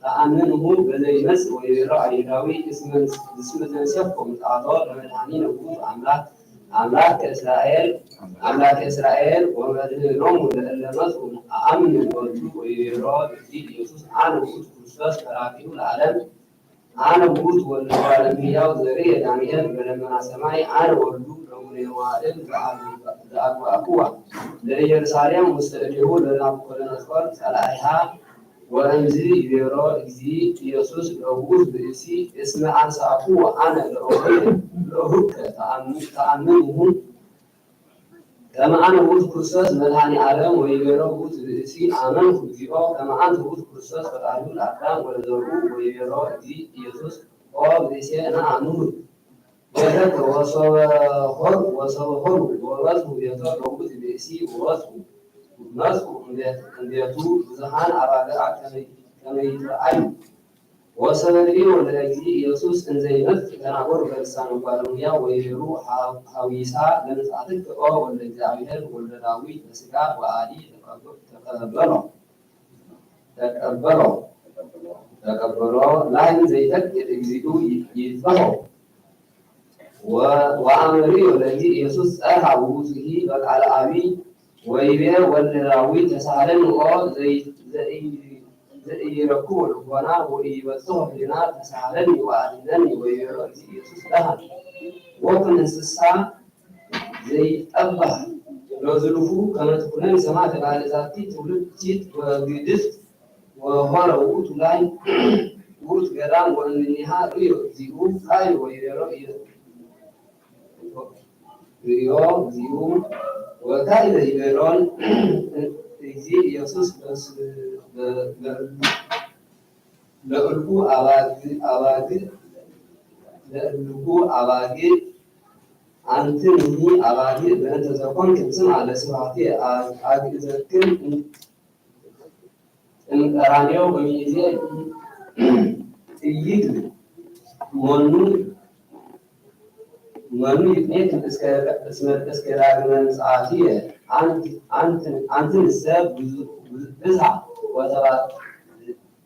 ተአምንሁ በዘይመጽእ ወይቤሎ አይሁዳዊ እስመ ዘንሰፍኮ ምጽአቶ ለመድኃኒነ ውእቱ አምላክ አምላከ እስራኤል አምላከ እስራኤል ወመድህኖሙ ለእለ መጽኡ አአምን ወልዱ ወይቤሎ እግዚእ ኢየሱስ አነ ውእቱ ክርስቶስ ተራፊሁ ለዓለም አነ ውእቱ ወልደ እጓለ እመሕያው ዘርእየ ዳንኤል በደመና ሰማይ አነ ወልዱ ለሙኔ መዋዕል ዘአግባእክዋ ለኢየሩሳሌም ውስተ እዴሁ ለናቡከደነፆር ጸላኢሃ። ወእምዝ ይቤሎ እግዚእ ኢየሱስ ለውእቱ ብእሲ እስመ አንሳእክዎ አነ ለእሁከ ተአምንሁ ከመ አነ ውእቱ ክርስቶስ መድኃኔ ዓለም ወይቤሎ ውእቱ ብእሲ አመንኩ እግዚኦ ከመ አንተ ውእቱ ክርስቶስ ፈጣሪሁ ለአዳም ወለዘርኡ ወይቤሎ እግዚእ ኢየሱስ ኦ ብእሴ ነአ ንዑድ ቤተከ ወሶበ ሆሩ ወሶበ ሆሩ ወበጽሑ ቤቶ ለውእቱ ብእሲ ወበጽሑ መጽኡ እምቤቱ ብዙኃን አባግዓ ከመ ይትረአዩ ወሰበ ርእዩ ለእግዚእ ኢየሱስ እንዘ ይመጽእ ተናገሩ በልሳነ እጓለ እመሕያው ወይቤሉ ሐዊሳ ለምጽአትከ ኦ ወልደ እግዚአብሔር ወልደ ዳዊት በሥጋ ወአዲ ተቀበሎ ተቀበሎ ተቀበሎ ላህን ዘይፈቅድ እግዚኡ ይትበሆ። ወአመ ርእዮ ለእግዚእ ኢየሱስ ጸርሃ ውእቱሂ በቃለ አቢይ ወይቤ ወልደ ዳዊት ተሳሃለኒ ኦ ዘኢይረክቦ ልቦና ወኢይበጽሖ ህሊና ተሳሃለኒ ወአድህነኒ ወይቤሎ እግዚእ ኢየሱስ ለሃ ወኩን እንስሳ ዘይጠባህ ለዝሉፉ ከመ ትኩነኒ ሰማዕተ ላዕለ ዛቲ ትውልድ ቲት ወግድፍት ወሆረ ውእቱ ላይ ውእቱ ገዳም ወእምኔሃ ርእዮ እግዚኡ ካይበ ይቤሎ ርእዮ እግዚኡ ወካይበ ይቤሎን እግዚእ ኢየሱስ ለእልኩ አባግ አባግ ለእልኩ አባግ አንትኒ አባግ በእንተ ዘኮንክን ስምዐ ለስብሐትየ አግእዘክን እምቀራንዮ ወሚእዜ ኢይክል መኑ መኑ ይቅኔክን እስከ ዳግመ ምጽአትየ አንትንሰ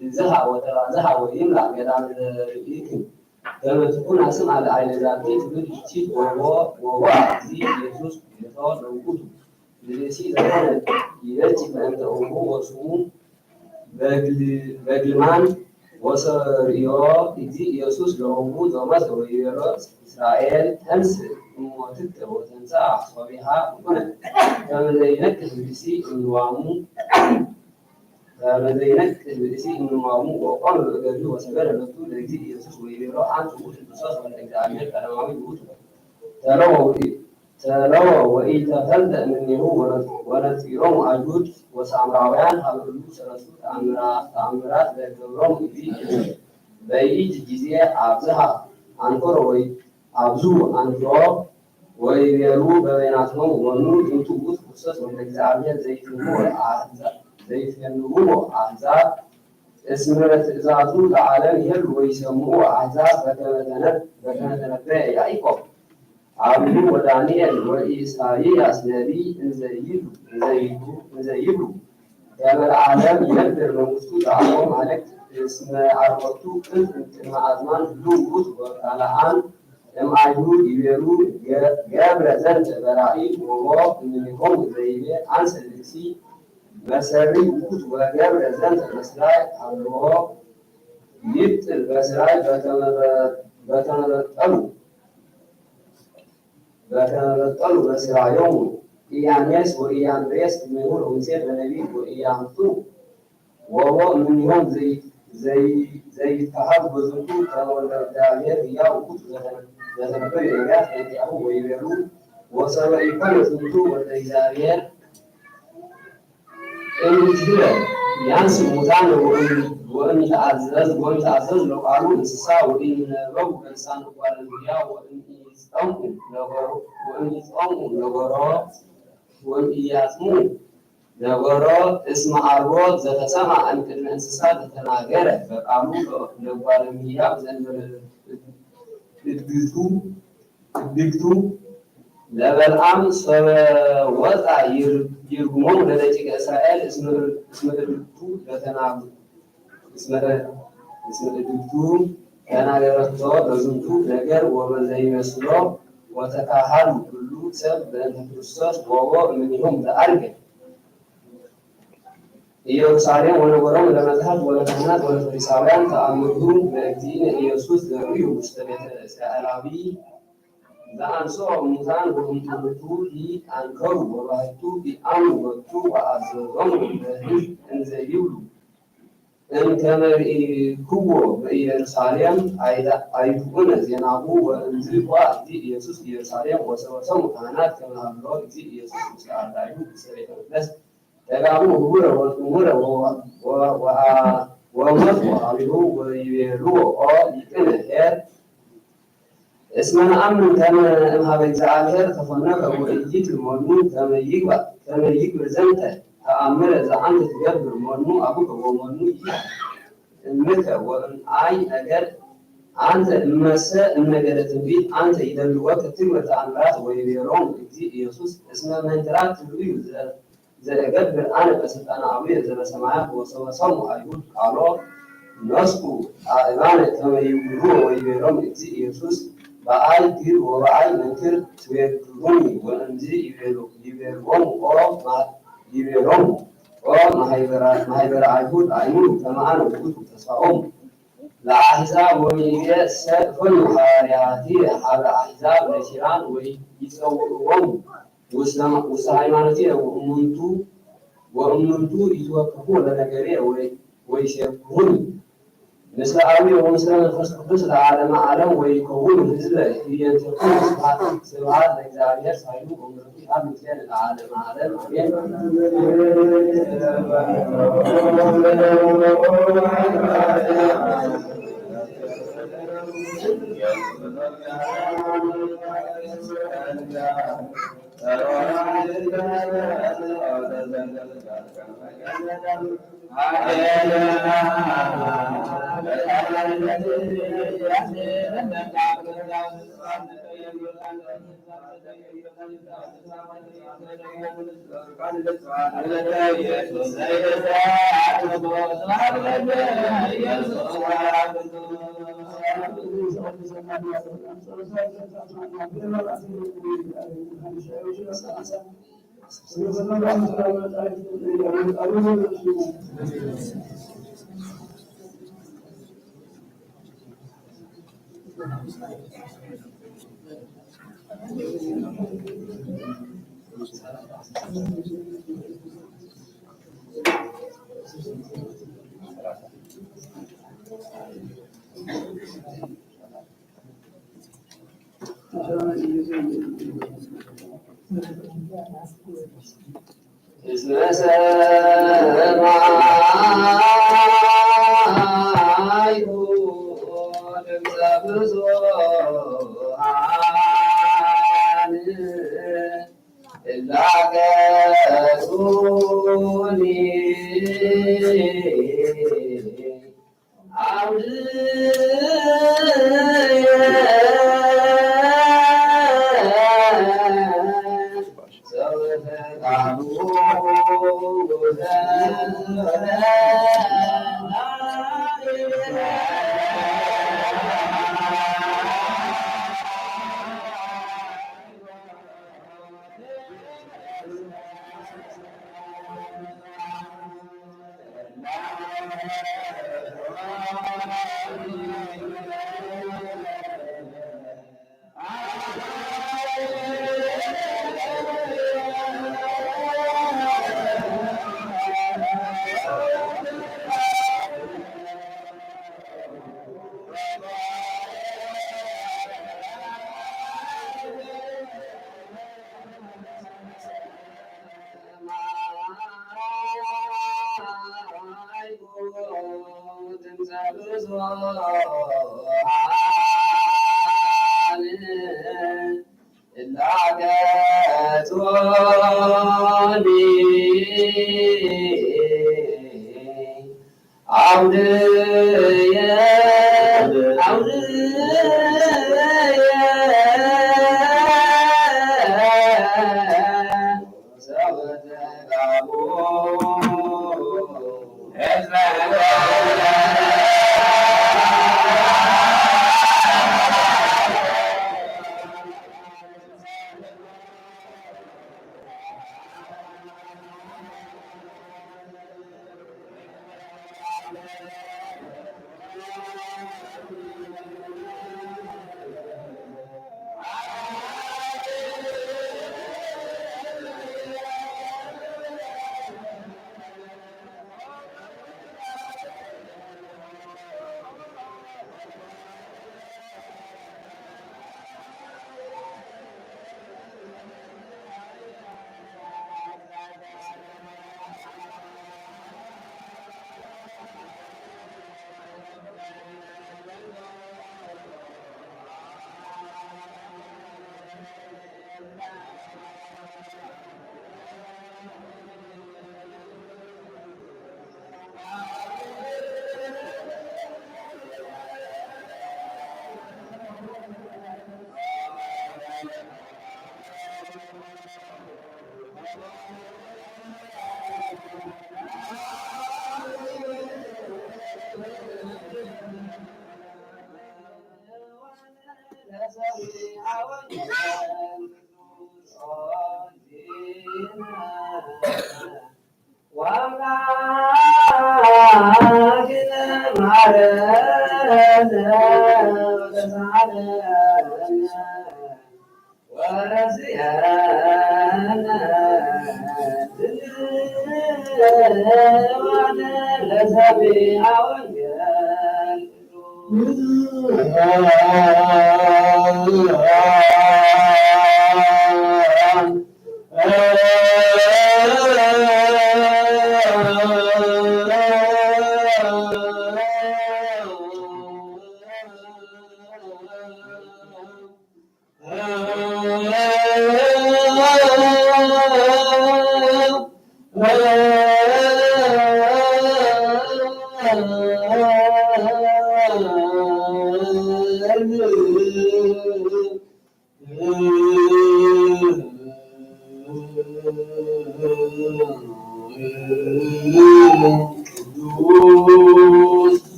ብዝሃ ወተባዝሃ ወይምላ ገዳመ ዘርእይክን ከመ ትኩና ስምዐ ለአይለ ዛቲ ትውልድ ቲት ወቦአ እግዚእ ኢየሱስ ቤቶ ለውእቱ ብእሲ ዘኮነ ይበኪ በእንተ እሙ ወስሙ በግልማን ወሰ ርእዮ እግዚእ ኢየሱስ ለእሙ ዘሞተ ወይቤሎ እስራኤል ተንሥእ እሞትከ ወተንሥአ ሶቢሃ ኮነ ከመ ዘይነቅህ ብእሲ እምንዋሙ ከመ ዘይነቅህ ብእሲ እምንዋሙ ወቆመ በእገሪሁ ወሰገደ ሎቱ ለእግዚእ ኢየሱስ ወይቤሎ አንተ ውእቱ ክርስቶስ ወልደ እግዚአብሔር ቀዳማዊ ውእቱ ተለወ ተለወ ወኢተፈልጠ እምኔሁ ወነጺሮሙ አጁድ ወሳምራውያን ሀበ እሉ ሰለስቱ ተአምራት ለገብሮሙ እግዚእ ኢየሱስ በይእቲ ጊዜ አብዝሃ አንክሮ ወይ አብዝሁ አንክሮ ወይቤሉ በበይናቲሆሙ መኑ ዝንቱ ውእቱ ክርስቶስ ወልደ እግዚአብሔር ዘይፌንውዎ አሕዛብ እስመ ትእዛዙ ለዓለም ይሄሉ ወይሰምዑ አሕዛብ በከመ ተነበየ ያዕቆብ አብሁ ወዳንኤል ወኢሳይያስ ነቢይ እንዘ ይብሉ እንዘ ይብሉ ከመ ለዓለም ይነብር መንግስቱ ለአልቦ ማለክት እስመ አርበቱ ቅድም ቅድመ አዝማን ህልው ውእቱ ወካልአን እምአይሁድ ይቤሉ ገብረ ዘንተ በራእይ ወቦ እምኔሆሙ ዘይቤ አንሰ ብእሲ መሰሪ ውእቱ ወገብረ ዘንተ በስራይ አልቦ ይብጥል በስራይ በተመረጠሉ በተመረጠሉ በስራዮሙ ኢያኔስ ወኢያንሬስ እምኔሁ ለሙሴ በነቢይ ወኢያምጡ ወቦ እምኔሆሙ ዘይ-፣ ዘይታሃዝ በዝንቱ ተወልደ እግዚአብሔር ህያው ውእቱ ዘተነ-፣ ዘተነበዩ ነቢያት እንቲአሁ ወይቤሉ፣ ወሰበ ኢኮነ ዝንቱ ወልደ እግዚአብሔር እምትህለ ያንስ ሙታን ወእም-፣ ወእምይትአዘዝ፣ ወእምይትአዘዝ ለቃሉ እንስሳ ወኢይንበቡ በልሳን እጓለ እመሕያው ወእምይጸምኡ ነገሮ፣ ወእምይጸምኡ ነገሮ፣ ወእምይጸምኡ ነገሮ እስመ አልቦ ዘተሰምዐ እምቅድመ እንስሳ ዘተናገረ በቃሉ ለእጓለ እመሕያው ዘእንበለ እድግቱ፣ እድግቱ ለበልዓም ሶበ ወፅአ ይር-፣ ይርግሞሙ ለደቂቀ እስራኤል እስመ፣ እስመ እድግቱ ለተናግ-፣ እስመ፣ እስመ እድግቱ ተናገረቶ ለዝንቱ ነገር ወበዘይመስሎ ወተካሃሉ ኩሉ ሰብ በእንተ ክርስቶስ ወቦ እምኔሆሙ ዘዐርገ ኢየሩሳሌም ወነበሮሙ ለመጽሐፍት ወለካህናት ወለፈሪሳውያን ተአምርሁ ለእግዚእነ ኢየሱስ ዘርእዩ ውስተ ቤተ እስራኤላዊ ዘአንስኦ እሙታን ወእምትውልዱ ኢአንከሩ ወባሕቱ ኢአምኑ ቦቱ ወአዘዞሙ ለሕዝብ እንዘ ይብሉ እምከመ ርኢክዎ በኢየሩሳሌም አይዳ-፣ አይድኡነ ዜናሁ ወእምዝ ዋ እግዚእ ኢየሱስ ኢየሩሳሌም ወሰበሰሙ ካህናት ከመ ሀሎ እግዚእ ኢየሱስ ምስለ አርዳኢሁ ውስተ ቤተ መቅደስ ተጋብኡ ህቡረ ወጽሙረ ወ-፣ ወ-፣ ወአ-፣ ወመጹ ሀቤሁ ወይቤልዎ ኦ ሊቅነ ኄር እስመ ነአምን ከመ እምሀበ እግዚአብሔር ተፈነወከ ወኢይክል መኑ ከመ ይግባእ፣ ከመ ይግብር ዘንተ ተአምረ ዘአንተ ትገብር መኑ አቡከ ወመኑ ይእቲ እምከ ወእምአይ ነገር አንተ እመሰ እምነገረ ትንቢት አንተ ይደልወከ ትግበር ተአምራት ወይቤሎሙ እግዚእ ኢየሱስ እስመ መንክራት ትርእዩ ዘ-፣ ዘእገብር አነ በስልጣነ አቡየ ዘበሰማያት ወሰበሰሙ አይሁድ ቃሎ ነስኡ አእዛነ ከመ ይንብርዎ ወይቤሎሙ እግዚእ ኢየሱስ በአይ ግር ወበአይ መንክር ትዌግሩኒ ወእምዝ ይቤሉ-፣ ይቤልዎሙ ኦ ማ-፣ ይቤሎሙ ኦ ማህበረ፣ ማህበረ አይሁድ አእምሩ ከመ አነ ውእቱ ተስፋሆሙ ለአሕዛብ ወሚእዜሰ እፈኑ ሐዋርያትየ ሀበ አሕዛብ ነሲራን ወኢይጸውዕዎሙ ውስተ፣ ውስተ ሃይማኖትየ ወእሙንቱ፣ ወእሙንቱ ኢይትወከፍዎ ለነገርየ ወ-፣ ወኢይሴብሑኒ ምስለ አቡየ ወምስለ መንፈስ ቅዱስ ለዓለመ ዓለም ወይከውኑ ሕዝበ ህየንቴክሙ ስብሐት፣ ስብሐት ለእግዚአብሔር ሳይሉ ወምሕረቱ ይሃሉ ምስሌነ ለዓለመ ዓለም አሜን። እስመ ሰማዕኩ ድምፀ ብዙኃን እለ አገሩኒ አውድየ ሰበተ ቃሉ።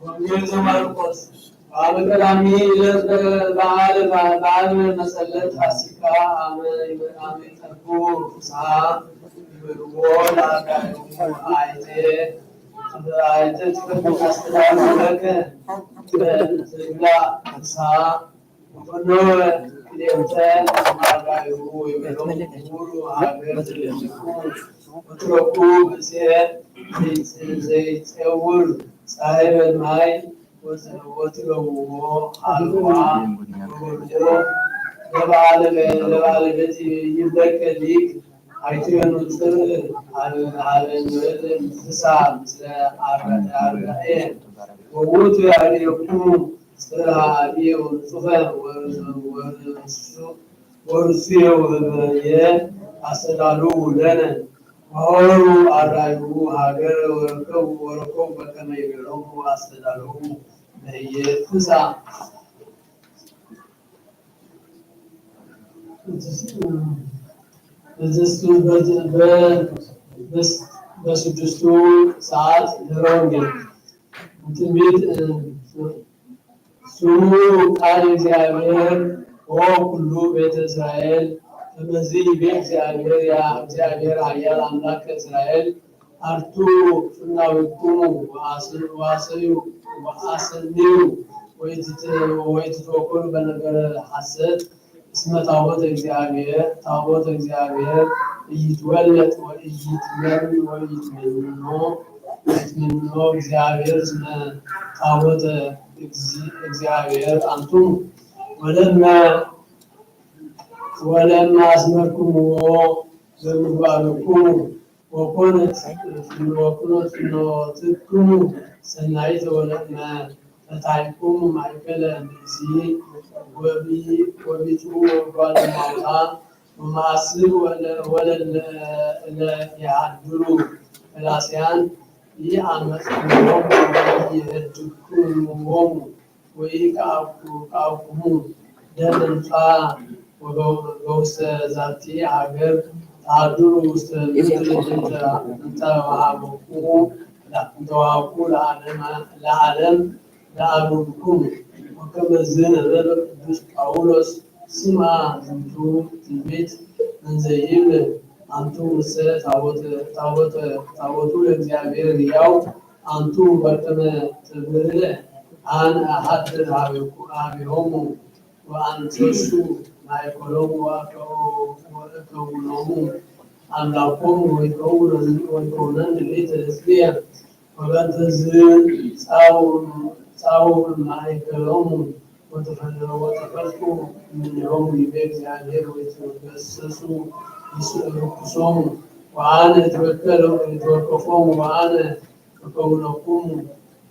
Wangezo Markos, አመ ቀዳሚ ዕለት በዓል፣ በዓል መሰለት ፋሲካ፣ አመ፣ አመ ኢጠብቁ ፍስሐ ይበልዎ ለአርዳኢሆሙ አይቴ፣ አይቴ ትጠብቅ አስተዳደረከ ትብላ ፍስሐ፣ ወፈኖ ክልኤተ አርዳኢሁ ይበልዎ፣ ሀገር ትጠብቁ ወትረኩ ብእሴ ዘይጸውር ጻሕል በማይ ወትረክቦ ሀለዋ ወበልዎ ለበዓለ፣ ለበዓለ ቤት ይብለከ ሊክ አይትመኑ ጽር ሀበ፣ ሀበ ንበል እንስሳ ምስለ አርዳኤ ወውእቱ ያርኤክሙ ጽር ሀብኤ ወንጹፈ ወርሱ፣ ወርሱ የውህበየ አስተዳልዉ ለነ። ወሐወሩ አርዳኢሁ ሀገረ ወረከቡ፣ ወረከቡ በከመ ይቤሎሙ አስተዳልዉ። ለህየ ፍሳ። እዝስ-፣ እዝስ በ-፣ በ-፣ በስ-፣ በስድስቱ ሰዓት ደብረ ወንጌል ትንቢት፣ እ፣ ስሙ ቃል እግዚአብሔር ኦ ኩሉ ቤተ እስራኤል፣ ከመዚ ይቤ እግዚአብሔር፣ ያ እግዚአብሔር ኃያል አምላክ ከእስራኤል፣ አርቱ ፍናዊክሙ ወአስ-፣ ወአሰዩ፣ ወአሰንዩ ወኢትት-፣ ወኢትትወከሉ በነገረ ሐሰት፣ እስመ ታቦተ እግዚአብሔር፣ ታቦተ እግዚአብሔር ኢይትወለጥ ወኢይትመን ወኢይትሜንኖ፣ ኢይትሜንኖ እግዚአብሔር እስመ ታቦተ እግዚ-፣ እግዚአብሔር አንትሙ። ወለመ፣ ወለመ አስመርክምዎ በምግባርክሙ ወኮነት፣ ወኮነት ፍኖትክሙ ሰናይተ ወለእመ ፈታይክሙ ማእከለ ብእሲ ወቢ-፣ ወቢጽኡ ወጓለማውታ ወመአስር ወለ-፣ ወለለ እለ የሐድሩ ፈላስያን ኢአመጽክምዎም ወኢየህድክምዎም ወኢይከአኩ-፣ ከአኩሙ ደም እንጻ ወገው-፣ ገውሰ ዛቲ ሀገር ተሐድሩ ውስተ ምድር እንተ፣ እንተ ወሀብኩ፣ እንተ ወሀብኩ ለዓለመ፣ ለዓለም ለአበዊክሙ። ወከመ ዝነበረ ቅዱስ ጳውሎስ ስምዐ ዝንቱ ትንቢት እንዘ ይብል፣ አንቱ እምሰ ታቦተ፣ ታቦተ፣ ታቦቱ ለእግዚአብሔር ሕያው አንቱ በከመ ትብህለ አነ እሐድር ሀቤኩ-፣ ሀቤሆሙ ወአንትሱ ማእከሎሙ ወአከው-፣ ወእከውኖሙ አምላኮሙ ወይከውነን-፣ ወይከውነን ሊተ ሕዝብየ። ወበእንተዝ ጻኡ፣ ጻኡ እምማእከሎሙ ወተፈ-፣ ወተፈልቁ እምኔሆሙ ይቤ እግዚአብሔር ወይትገሰሱ ርኩሶሙ ወአነ እትወከል-፣ እትወከፎሙ ወአነ እከውነኩሙ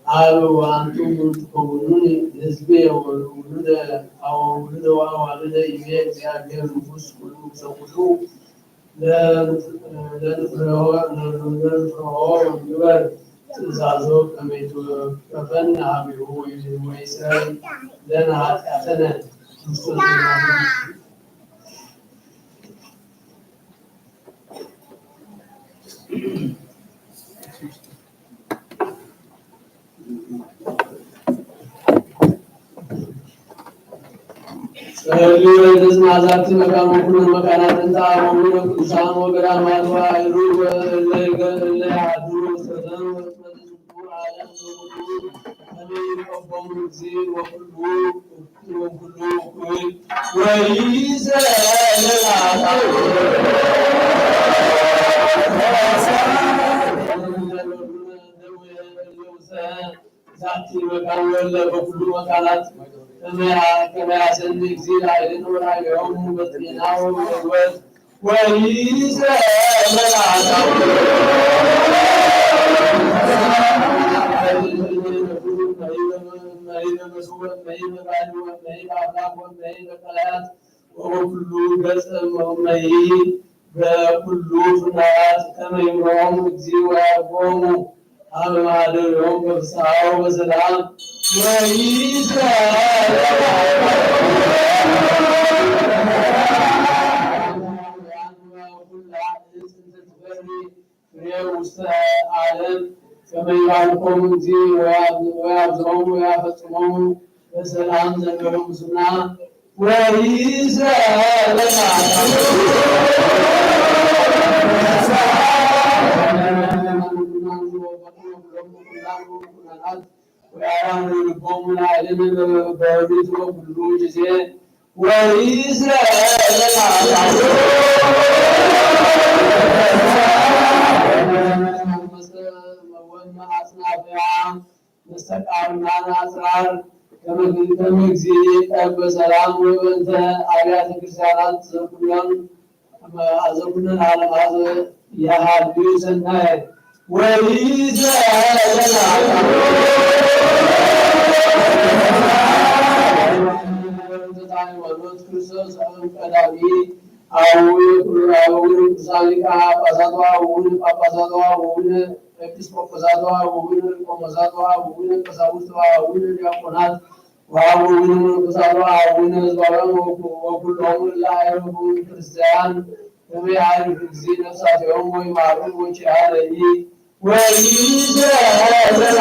አብ ወአንቱም ትከውኑኒ ለሕዝብየ ወውሉደ፣ አዎ፣ ውሉደ ወአዋልደ ይቤ እግዚአብሔር ንጉሥ ኩሉ ዘኩሉ። ለንፍርሆ፣ ለንፍርሆ ወንግበር ትእዛዞ ከመ ይትወከፈነ ሀቤሁ ወይሰረይ ለነ ኃጢአተነ። ክርስቶስ ጸልዩ ለእግዚእነ አዛቲ መካን ወኩሎን መካናት እንተ አበዊነ ቅዱሳን ወገዳማት ወአእሩግ ወእለ ይገ-፣ እለ ይሃድሩ ውስተ ዘንቱ ወእስመ ዝንቱ ዓለም በኩሉ ከመ ይቀቦሙ እግዚእ ወኩሉ ወኩሉ እኩይ ወይሰ ለናታው ዛቲ መካን ወለ በኩሉ መካናት ከመ ያ-፣ ከመ ያሰኒ እግዚእ ላዕሌነ ወላዕሌሆሙ በጤና ወበሕይወት ወይሰ ለናታው ወበኩሉ ገጸ ወመይ በኩሉ ፍናት ከመ ይምርዖሙ እግዚእ ወያዕርጎሙ ሀበ ማደሪሆሙ በፍስሐ ወበሰላም ወይሰ ፍሬ ውስተ ዓለም ከመ ይባርኮሙ እግዚእ ወያብ-፣ ወያብዝሖሙ ወያፈጽሞሙ በሰላም ዘንበለ ሙስና ወይሰ ለናታው ወያራን ልቦሙ ለዓለም በሁሉ ጊዜ ወይሰ ለናታው ወመአጽናፈያ መስተቃርናን አጽራር ከመ-፣ ከመ እግዚእ ይቀብ በሰላም ወበእንተ አብያተ ክርስቲያናት ዘኩሎን አዘኩነን ዓለም አዘ ያሃድዩ ሰናየ ወይሰ ለናታው ሃይማኖት ክርስቶስ አብ ቀዳሚ አቡነ ኩሉ አቡነ ቅዱሳን ሊቃነ ጳጳሳት ወአቡነ ጳጳሳት ወአቡነ ኤጲስቆጶሳት ወአበዊነ ቆሞሳት ወአበዊነ ቀሳውስት ወአበዊነ ዲያቆናት ወአበዊነ መነኮሳት ወአበዊነ ሕዝባውያን ወኩ-፣ ወኩሎሙ እለ አእሩግ ክርስቲያን እም ያዕርግ እግዚእ ነፍሳቲሆሙ ወይማርኮሙ ወኪያነ ኢ ወይእዜዝ ለነ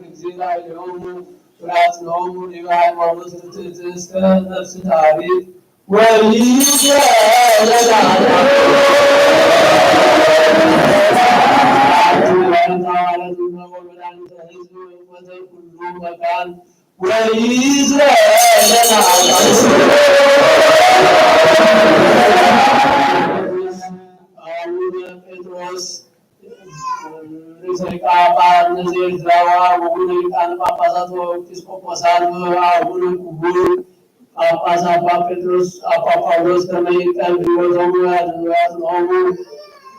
እግዚእ ላዕሌሆሙ ወያጽንዖሙ ዲበ ሃይማኖት ርትዕት እስከ ነፍስ ተዐርፍ። ወይእዜዝ ለነ ወመድኃኒተ ሕዝብ ወመድኃኒተ ሕዝብ ወዘኩሉ መካን ወይእዜዝ ለነ አቡነ ጴጥሮስ ርእሰ ሊቃነ ጳጳሳት ዘኤርትራ ወአቡነ ሊቃነ ጳጳሳት ወኤጲስቆጶሳት ወአቡነ ክቡር ጳጳስ አባ ጴጥሮስ አባ ጳውሎስ ከመ ይቀብ ሕይወቶሙ ወያጽንዖሙ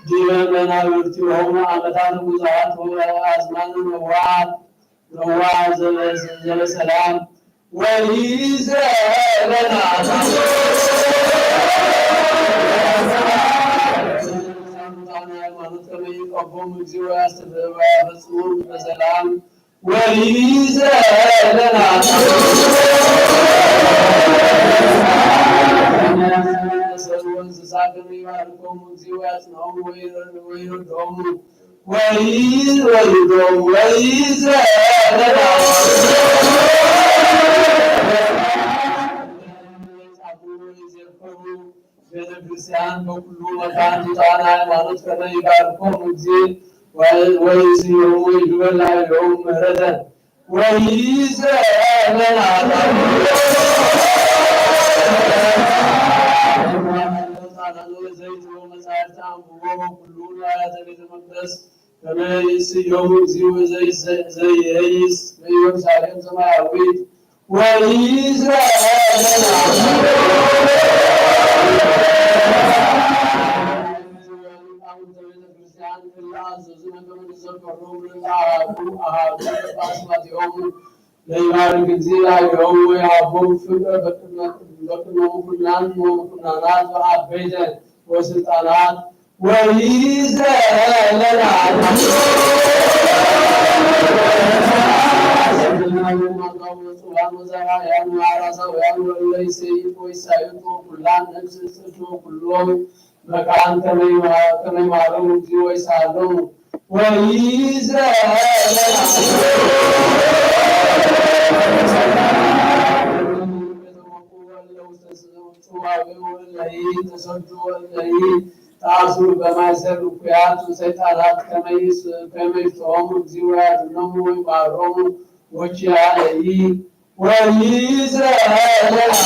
ዲበ መናብርቲሆሙ ዓመታት ብዙኃት ወአዝማነ ነዋሐት ነዋሐት ዘበ-፣ ዘበሰላም ወይእዜዝ ለነ ሃይማኖት ከመ ይቀቦሙ እግዚእ ወያስተዳድሮሙ ወያፈጽሞሙ በሰላም ወይእዜዝ ለነ ሃይማኖት ወእንስሳ ከመ ይባርኮሙ እግዚእ ወያጽንዖሙ ወይረ-፣ ወይረድኦሙ ወይዝ ወልዶ ወይዝ ቤተክርስቲያን በኩሉ መካን ዙጣን ሃይማኖት ከመ ይባርኮሙ እግዚእ ወይስዮሙ ይግበር ላዕሌሆሙ ምሕረተ ወይእዜዝ ለነ ሃይማኖት ወዕጣናን ወዘይት ወመጻሕፍተ አንብቦ ወኩሉ ንዋያተ ቤተ መቅደስ ከመ ይስዮሙ እግዚእ ወዘይስ-፣ ዘይሄይስ በኢየሩሳሌም ሰማያዊት ወይእዜዝ ለነ ሃይማኖት ሊቃውንተ ቤተ ክርስቲያን እለ አዘዙነ ከመ ንዘከሮሙ ለእለ አሐዱ አሐዱ በአስማቲሆሙ ለይባርክ እግዚእ ላዕሌሆሙ ወይሃቦሙ ፍቅረ በቅድመ-፣ በቅድመ ምኩናን ወምኩናናት ወአበይተ ወስልጣናት ወይእዜዝ ለነ ሃይማኖት ወጽዋን ወዘራእያን ወአራሳውያን ወእለ ይሴይት ወይሳይት ወኩላ ነፍስ እጽእት ወኩሎ መካን ከመ ይማ-፣ ከመ ይማረሙ እግዚእ ወይሳለሙ ወይእዜዝ ለነ ሃይማኖት ወእለ ውስተ ጽዋዌ ወእለ ኢተሰዱ ወእለ ኢተአስሩ በማእሰር እኩያት ወሰይጣናት ከመ ይስ-፣ ከመ ይፍትሖሙ እግዚእ ወያድኅኖሙ ወይማረሙ ወኪያነ ኢ ወይእዜዝ ለነ ሃይማኖት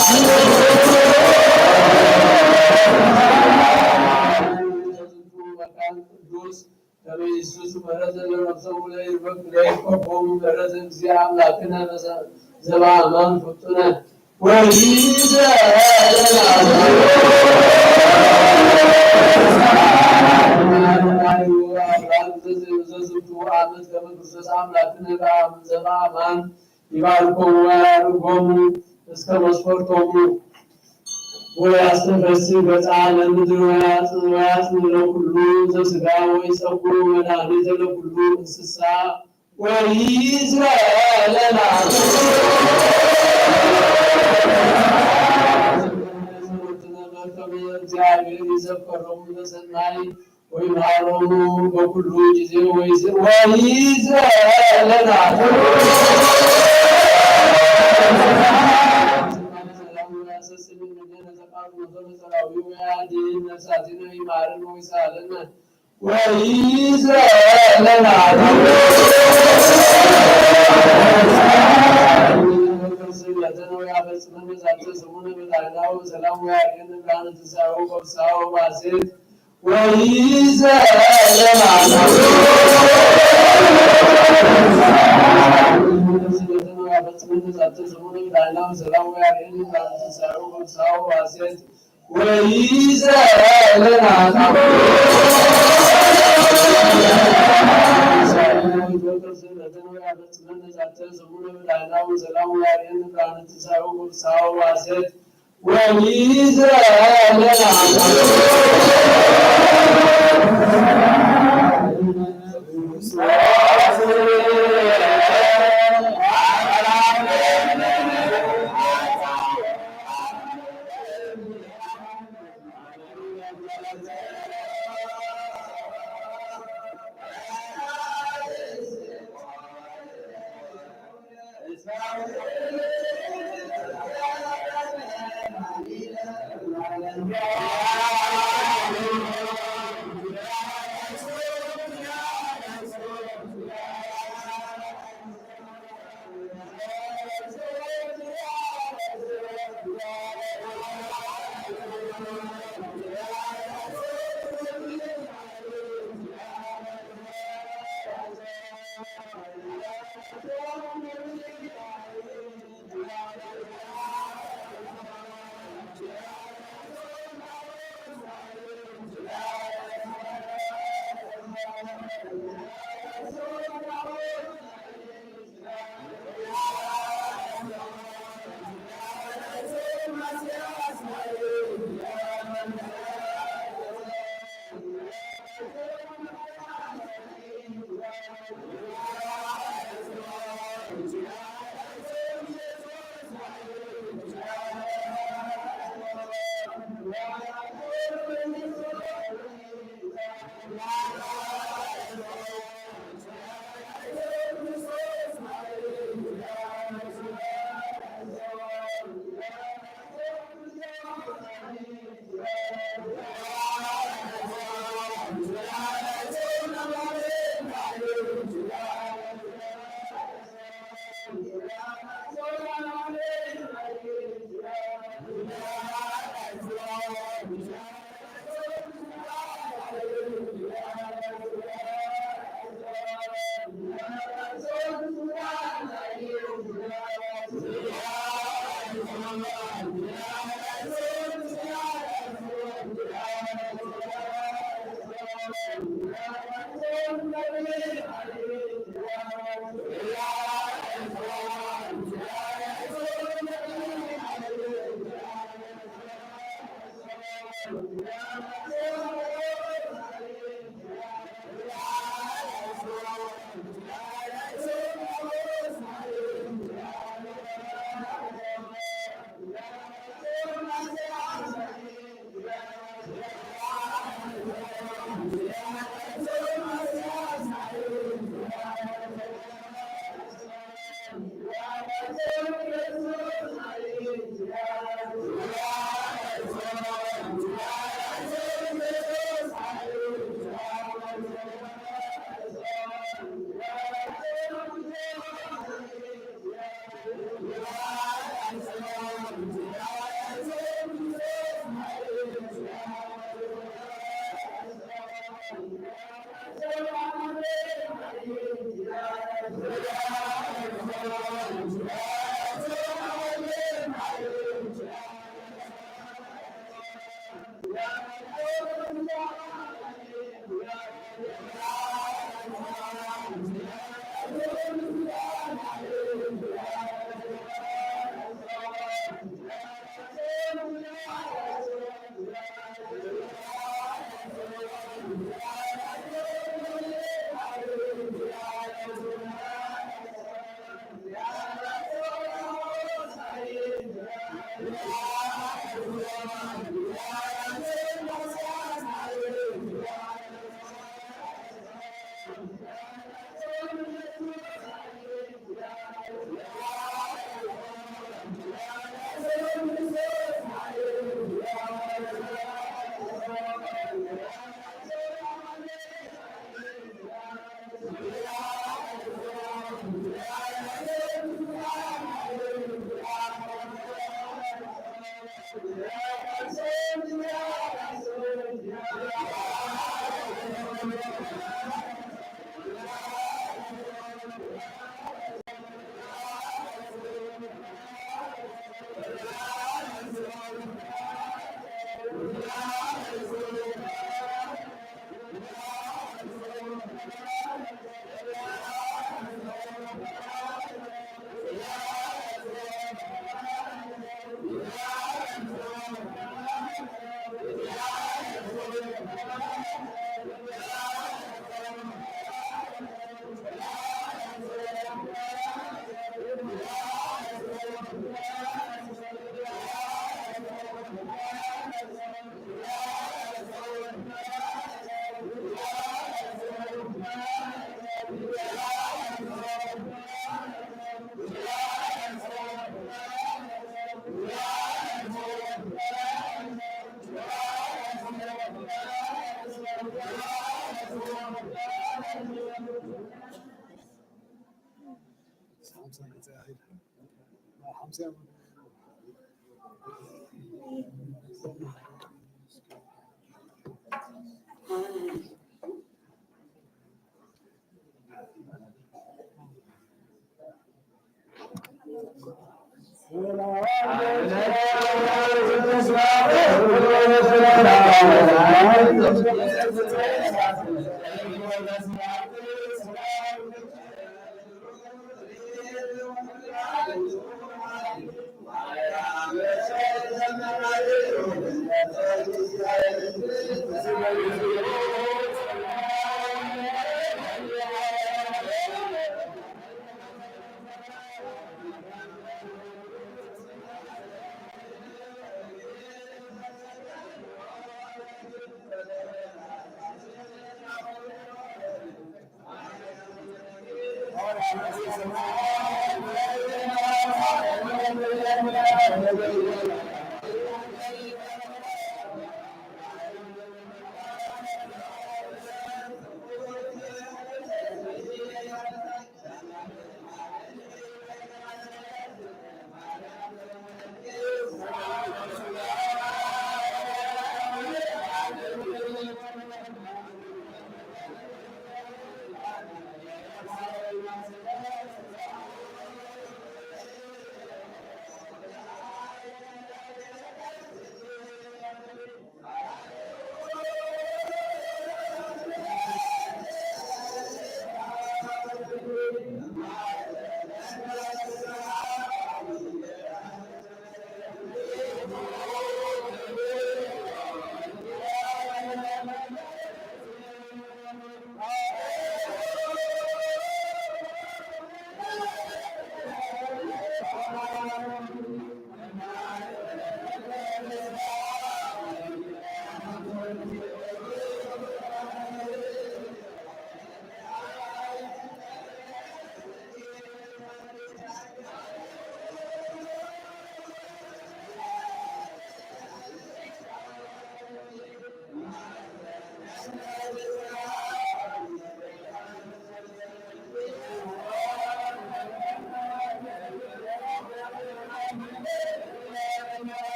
ወእለ ውስተ ዝንቱ መካን ቅዱስ ከመ ይስሱ ምሕረተ ለነፍሶሙ ለይርበ-፣ ለይርከቦሙ ምሕረተ እግዚእ አምላክነ ዘበአማን ፍጡነ ወይእዜዝ ለነ ሃይማኖት አብራክ ዘዝንቱ ዓመት ከመ ክርስቶስ አምላክነ ዘበአማን ይባርኮሙ ወያዕርጎሙ እስከ መስፈርቶሙ ወያስተፈስህ ገጻ ለምድር ወያጽ-፣ ወያጽን ለኩሉ ዘስጋ ወይጸጉ መድኃኒተ ለኩሉ እንስሳ ወይእዜዝ ለነ ሃይማኖት እግዚአብሔር ይዘከሮሙ ለሰናይ ወይምሃሮሙ በኩሉ ጊዜ ወይዝ-፣ ወይእዜዝ ለነ ሃይማኖት ሰላም ወያሰስን እምኔነ ተቃውሞ ጸራዊ ወያድን ነፍሳቲነ ይማረን ወይሳለነ ወይእዜዝ ለነ ሃይማኖት ወያፈጽመነ ዛተ ሰሙነ በዳይናው ሰላም ወያድን ብርሃነ ትንሳኤው በፍስሐው በሐሴት ወይእዜዝ ለነ ሃይማኖት وإذا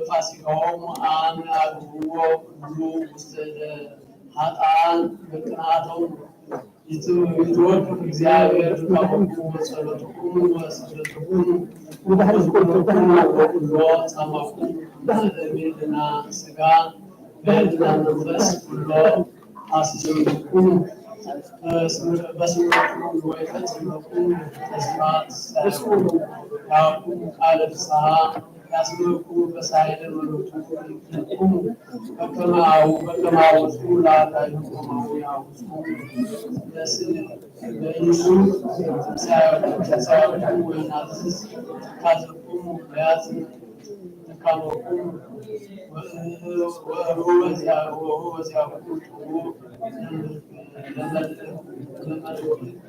ፋሲካሆሙ አነ አግብዎ ኩሉ ውስተ ሀጣን በቅንዓቶም ይትወከፍ እግዚአብሔር ድካሞኩም ወጸሎትኩም ወስግደትኩም ወኩሉ ጻማኩም በደምና ስጋ በህልና መንፈስ ኩሎ አስጀምርኩም በስምረቱ ወይፈጽመኩም ተስፋ ትሳያኩም ያኩም ቃለ ፍስሐ ያስምርኩም በሳይለ መሎቱ ይኩንኩም በከማሁ በከማሁ ለአዳዩ ከማሁ ያውስኩም በስም በኢየሱስ ትንሳኤኩም ትንሳኤኩም ወይናዝዝ ትካዘኩም ወያዝን ትካዘኩም ወእሁ በዚያ ወእሁ በዚያኩም ትጉ ለመልእክት ለመልእክት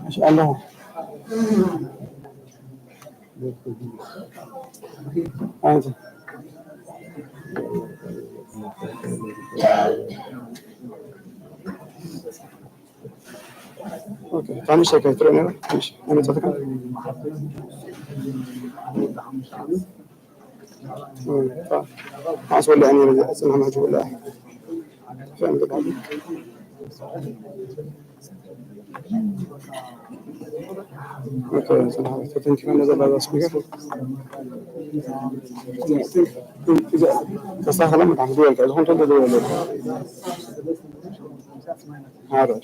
ما شاء الله. عادي. اوكي، تعال نمشي هكا، ترى هنا. ماشي، انا اتذكر. ف-، خلاص، ولا يعني، أصلًا ما جوا لا. فهمت بعض. أوكي، صراحة، تتنكر أنا زبالة اسمك. إذا تصحى لما تعمل دول كده، هم تبدأ دول. هذا.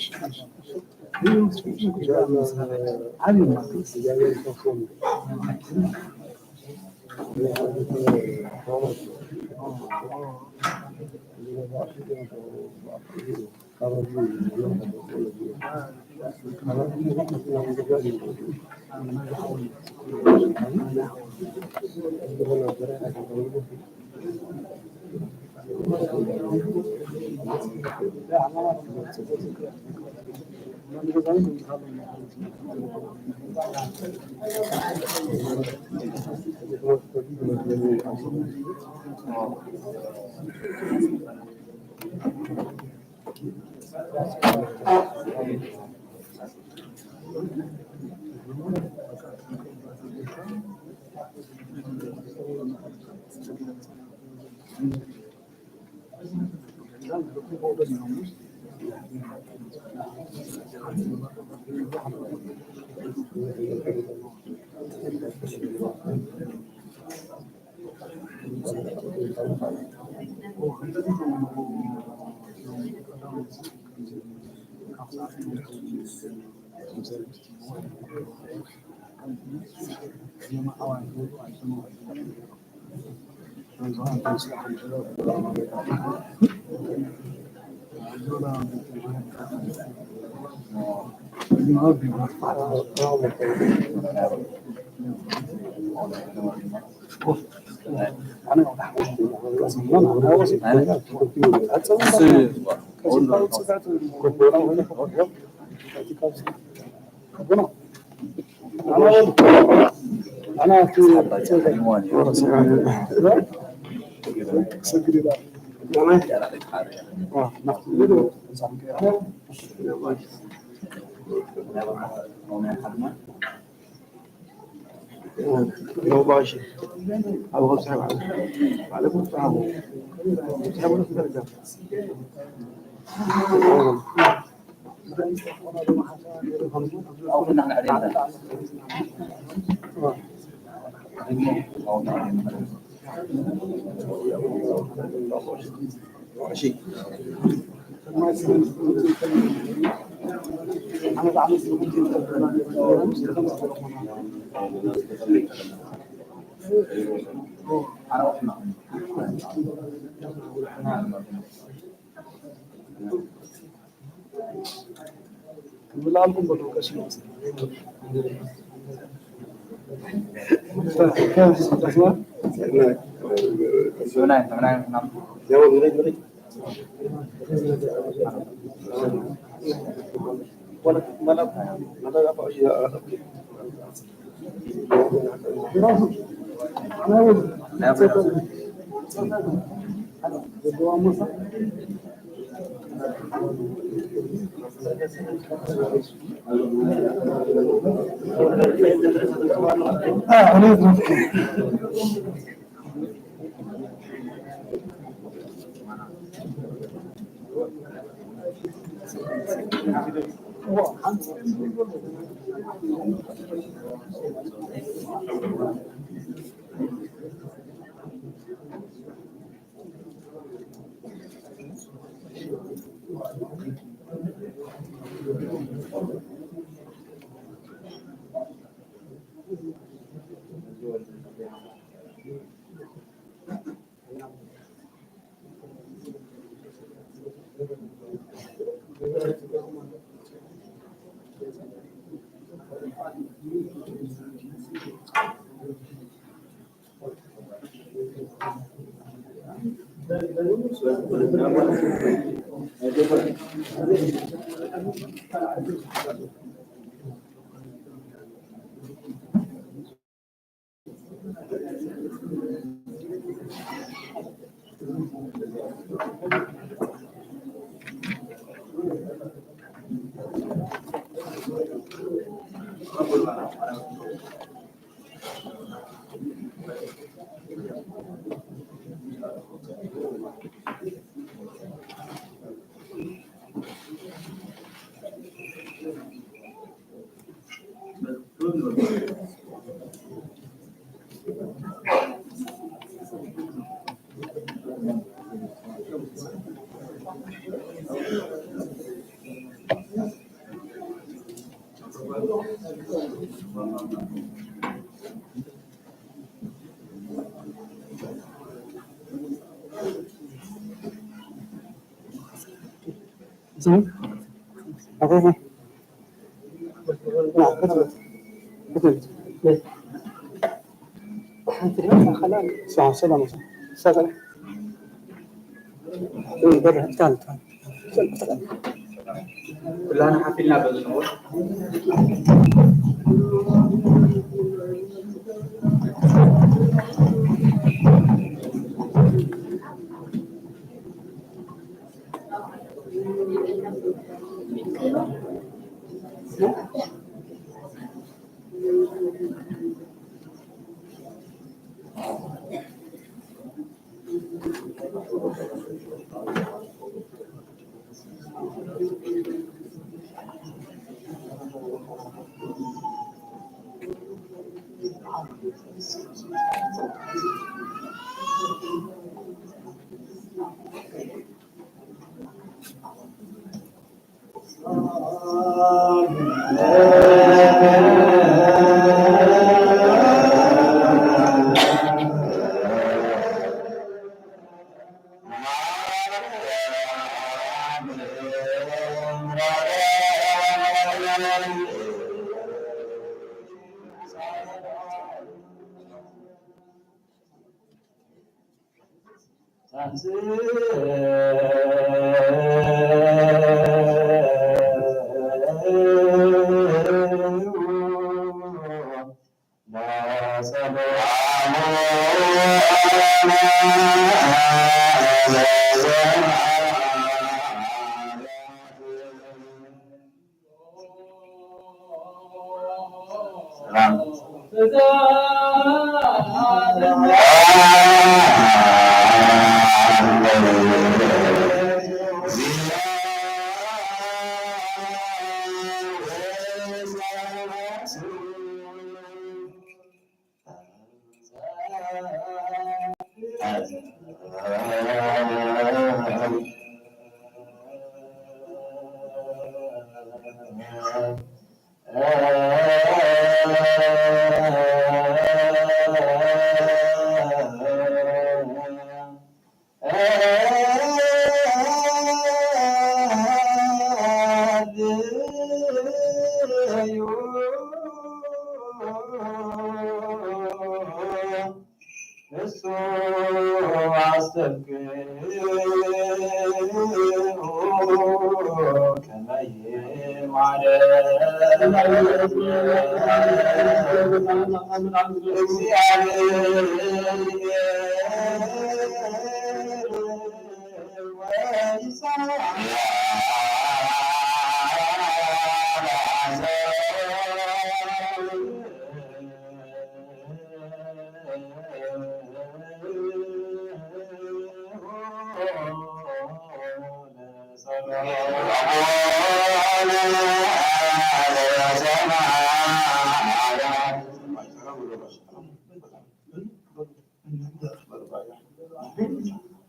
سلام، سلام، سلام. إيه، برا، تعال، تعال. كلنا حافلنا بالنور.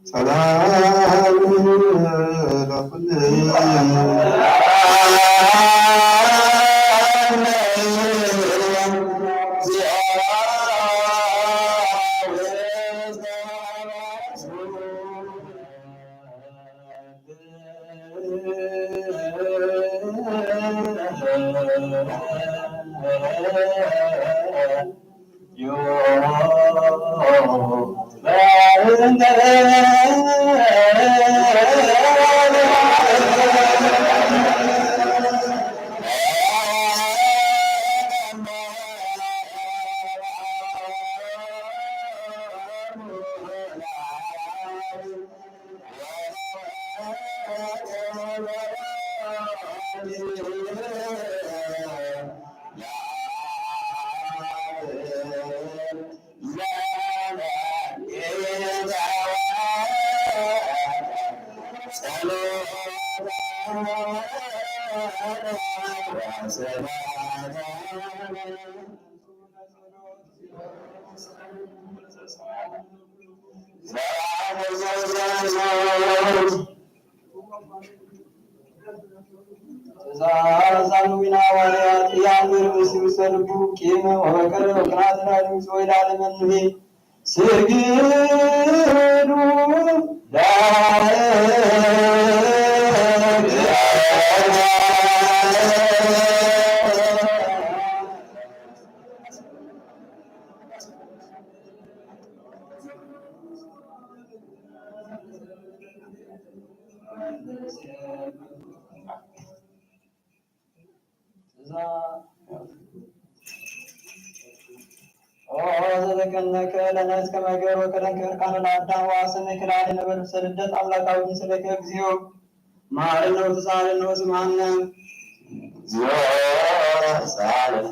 سلام على كل ትእዛዝ አቡነ ሐዋርያት ያንብር ምስል ሰልቡ ቂም ወበቀል ወቅናት ላድምፅ ወይ ላለመንሄ ስግዱ ዳር ኦ ዘተቀነከ ለነ እስከ መገር ወከደንከ እርቃነ ለአዳም ወአሰነከ ለዓለመ በልብሰ ልደት አምላካዊ ምስሌከ እግዚኦ። መሐረነ ወተሳሃለነ ወስምዓነ። እግዚኦ ተሳሃለነ።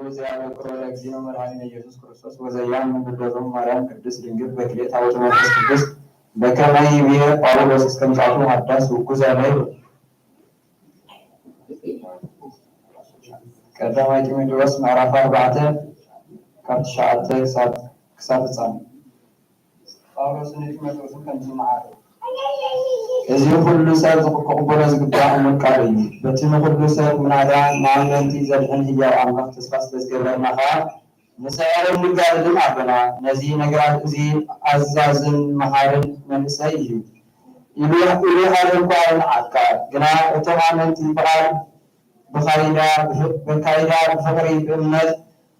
ወዘያበክሮ ለእግዚእነ ወመድኃኒነ ኢየሱስ ክርስቶስ ወዘያምን ልደቶሙ ማርያም ቅድስት ድንግል በክልኤ ታቦተ መንፈስ ቅዱስ በከመ ይቤ ጳውሎስ እስከ ምጽአቱ ሐዳስ ውጉዘ ለይኩን። ቀዳማይ ጢሞቴዎስ ምዕራፍ አርባዕተ ካብ ትሽዓተ ክሳብ፣ ክሳብ ፍጻሜ። ጳውሎስ ንጢሞቴዎስን ከምዚ መዓረ። እዚ ኩሉ ሰብ ክቕበሎ ዝግባእ እሙን ቃል እዩ። በቲ ንኹሉ ሰብ ምናዳ ንኣመንቲ ዘድሕን ህያው ኣምላኽ ተስፋ ስለ ዝገበርና ኸኣ ንጽዕርን ንጋደልን ኣሎና። ነዚ ነገራት እዚ ኣዛዝን መሃርን መንእሰይ እዩ ኢሉ፣ ኢሉ ሓደ እንኳ ኣይንዓድካ። ግና እቶም ኣመንቲ በዓል ብኻይዳ፣ ብፍ-፣ በካይዳ፣ ብፍቕሪ፣ ብእምነት፣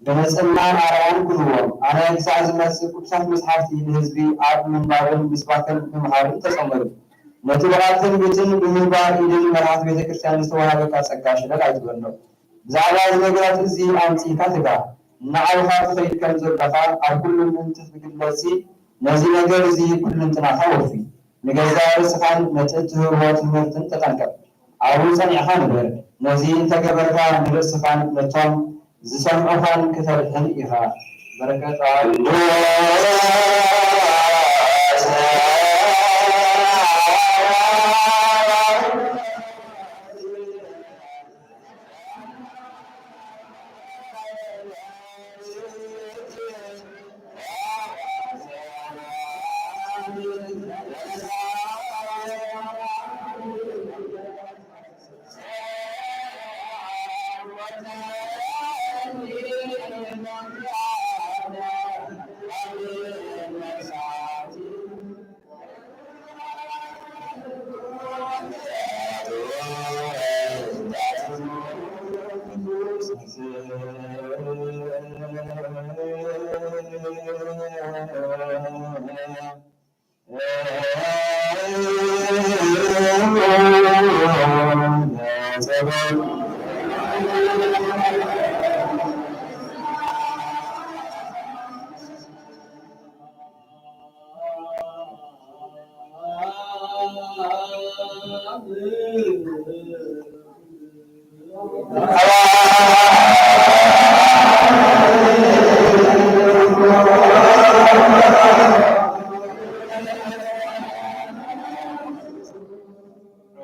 ብንጽህናን ኣርኣያን ኩንዎም። ኣነ ክሳዕ ዝመጽእ ቅዱሳት መጽሓፍቲ ንህዝቢ ኣብ ምንባብን ምስባክን ምምሃርን ተጸመዱ። ነቲ ብቓል ትንቢትን ብምንባር ኢድን መርሓት ቤተ ክርስቲያን ዝተዋህበካ ጸጋ ሽለል ኣይትበሎ። ብዛዕባ እዚ ነገራት እዚ ኣምጺእካ ትጋ። እናዓበኻ ትኸይድ ከም ዘለኻ ኣብ ኩሉ ምእንቲ ክትግለጽ ነዚ ነገር እዚ ኩልንትናኻ ወፊ። ንገዛእ ርእስኻን ነቲ እትህቦ ትምህርትን ተጠንቀቕ። ኣብኡ ጸኒዕኻ ንበር። ነዚ እንተገበርካ ንርእስኻን ነቶም ዝሰምዑኻን ክተድሕን ኢኻ። በረከት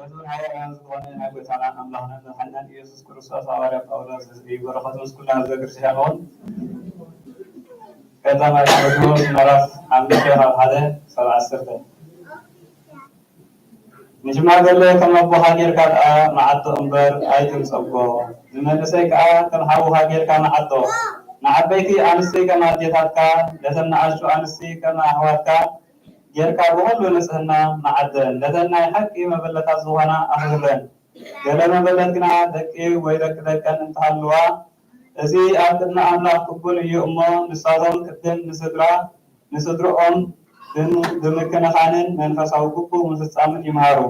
ርኡይ ኃያል ዝኾነ ናይ ጎይታናን ኣምላኽናን መድሓኒናን ኢየሱስ ክርስቶስ ሃዋርያ ጳውሎስ ዝዝቢ በረኸቱ ምስ ኩልና ህዝበ ክርስቲያን ይኹን። ቀዳማይ ጢሞቴዎስ ምዕራፍ ሓሙሽተ ካብ ሓደ ክሳብ ዓሰርተ። ንሽማግለ ከም ኣቦኻ ጌርካ ከኣ መዓዶ እምበር ኣይትንጸጎ። ንመንእሰይ ከኣ ከም ሓውኻ ጌርካ መዓዶ። ንዓበይቲ ኣንስቲ ከም ኣዴታትካ፣ ነተን ንኣሽቱ ኣንስቲ ከም ኣሕዋትካ፣ ጌርካ ብኹሉ ንጽህና መዓደን። ነተን ናይ ሓቂ መበለታት ዝኾና ኣኽብረን። ገለ መበለት ግና ደቂ ወይ ደቂ ደቀን እንተሃልዋ፣ እዚ ኣብ ቅድሚ ኣምላኽ ቅቡል እዩ እሞ፣ ንሳቶም ቅድም ንስድራ፣ ንስድርኦም ብም-፣ ብምክንኻንን መንፈሳዊ ግቡእ ምፍጻምን ይምሃሩ፣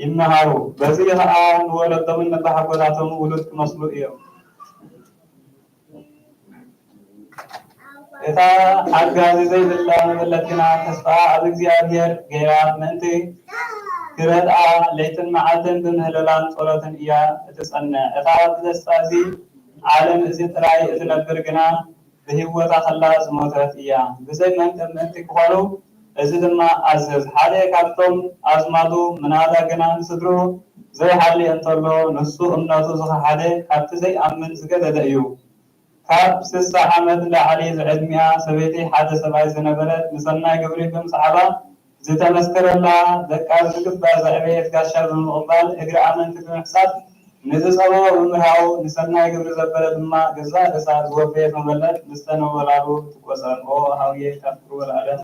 ይመሃሩ። በዚ ኸኣ ንወለዶምን ነባሓጎታቶም ውሉድ ክመስሉ እዮም። እታ ሓጋዚ ዘይብላ መበለት ግና ተስፋኣ ኣብ እግዚኣብሔር ገይራ ምእንቲ ክረድኣ ለይትን መዓልትን ብምህለላን ጸሎትን እያ እትጸንዕ። እታ ብደስታ እዚ ዓለም እዚ ጥራይ እትነብር ግና ብህይወታ ከላ ዝሞተት እያ። ብዘይ መንቀ ምእንቲ ክኾኑ እዚ ድማ ኣዝዝ። ሓደ ካብቶም ኣዝማዱ ምናዳ ግና ንስድርኡ ዘይሓሊ እንተሎ ንሱ እምነቱ ዝኸሓደ ካብቲ ዘይኣምን ዝገደደ እዩ። ካብ ስሳ ዓመት ንላዕሊ ዝዕድሚኣ ሰበይቲ ሓደ ሰብኣይ ዝነበረት ንሰናይ ግብሪ ብምስዓባ ዝተመስከረላ ደቃ ዝግባእ ዘዕበየት ጋሻ ብምቕባል እግሪ ኣመንቲ ብምሕሳብ ንዝጸበቦ ብምርሃው ንሰናይ ግብሪ ዘበለ ድማ ገዛእ ርእሳ ዝወፈየት መበለት ምስተን ወላዱ ትቆጸር። ኦ ሃውየ ካብ ክብሪ ወለዓለም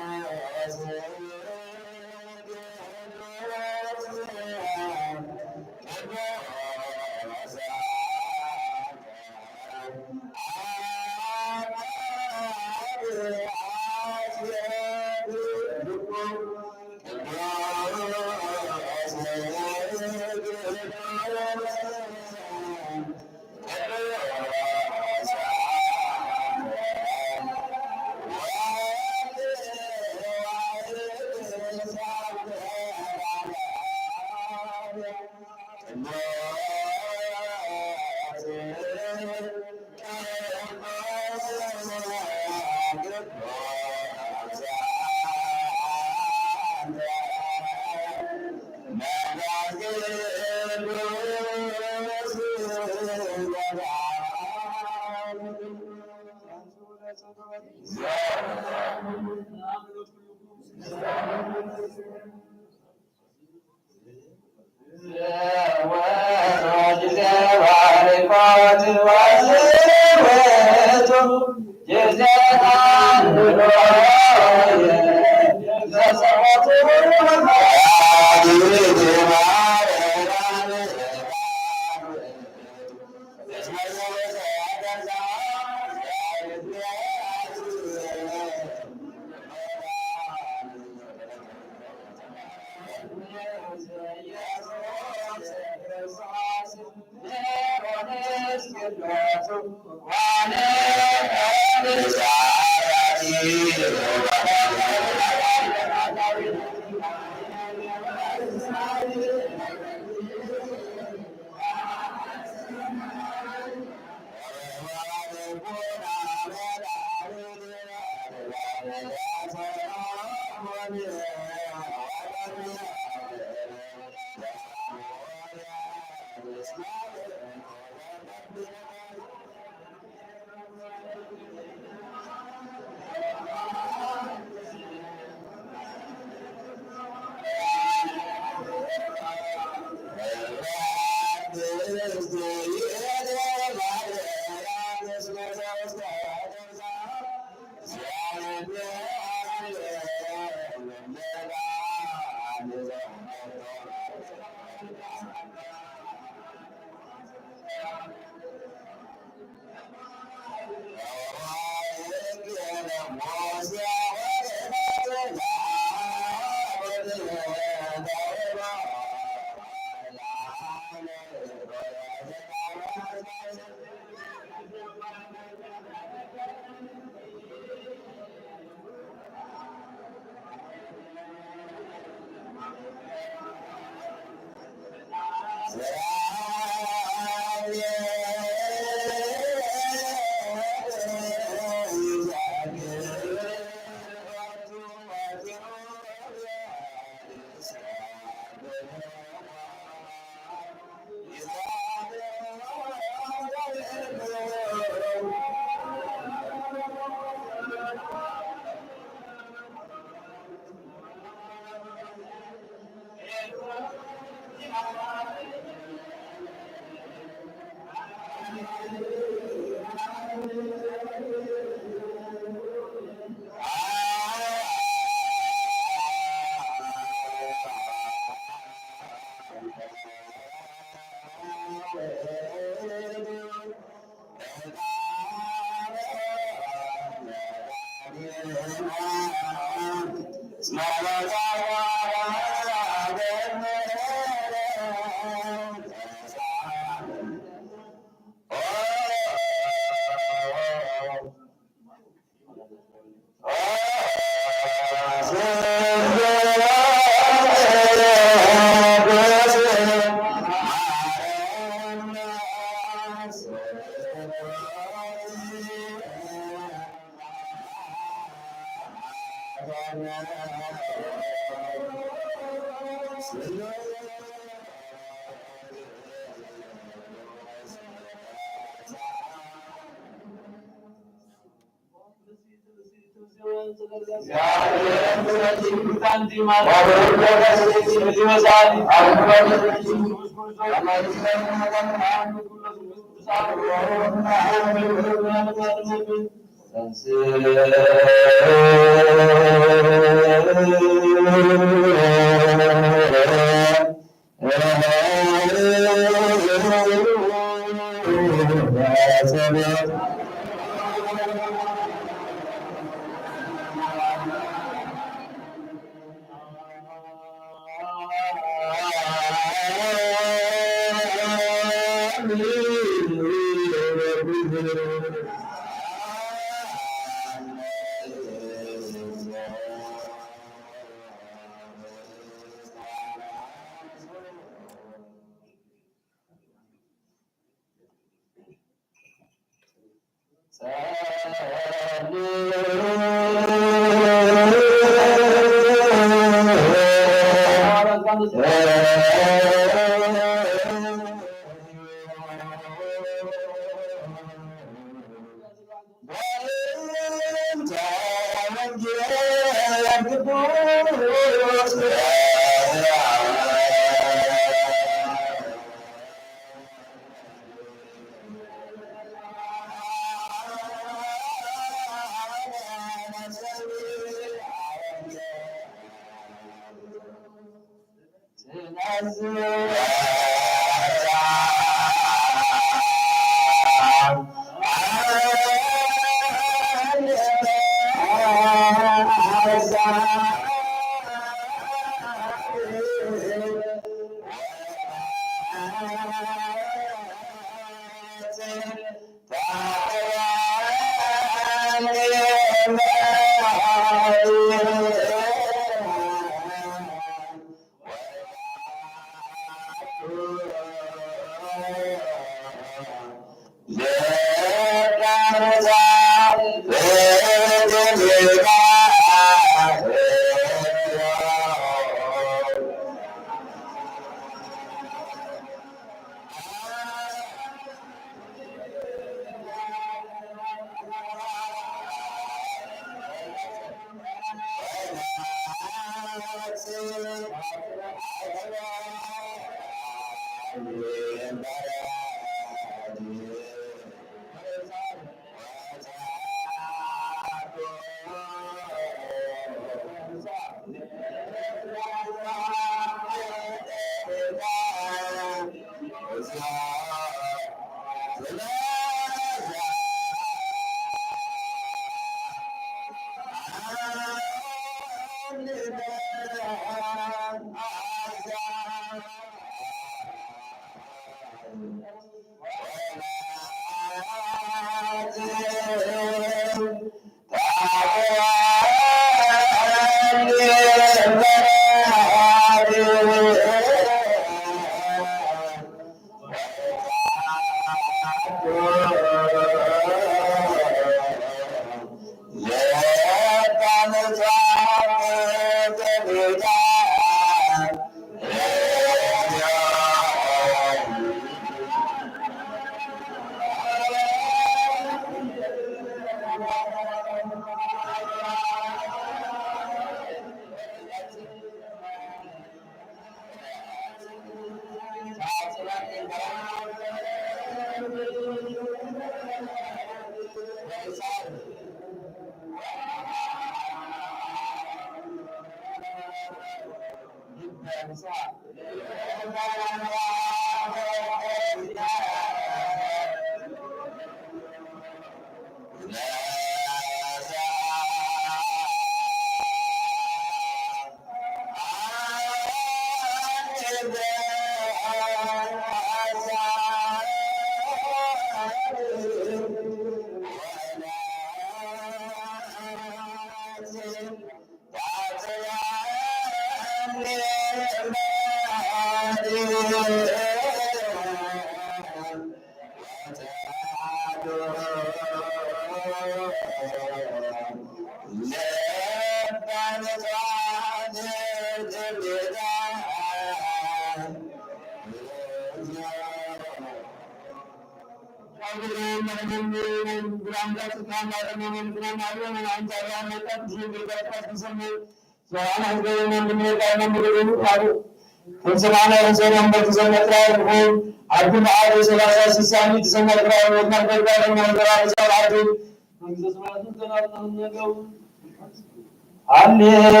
ሃሌሉያ።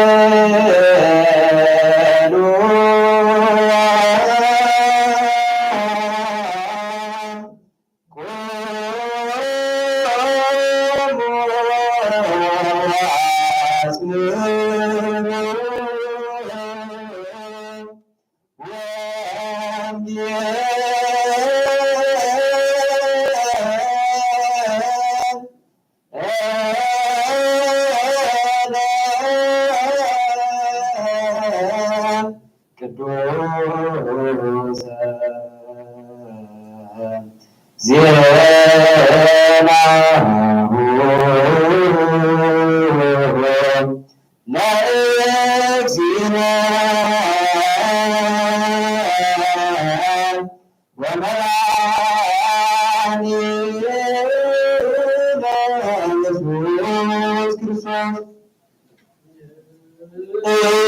ቅዱስ ዜናሁ ለእግዚእነ። ቅዱስ ዘሰብሐ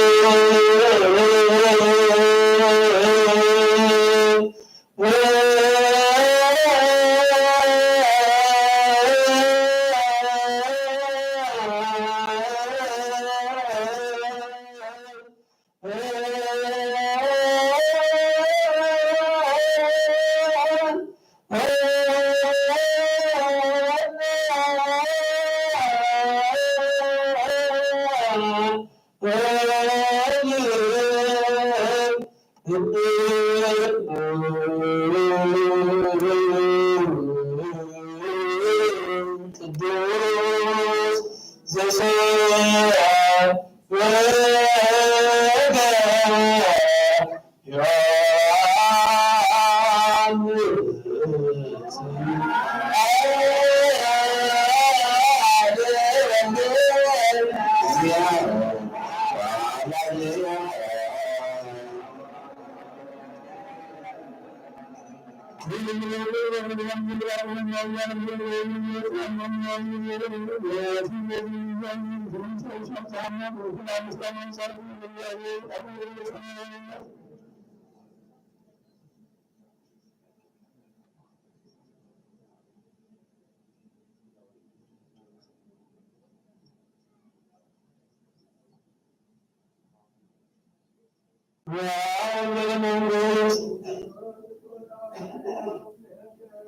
ወወልደ መንግስት፣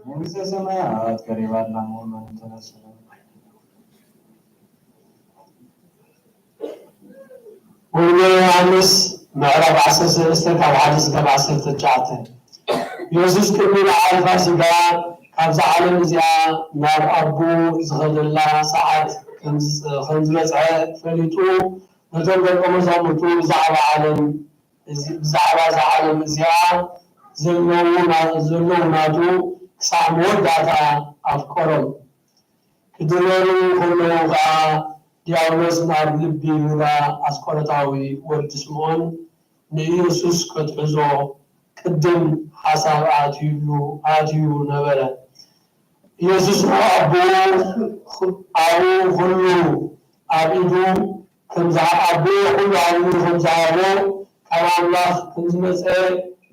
መንግስተ ሰማያት ቀሪባለች። ወንጌል ዮሐንስ ምዕራፍ ዓሰርተ ሰለስተ ካብ ሓደ እስካብ ዓሰርተ ትሽዓተ። ኢየሱስ ቅድሚ በዓል ፋሲጋ ካብዛ ዓለም እዚኣ ናብ ኣቦኡ ዝኸደላ ሰዓት ከም ዝ-፣ ከም ዝበጽሐ ፈሊጡ፣ ነቶም ደቀ መዛሙርቱ ብዛዕባ ዓለም፣ ብዛዕባ እዛ ዓለም እዚኣ ዘለዉ ና-፣ ዘለዉ ናቱ ክሳዕ መወዳእታ ኣፍቀሮም። ክድረሩ ከለዉ ኸኣ፣ ዲያብሎስ ናብ ልቢ ይሁዳ ኣስቆሮታዊ ወዲ ስምዖን ንኢየሱስ ከትሕዞ ቅድም ሓሳብ ኣትዩሉ፣ ኣትዩ ነበረ። ኢየሱስ ንኣቦኡ፣ ኣብኡ ኩሉ ኣብ ኢዱ ከም ዝሃ-፣ ኣቦኡ ኩሉ ኣብ ኢዱ ከም ዝሃቦ፣ ካብ ኣምላኽ ከም ዝመጸ፣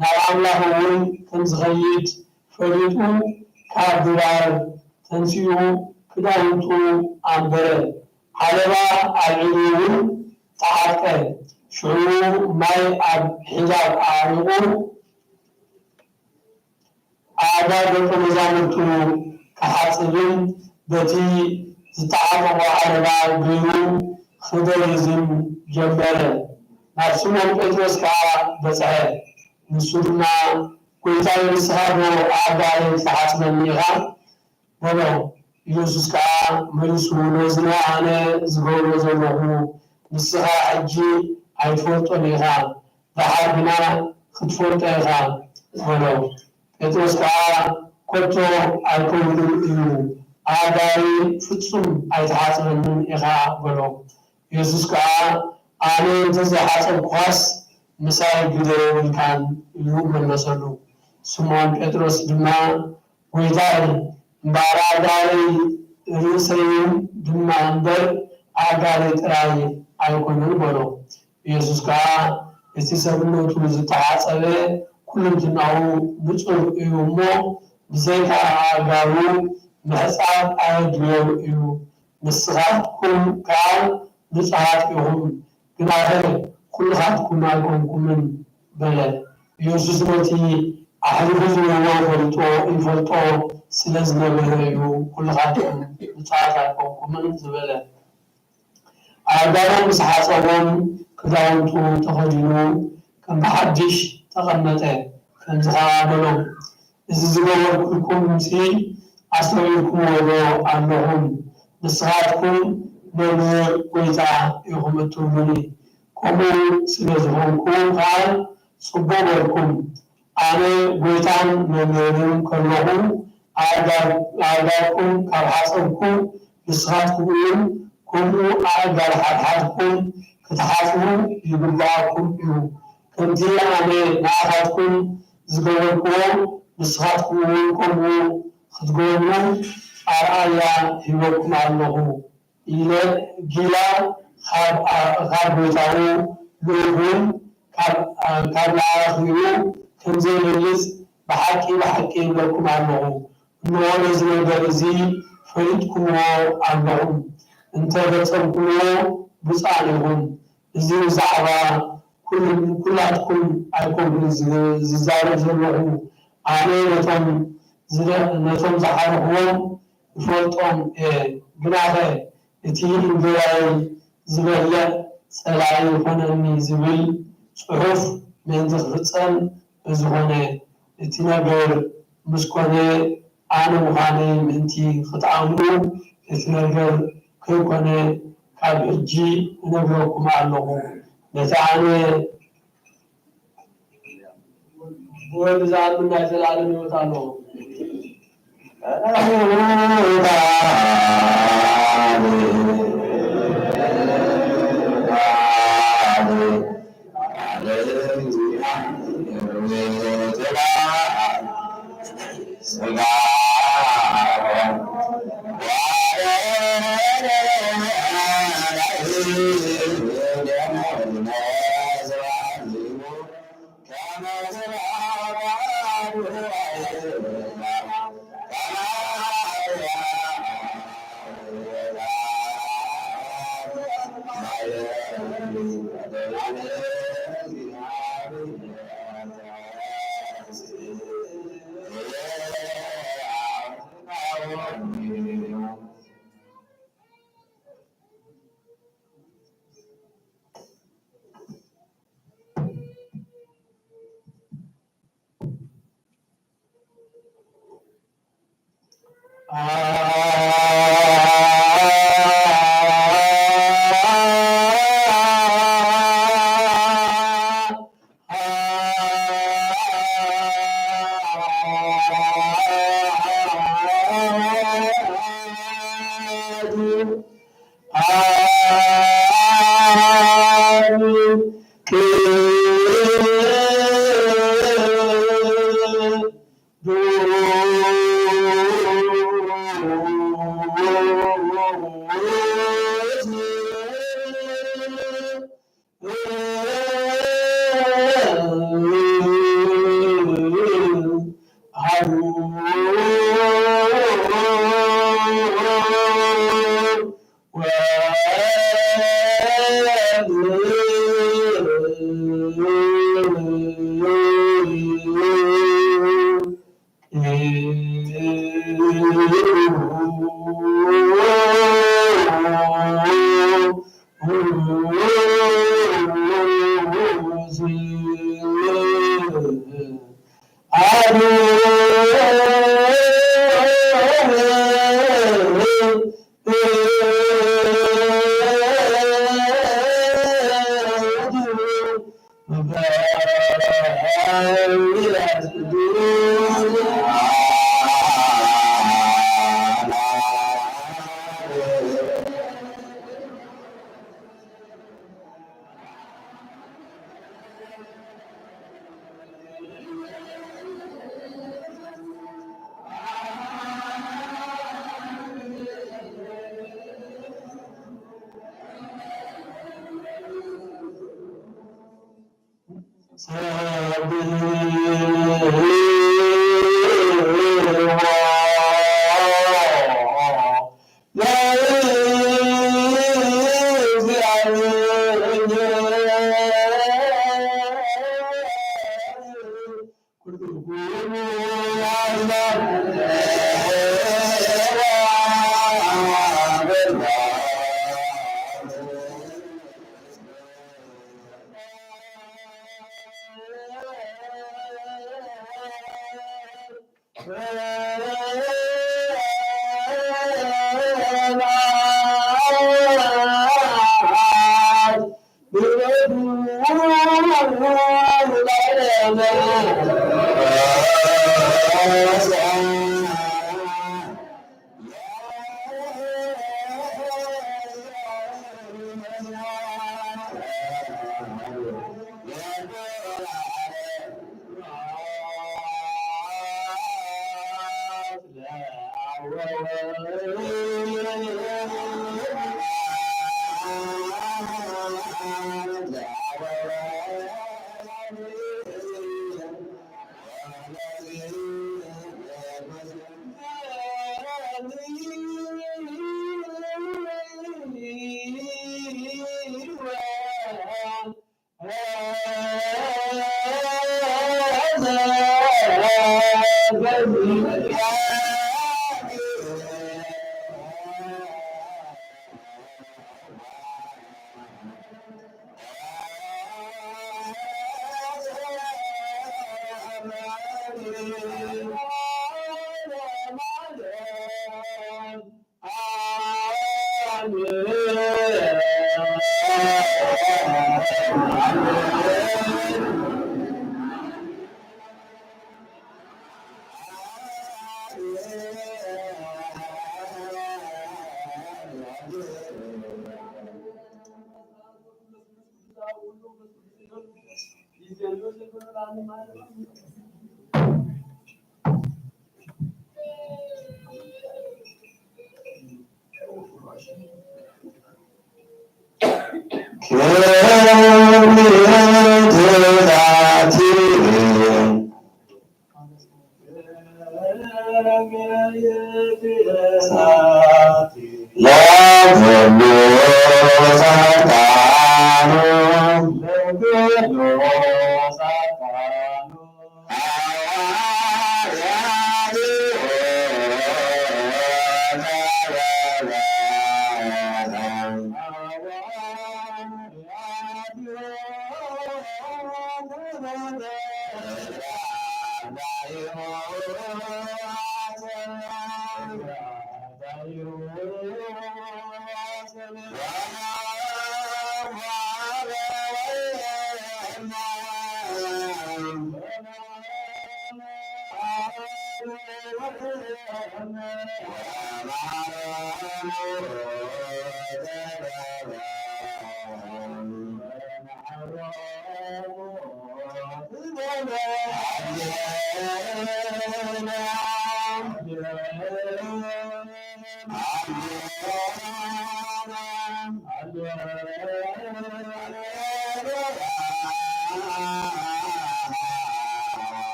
ናብ ኣምላኽ እውን ከም ዝኸይድ ፈሊጡ፣ ካብ ድራር ተንሲኡ ክዳውንቱ ኣንበረ፣ ዓለባ ኣብ ኢዱ እውን ተዓጥቀ። ሽዑ ማይ ኣብ ሒዳግ ኣዕሪቑ፣ ኣእጋር ደቀ መዛሙርቱ ክሓጽብን በቲ ዝተዓጠቖ ዓለባ ገይሩ ክደርዝን ጀመረ። ናብ ስምዖን ጴጥሮስ ከኣ በጽሐ። ንሱ ድማ፣ "ጐይታይ፣ ንስኻ ዶ ኣእጋረይ ክትሓጽበኒ ኢኻ?" በሎ። ኢየሱስ ከኣ መሊሱ፣ "ነዚ ኣነ ዝገብሮ ዘለኹ ንስኻ ሕጂ ኣይትፈልጦን ኢኻ፣ ደሓር ግና ክትፈልጦ ኢኻ" በሎ። ጴጥሮስ ከኣ፣ "ከቶ ኣይከውንን እዩ፣ ኣእጋረይ ፍጹም ኣይትሓጽበንን ኢኻ" በሎ። ኢየሱስ ከኣ፣ "ኣነ እንተዘይሓጸብኩኻስ ምሳይ ግደ የብልካን" ኢሉ መለሰሉ። ስምዖን ጴጥሮስ ድማ፣ "ጐይታይ፣ እምበኣር ኣእጋረይ ርእሰይን ድማ እምበር ኣእጋረይ ጥራይ ኣይኮነን" በሎ። ኢየሱስ ከኣ፣ "እቲ ሰብነቱ ዝተሓጸበ ኩሉንትናኡ ንጹህ እዩ እሞ፣ ብዘይካ ኣእጋሩ ምሕጻብ ኣየድልዮን እዩ። ንስኻትኩም ከኣ ንጹሃት ኢኹም፣ ግናኸ ኩልኻትኩም ኣይኮንኩምን" በለ። ኢየሱስ ነቲ ኣሕሊፉ ዝህቦ ይፈልጦ፣ ይፈልጦ ስለ ዝነበረ እዩ፣ "ኩልኻትኩም ንጹሃት ኣይኮንኩምን" ዝበለ። ኣእጋሮም ምስ ሓጸቦም፣ ክዳውንቱ ተኸዲኑ፣ ከም ብሓድሽ ተቐመጠ። ከምዚ ኸኣ በሎም፣ "እዚ ዝገበርኩልኩምሲ ኣስተውዒልኩምዎ ዶ ኣለኹም? ንስኻትኩም መምህር፣ ጐይታ ኢኹም እትብሉኒ፣ ከምኡ ስለ ዝኾንኩ ኸኣ ጽቡቕ በልኩም። ኣነ ጐይታን መምህርን ከለኹ፣ ኣእጋር-፣ ኣእጋርኩም ካብ ሓጸብኩ፣ ንስኻትኩም እውን ከምኡ ኣእጋር ሓድሓድኩም ክትሓጽቡ ይግብኣኩም እዩ። ከምቲ ኣነ ንኣኻትኩም ዝገበርኩዎ፣ ንስኻትኩም እውን ከምኡ ክትገብሩ ኣርኣያ ሂበኩም ኣለኹ" ኢለ ጊላ ካብ፣ ኣ-፣ ካብ ቦታኡ ልኡኹም ካብ፣ ኣ-፣ ካብ ለኣኽዩ ከም ዘይመልስ ብሓቂ፣ ብሓቂ እብለኩም ኣለኹ። እንሆ፣ ነዚ ነገር እዚ ፈሊጥኩምዎ ኣለኹም፣ እንተ ፈጸምኩምዎ ብፁዓን ኢኹም። እዚ ብዛዕባ ኩሉ-፣ ኩላትኩም ኣይኮንኩን ዝ-፣ ዝዛረብ ዘለኹ፣ ኣነ ነቶም ዝደ-፣ ነቶም ዝሓረኽዎም እፈልጦም እየ። ግናኸ እቲ እምብባይ ዝበልዕ ጸላኢ ይኾነኒ ዝብል ጽሑፍ ምእንቲ ክፍጸም በዚ ኾነ። እቲ ነገር ምስ ኮነ ኣነ ምዃነይ ምእንቲ ክትኣምኑ፣ እቲ ነገር ከይኮነ ካብ ሕጂ እነግረኩም ኣለኹ። ነቲ ኣነ ብወልድ ዝኣምን ናይ ዘላለም ህይወት ኣለዎ።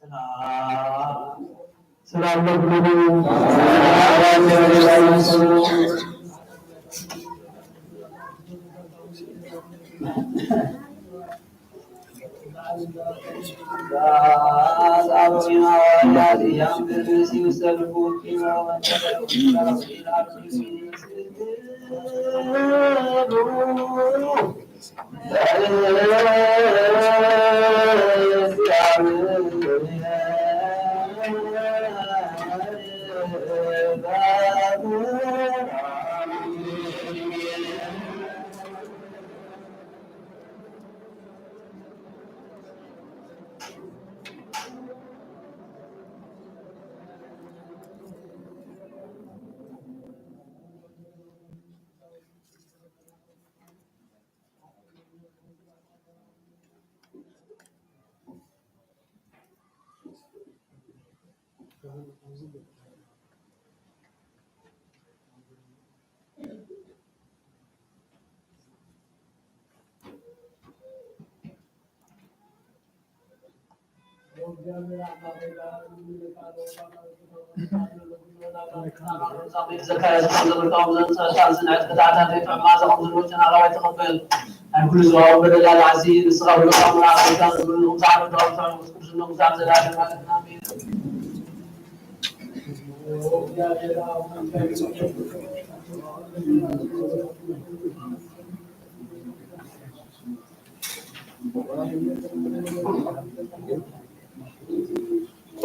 ሰላም፣ ሰላም ለኩሉ።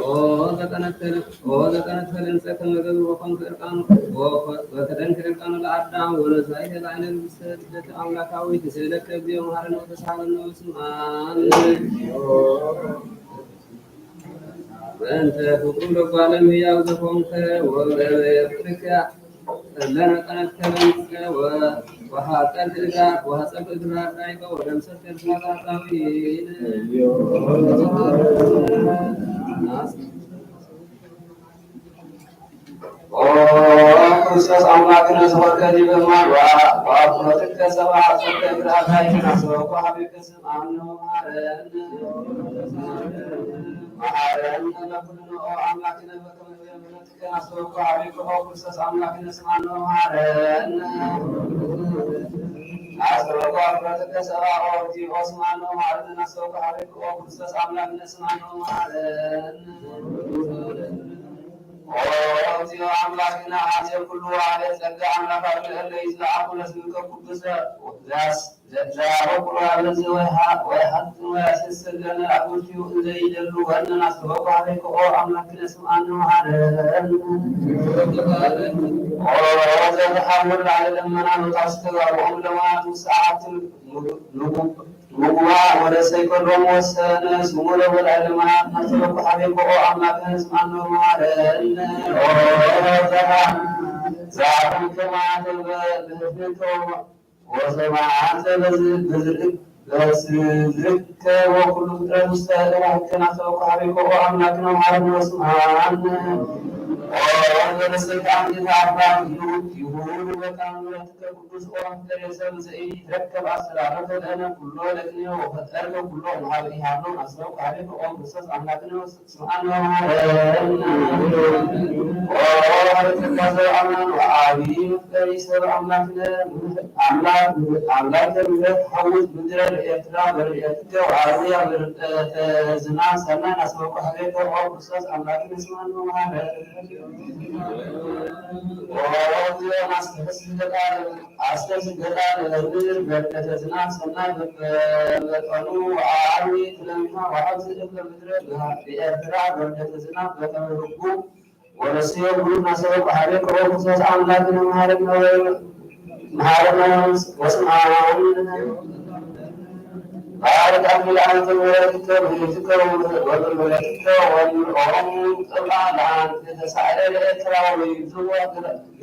ኦ ዘቀነተ፣ ኦ ዘቀነተ ለምጸ ከመ ገብር ወኮንከ እርቃኑ፣ ወኮ-፣ ወከደንከ እርቃኑ ለአዳም ወነሳኢከ ለዓይነ ርእስከ እለ አምላካዊት፣ ስእለከ እግዚኦ መሐረነ ወተሳሃለነ ወስምዓነ። በእንተ ፍቅሩ ለጓለ እመሕያው ዘኮንከ ወበፍቅርከ እለ ቀነተ ለምጸ ወ-፣ ወሐጸብከ እግራ-፣ ወሐጸብከ እግራ ዳይቀ ወደምሰስከ እግራ ጣጣዊነ። ኦ ክርስቶስ አምላክነ ዘወርደ ዲበ ማይ ወአፍረትከ ሰብአ ሐጸብከ እግራ ዳይቀ አስተበቁ ሀቤከ ስምዓነ ወመሐረነ። መሐረነ ለኩልነ ኦ አምላክነ በከመ አስተበቁ ሀቤከ ኦ ክርስቶስ አምላክነ ስምዓነ ወመሐረነ። አስተበቁ አፍረትከ ሰብአ ኦ እግዚኦ ስምዓነ ወመሐረነ። አስተበቁ ሀቤከ ኦ ክርስቶስ አምላክነ ስምዓነ ወመሐረነ። ኦ እግዚኦ አምላክነ አዜ ኩሉ ወአቤ ጸጋ አምላካዊ ለእለ ይትለአኩ ለስምከ ቅዱስ ዘያስ ዘያበቁ ለአበዝ ወይሃ-፣ ወይሃጥን ወያሴስር ለነ አግብርቲሁ እንዘ ይደሉ ወእነን አስተበቁ ሀቤከ ኦ አምላክነ ስምዓነ ወመሐረነ። ኦ ዘተሐምር ላዕለ ደመና ወታስተጋብኦም ለማያት ውስተ አሐቲ ንጉ-፣ ንጉባ ወደ ሰይፈሎም ወሰነ ስሙ ለወላዕለ ማያት አስተበቁ ሀቤከ ኦ አምላክነ ስምዓነ ወመሐረነ። ኦ ዘተሐ-፣ ዘአቅምከ ማያተ በ-፣ በህፍነትከ ወ-፣ ወሰማያተ በዝ-፣ በዝልክ-፣ በዝልከ ወኩሉ ፍጥረት ውስተ እደዊከ አስተበቁ ሀቤከ ኦ አምላክነ መሐረነ ወስምዓነ። ኦ ዘነሰይከ አንተ አምላክ ይሁን ይሁን በቃል ምሕረትከ ቅዱስ ኦ መፍቀሬ ሰብ ዘኢይትረከብ አስተዳለከ ለነ ኩሎ ለቅኔ ወፈጠርከ ኩሎ እምሃበ ኢሃሎ አስተበቁ ሀቤከ ኦ ክርስቶስ አምላክነ ወስ-፣ ስምዓነ ወመሐረነ። ኦ ርትዕት ዘበአማን ወአቢ መፍቀሪ ሰብ አምላክነ፣ አምላክ፣ አምላከ ምሕረት ሐውስ ምድረ ለኤርትራ በረድኤትከ ወአርውያ በረድኤተ ዝናም ሰናይ አስተበቁ ሀቤከ ኦ ክርስቶስ አምላክነ ስምዓነ ወመሐረነ። ኦ ርትዕት አስተፍስህ ገጣ አስተፍስህ ገጣ ለምድር በረድኤተ ዝናም ሰናይ በመጠኑ ወአርዊ ክለሚሃ ወአብዝሕ እክለ ምድረ ለኤርትራ በረድኤተ ዝናም በከመ ህጉ ወረስዮ ብሩክ አስተበቁ ሀቤከ ኦ ክርስቶስ አምላክነ መሐረነ ወ-፣ መሐረነ ወስምዓነ። ባርክ አክሊለ ምሕረትከ በህይወትከ ወበምሕረትከ ወምልኦሙ ጥብዓ ለአንተ ተሳዕለ ለኤርትራ ወይብዝዋ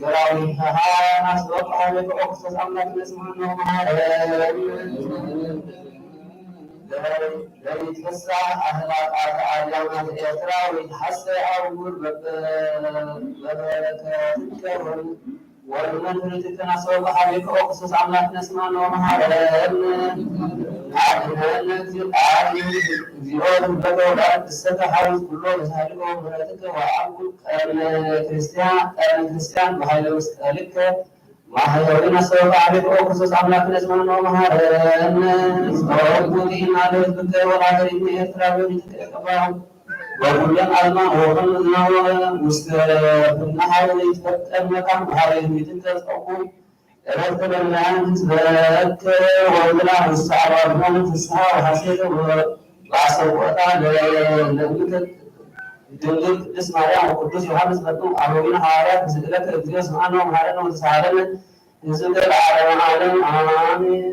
ገራዊሃ አስተበቁ ሀቤከ ኦ ክርስቶስ አምላክነ ስምዓነ ወመሐረነ። ለይትፈሳህ አህላቃተ አድያማተ ኤርትራ ወይትሐሰ አውር በበረከትከ ወ-፣ ወመንህርትከ አስተበቁ ሀቤከ ኦ ክርስቶስ አምላክነ ስምዓነ ወመሐረነ። አድኅነነ እግዚኦ፣ አድኅነነ እግዚኦ ህዝበከ ወለአንትሰከ ሐውስ ኩሎ መሳልከ ወምሕረትከ ወአብቁ ቀርነ ክርስቲያን፣ ቀርነ ክርስቲያን በኃይለ መስቀልከ ማህያዊን አስተበቃ አቤት ኦ ክርስቶስ አምላክነ ስማነ ወመሐረነ። ጸሎት ቡቲና ለሕዝብከ ወለአገሪነ ኤርትራ በዲትከ ቀባው በኩለን አዝማን ወፈን ዝናወ ውስተ ፍናሃ ወይትፈጠር መካን በሃበ ይትከ ጸቁ። እረፍተ ለምናን ሕዝበከ ወምላ ውስተ አባብሆን ፍስሃ ወሐሴት ወ-፣ ወአስተብቆታ ለ-፣ ለእምከ ድንግል ቅድስት ማርያም ወቅዱስ ዮሐንስ መጥምቅ አበዊነ ሐዋርያት። ስእለከ እግዚኦ ስምዓነ ወመሐረነ ወተሳሃለነ። ለዘለዓለመ ዓለም አሜን።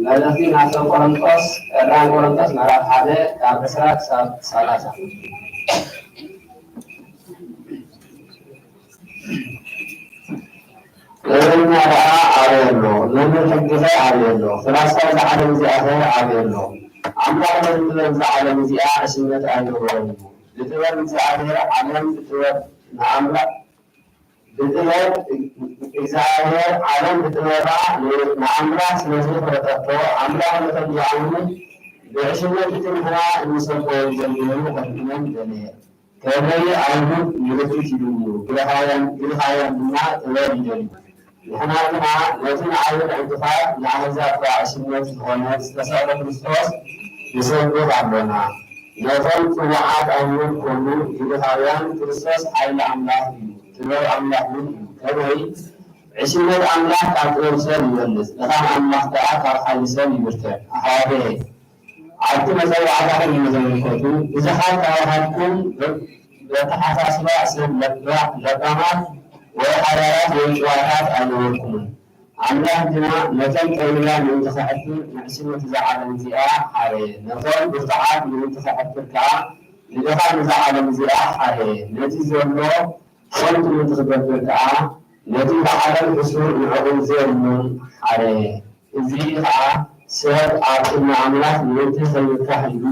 መልእኽቲ ናተው ቆሮንቶስ፣ ቀዳማይ ቆሮንቶስ ምዕራፍ ሓደ ካብ ዕስራ ክሳብ ሰላሳ። ጥበበኛ ደኣ ኣበይ ኣሎ? መምህር ሕጊኸ ኣበይ ኣሎ? ፍላስፋ እዛ ዓለም እዚኣኸ ኣበይ ኣሎ? ኣምላኽ ነቲ ጥበብ እዛ ዓለም እዚኣ ዕሽነት ኣይገበሮን እዩ። ብጥበብ እግዚኣብሔር ዓለም ብጥበብ ንኣምላኽ ብጥበብ እግዚኣብሔር ዓለም ብጥበባ ን-፣ ንኣምላኽ ስለ ዘይፈለጠቶ፣ ኣምላኽ ነቶም ዝኣምኑ ብዕሽነት እቲ ንሕና እንሰብኮ ወንጌል ገይሩ ከድሕኖም ደለየ። ከመይ ኣይሁድ ምልክት ይልምኑ፣ ግሪኻውያን፣ ግሪኻውያን ድማ ጥበብ ይደልዩ። ንሕና ግና ነቲ ንኣይሁድ ዕንቅፋት ንኣሕዛብ ከኣ ዕሽነት ዝኾነ ዝተሰቕለ ክርስቶስ ንሰብኽ ኣሎና። ነቶም ጽዉዓት ኣይሁድ ኮኑ ግሪኻውያን ክርስቶስ ሓይሊ ኣምላኽ እዩ። ጥበብ ኣምላኽ እውን እዩ። ከመይ ዕሽነት ኣምላኽ ካብ ጥበብ ሰብ ይበልጽ፣ ድኻም ኣምላኽ ከኣ ካብ ሓይሊ ሰብ ይብርትዕ። ኣሕዋተየ፣ ኣብቲ መጸዋዕታኹም ንዘመልከቱ ብዙሓት ካባኻትኩም በ-፣ በተሓሳስባ ሰብ ለባ-፣ ለባማት ወይ ሓያላት ወይ ጭዋታት ኣይነበርኩምን። ኣምላኽ ድማ ነቶም ጠቢባን ምእንቲ ከሕፍር ንዕሽነት እዛ ዓለም እዚኣ ሓረየ፣ ነቶም ብርቱዓት ምእንቲ ከሕፍር ከኣ ንድኻም እዛ ዓለም እዚኣ ሓረየ። ነቲ ዘሎ ከንቱ ምእንቲ ክገብር ከኣ ነቲ ብዓለም ሕሱር ንዕኡ ዘየሎን ሓረየ። እዚ ከኣ ሰብ ኣብ ቅድሚ ኣምላኽ ምእንቲ ከይብካሕ ኢሉ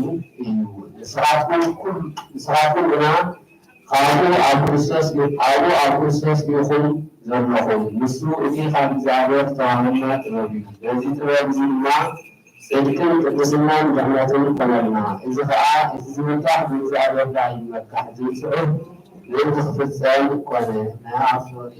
እዩ። ንስኻትኩም ኩል-፣ ንስኻትኩም ግና ካብኡ ኣብ ክርስቶስ፣ ኣብኡ ኣብ ክርስቶስ ኢኹም ዘለኹም። ንሱ እቲ ካብ እግዚኣብሔር ዝተዋህበና ጥበብ እዩ። በዚ ጥበብ እዚ ድማ ጽድቅን ቅድስናን ድሕነትን ኮነልና። እዚ ኸኣ እቲ ዝብካሕ ብእግዚኣብሔር ደኣ ይመካሕ ዝብል ጽሑፍ ምእንቲ ክፍጸም ኮነ። ናይ ኣፍሎጢ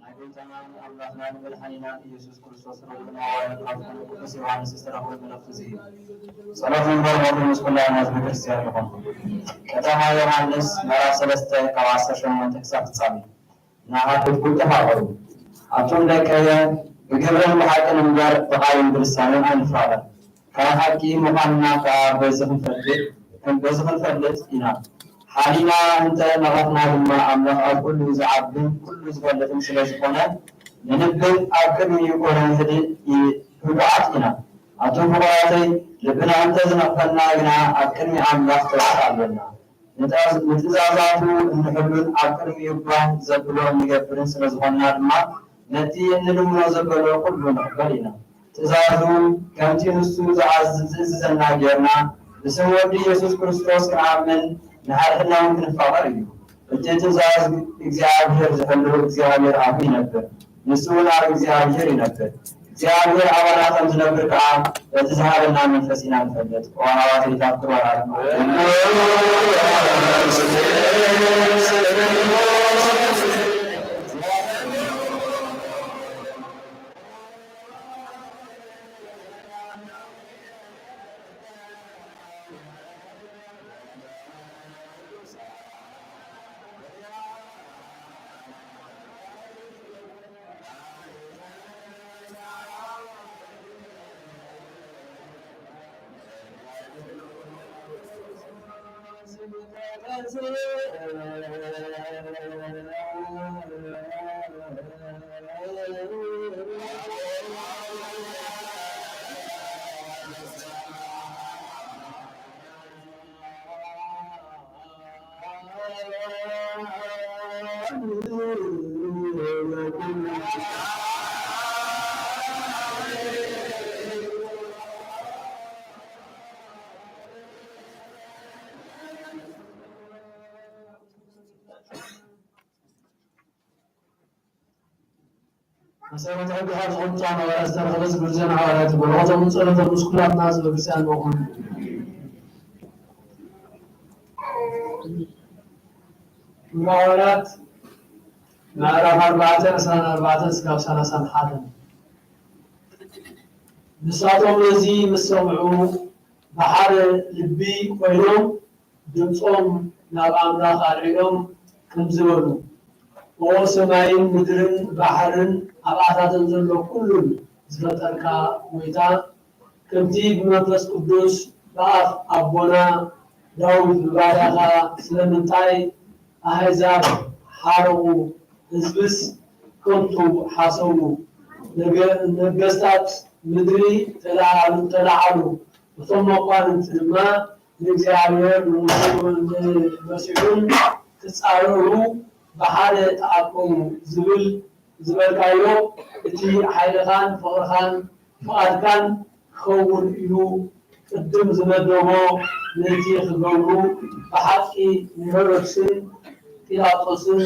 ናይ ጎይታናን ኣምላኽናን መድሓኒናን ኢየሱስ ክርስቶስ ርኡይ ንዋይ ኣብ ቅዱስ ዮሐንስ ዝተረኽበ መልእኽቲ እዚ እዩ። ጸሎትን በረኸትን ምስ ኩላትና ህዝበ ክርስቲያን ይኹን። ቀዳማይ ዮሐንስ ምዕራፍ ሰለስተ ካብ ዓሰርተ ሸሞንተ ክሳብ ፍጻሜ። ንሓድሕድኩም ተፋቐሩ። ኣቱም ደቀየ፣ ብግብርን ብሓቅን እምበር ብቓልን ብልሳንን ኣይንፋቐር። ካብ ሓቂ ምዃንና ከኣ በዚ ክንፈልጥ፣ በዚ ክንፈልጥ ኢና። ሓሊና እንተ ነቐፍና ድማ፣ ኣምላኽ ኣብ ኩሉ ዝዓብን ኩሉ ዝፈልጥን ስለ ዝኾነ፣ ንልብን ኣብ ቅድሚኡ ኮነ ህድእ ኢ-፣ ህዱኣት ኢና። ኣቱም ፍቑራተይ፣ ልብና እንተ ዝነቕፈና ግና፣ ኣብ ቅድሚ ኣምላኽ ተባዕ ኣሎና። ንትእዝ-፣ ንትእዛዛቱ እንሕሉን ኣብ ቅድሚኡ ባህ ዘብሎ እንገብርን ስለ ዝኾንና ድማ፣ ነቲ እንልምኖ ዘበሎ ኩሉ ንቕበል ኢና። ትእዛዙ ከምቲ ንሱ ዝኣዝ-፣ ዝእዝዘና ጌርና፣ ብስም ወዱ ኢየሱስ ክርስቶስ ክንኣምን፣ ንሓድሕድና እውን ክንፋቐር እዩ። እቲ ትእዛዝ እግዚኣብሔር ዝሕሉ እግዚኣብሔር ኣብኡ ይነብር፣ ንሱ እውን ኣብ እግዚኣብሔር ይነብር። እግዚኣብሔር ኣባና ከም ዝነብር ከኣ በቲ ዝሃበና መንፈስ ኢና ንፈልጥ። ኦ ኣሕዋተይ፣ ታፍቅሩ ኣራርማ። መሰረት ሕጊ ካብ ዝቕምጡ ኣማራጺ ዝተረኸበ ዝግብዘን ሓዋርያት በረኸቶምን ጸሎቶም ምስ ኩላትና ህዝበ ክርስቲያን ንኹን። ግብረ ሓዋርያት ምዕራፍ ኣርባዕተ፣ ዕስራን ኣርባዕተን እስካብ ሰላሳን ሓደን። ንሳቶም ነዚ ምስ ሰምዑ ብሓደ ልቢ ኮይኖም ድምጾም ናብ ኣምላኽ ኣልዒሎም ከምዚ በሉ፣ ኦ ሰማይን ምድርን ባሕርን ኣብኣታተን ዘሎ ኩሉን ዝፈጠርካ ጐይታ፣ ከምቲ ብመንፈስ ቅዱስ ብኣፍ ኣቦና ዳዊት ብባርያኻ ስለምንታይ ኣህዛብ ሓረቑ፣ ህዝብስ ከንቱ ሓሰቡ፣ ነገ-፣ ነገስታት ምድሪ ተለዓሉ፣ ተለዓሉ፣ እቶም መኳንንቲ ድማ ንእግዚኣብሔር ንሙሴ ንመሲሑን ክጻረሩ ብሓደ ተኣከቡ ዝብል ዝበልካዮ፣ እቲ ሓይልኻን ፍቕርኻን ፍቓድካን ክኸውን ኢሉ ቅድም ዝመደቦ ነቲ ክገብሩ፣ ብሓቂ ንሄሮድስን ጲላጦስን፣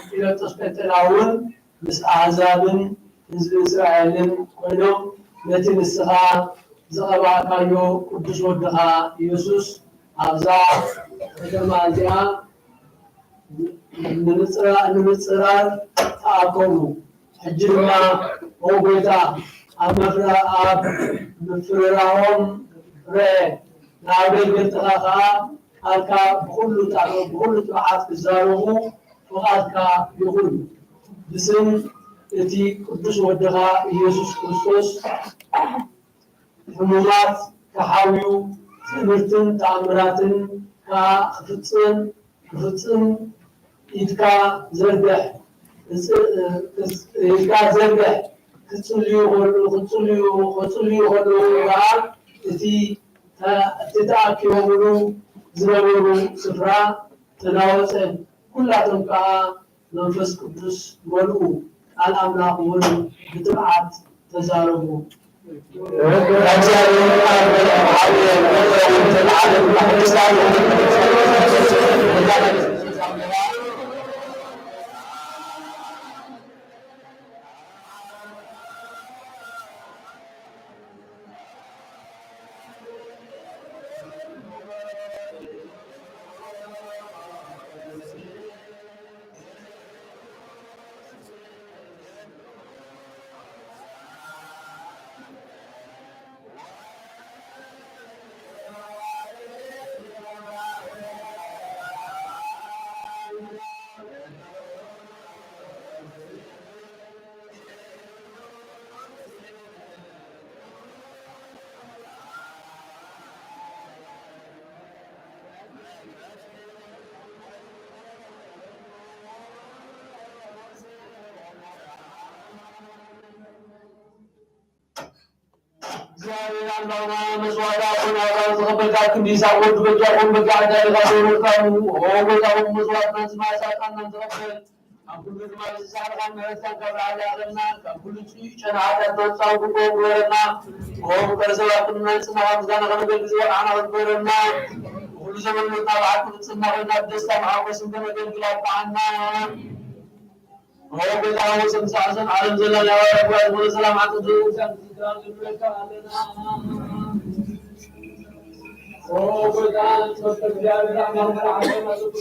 ጲላጦስ ጴንጤናውን ምስ ኣህዛብን ህዝቢ እስራኤልን ኮይኖም ነቲ ንስኻ ዝቐባእካዮ ቅዱስ ወድኻ ኢየሱስ ኣብዛ ከተማ እዚኣ ንምጽራ-፣ ንምጽራር ተኣከቡ። ሕጂ ድማ ኦ ጐይታ፣ ኣብ መፍረ-፣ ኣብ ምፍርራሆም ርኤ፣ ንኣገልገልትኻ ኸኣ ቃልካ ብኹሉ ጣዕ-፣ ብኹሉ ትብዓት ክዛረቡ ፍቓድካ ይኹን። ብስም እቲ ቅዱስ ወድኻ ኢየሱስ ክርስቶስ ሕሙማት ክሓውዩ፣ ትእምርትን ተኣምራትን ከኣ ክፍጽም፣ ክፍጽም ኢድካ ዘርግሕ፣ እጽ-፣ እጽ-፣ ኢድካ ዘርግሕ፣ ክጽልዩ ከሉ-፣ ክጽልዩ፣ ክጽልዩ ከለዉ ከኣ እቲ ተ-፣ እቲ ተኣኪቦምሉ ዝነበሩ ስፍራ ተናወጸ። ኩላቶም ከኣ መንፈስ ቅዱስ መልኡ፣ ቃል ኣምላኽ እውን ብትብዓት ተዛረቡ። እግዚኣብሔር ኣምላኽና፣ መስዋዕት ኣቦና ኣብርሃም ዝቐበልካ፣ ክንዲ ይስሐቅ ወዱ በጃ ኩን፣ በጃ ዕዳ ኢኻ ዘውረድካሉ። ኦ ጐይታ፣ ኹሉ መስዋዕትናን ዝማሬ ጻድቃንናን ተቐበል። ካብ ኩሉ ድማ ዝሰሓልካን ምሕረትካን ካብ ላዕሊ ይኣኽለና። ካብ ኩሉ ጽዩቕ ጨና ኃጢኣትና ነጻ ግበረና። ኦ ፍቅር ሰባት ክንመጽና ምስጋና ከነገልግል ዝበቃዕና ክትግበረና። ብኹሉ ዘመን ሞትና ብሓቂ ብጽና ኮይና ብደስታ መሓጎስን ከነገልግል ኣብቅዓና። ኦ ጐይታ ሆይ፣ ስም ሳዕሰን ዓለም ዘላ ናይ ዋላ ጓል ወደ ሰላም ዓጥንቱ። ኦ ጐይታ፣ ጸሎተ እግዚኣብሔር ኣምላኽ መራሕተና ዘብሉ።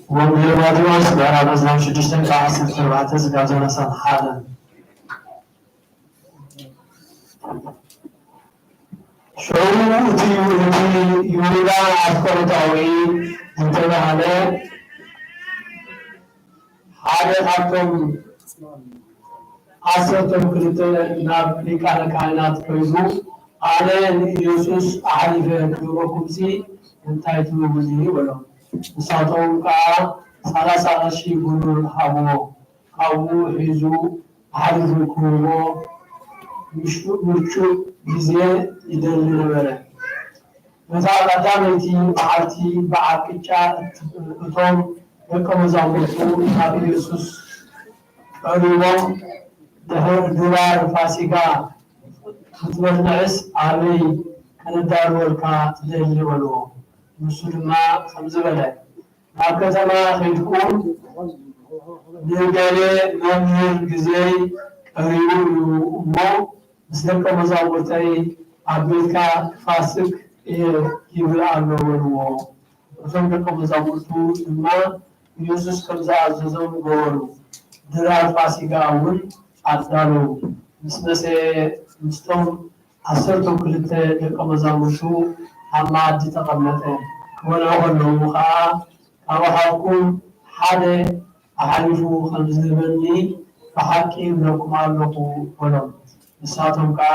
ወንጌል ማቴዎስ ምዕራፍ ዕስራን ሽዱሽተን፣ ካብ ዓሰርተ ኣርባዕተ ስጋብ ሰላሳን ሓደን። ሽዑ እቲ፣ እቲ ይሁዳ ኣስቆሮታዊ ዝተባህለ ሓደ ካብቶም ዓሰርተ ክልተ ናብ ሊቃነ ካህናት ከይዱ፣ ኣነ ንኢየሱስ ኣሕሊፈ ክህበኩምሲ እንታይ ትብሉኒ? በሎም። ንሳቶም ከኣ ሰላሳ ቅርሺ ብሩር ሃብዎ። ካብኡ ሒዙ ኣሕሊፉ ክህቦ ምሹ-፣ ምቹእ ግዜ ይደሊ ነበረ። በታ ቀዳመይቲ መዓልቲ በዓል ቅጫ እት-፣ እቶም ደቀ መዛሙርቱ ናብ ኢየሱስ ቀሪቦም፣ ድሕር ድራር ፋሲጋ ክትበልዕስ ኣበይ ከነዳልወልካ ትደሊ? በልዎ። ንሱ ድማ ከምዚ በለ፣ ናብ ከተማ ኸይድኩም፣ ንገሌ መምህር፣ ግዜይ ቀሪቡ እዩ እሞ፣ ምስ ደቀ መዛሙርተይ ኣብ ቤትካ ክፋስግ እየ ይብል ኣሎ፣ በልዎ። እቶም ደቀ መዛሙርቱ ድማ ኢየሱስ ከም ዝኣዘዞም ገበሩ። ድራር ፋሲጋ እውን ኣዳለዉ። ምስ መሰየ፣ ምስቶም ዓሰርተ ክልተ ደቀ መዛሙርቱ ኣብ መኣዲ ተቐመጠ። ክበልዑ ከለዉ ኸኣ፣ ካብኻትኩም ሓደ ኣሕሊፉ ኸም ዝህበኒ ብሓቂ እብለኩም ኣለኹ፣ በሎም። ንሳቶም ከኣ፣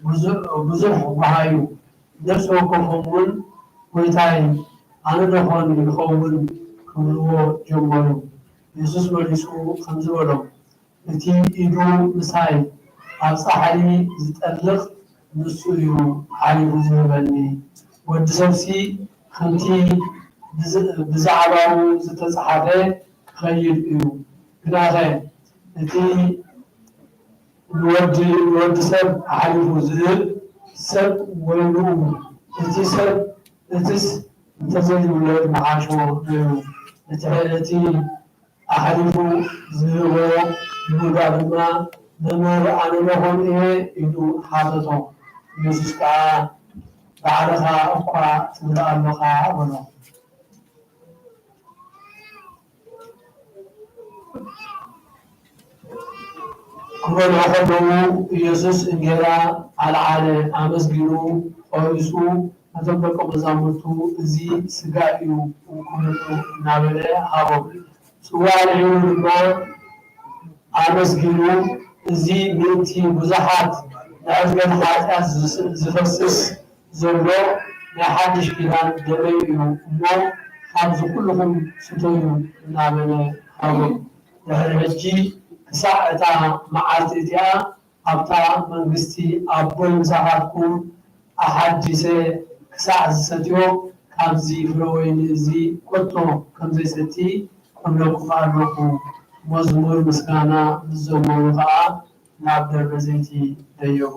ብዙ-፣ ብዙሕ ጓሃዩ። ነፍሲ ወከፎም እውን፣ ጐይታይ፣ ኣነ ደኾን ይኸውን? ክብልዎ ጀመሩ። የሱስ መሊሱ ኸምዚ በሎም፣ እቲ ኢዱ ምሳይ ኣብ ጻሕሊ ዝጠልቕ፣ ንሱ እዩ ኣሕሊፉ ዝህበኒ። ወዲ ሰብሲ ኸምቲ ብዝ-፣ ብዛዕባኡ ዝተጻሕፈ ክኸይድ እዩ። ግናኸ እቲ ንወዲ፣ ንወዲ ሰብ ኣሕሊፉ ዝህብ ሰብ ወይልኡ፣ እቲ ሰብ እቲስ እንተዘይውለድ ምሓሾ ነይሩ። እቲ፣ እቲ ኣሕሊፉ ዝህቦ ይሁዳ ድማ፣ መምህር፣ ኣነ ደኾን እየ? ኢሉ ሓተቶ። ኢየሱስ ከኣ፣ ባዕልኻ እኳ ትብል ኣሎኻ፣ በሎ። ክበልዑ ከለዉ፣ ኢየሱስ እንጌራ ኣልዓለ፣ ኣመስጊኑ፣ ቆሪሱ፣ ነቶም ደቀ መዛሙርቱ፣ እዚ ሥጋይ እዩ፣ እንኩም ብልዑ፣ እናበለ ሃቦም። ጽዋ ኣልዒሉ ድማ ኣመስጊኑ፣ እዚ ምእንቲ ብዙሓት ንዕርገት ኃጢኣት ዝስ-፣ ዝፈስስ ዘሎ ናይ ሓድሽ ኪዳን ደመይ እዩ እሞ፣ ካብዚ ኩልኹም ስተዩ እናበለ ሃቦም። ድሕሪ ሕጂ ክሳዕ እታ መዓልቲ እቲኣ ኣብታ መንግስቲ ኣቦይ ምሳኻትኩም ኣሓዲሰ ክሳዕ ዝሰትዮ፣ ካብዚ ፍረ ወይኒ እዚ ከቶ ከም ዘይሰቲ እብለኩም ኣለኹ። መዝሙር ምስጋና ምስ ዘመሩ ኸኣ ናብ ደብረ ዘይቲ ደየቡ።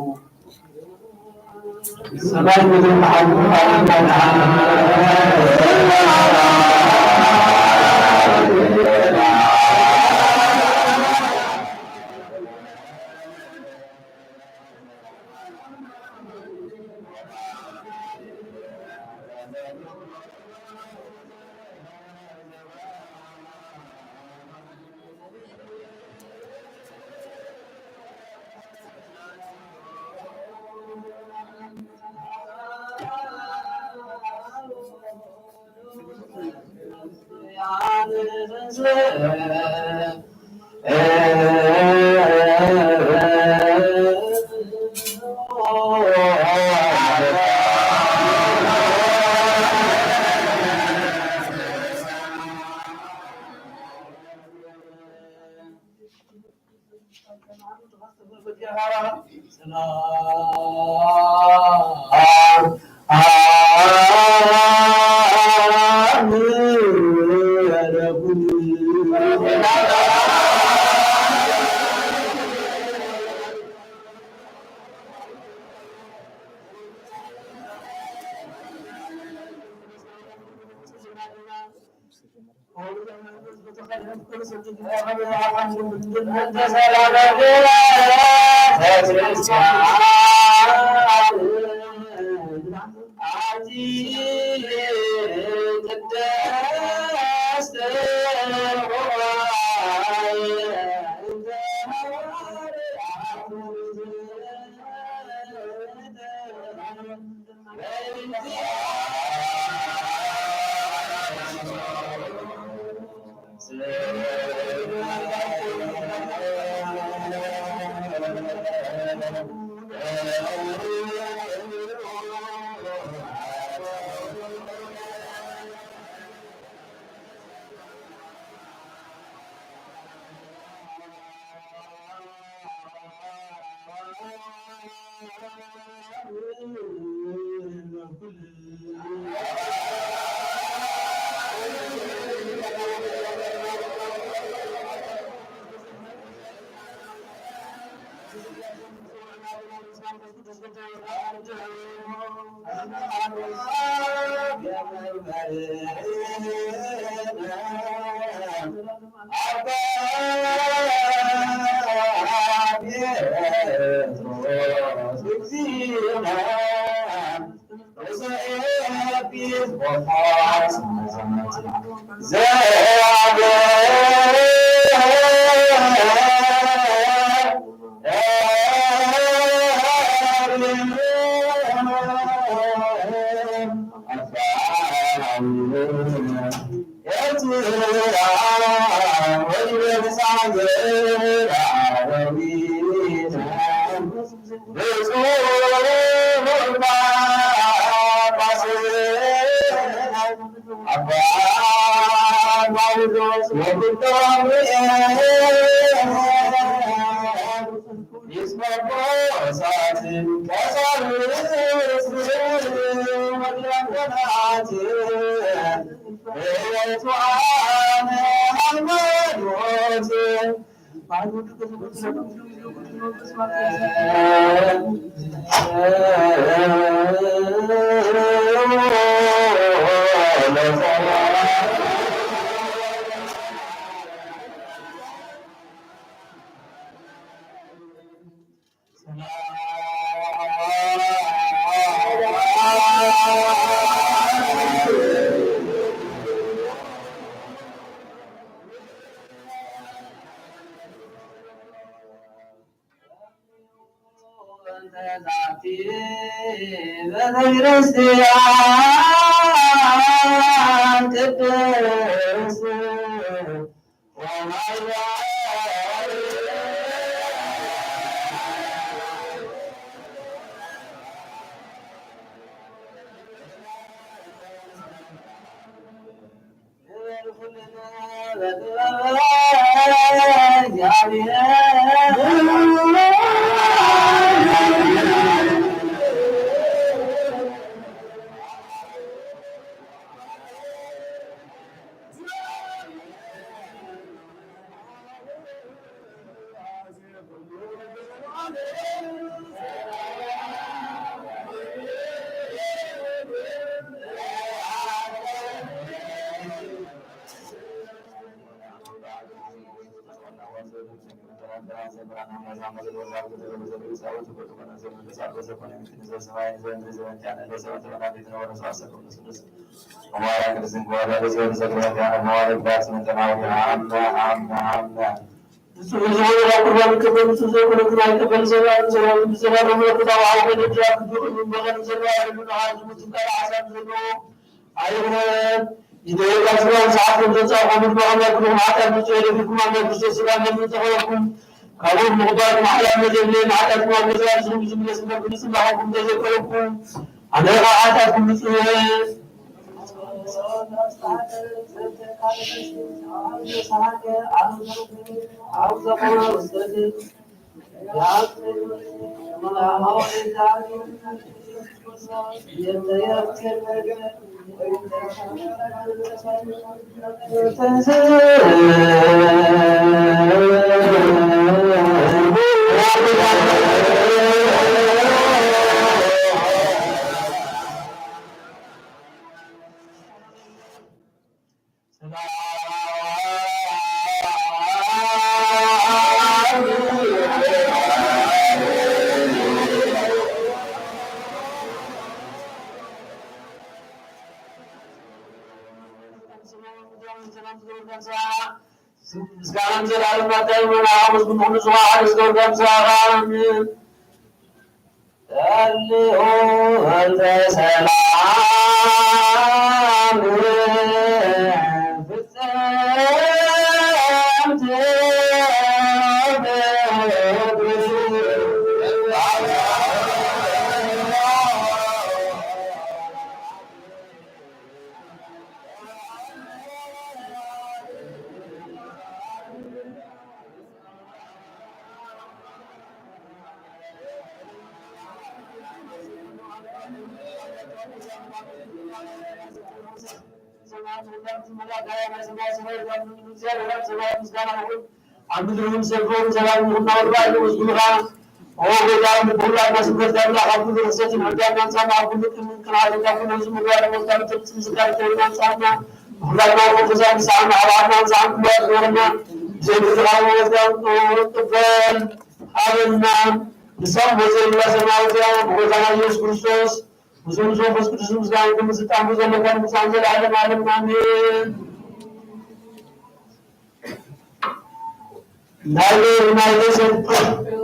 Найды, найды,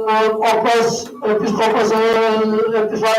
эпископос, эпископос, эпископос,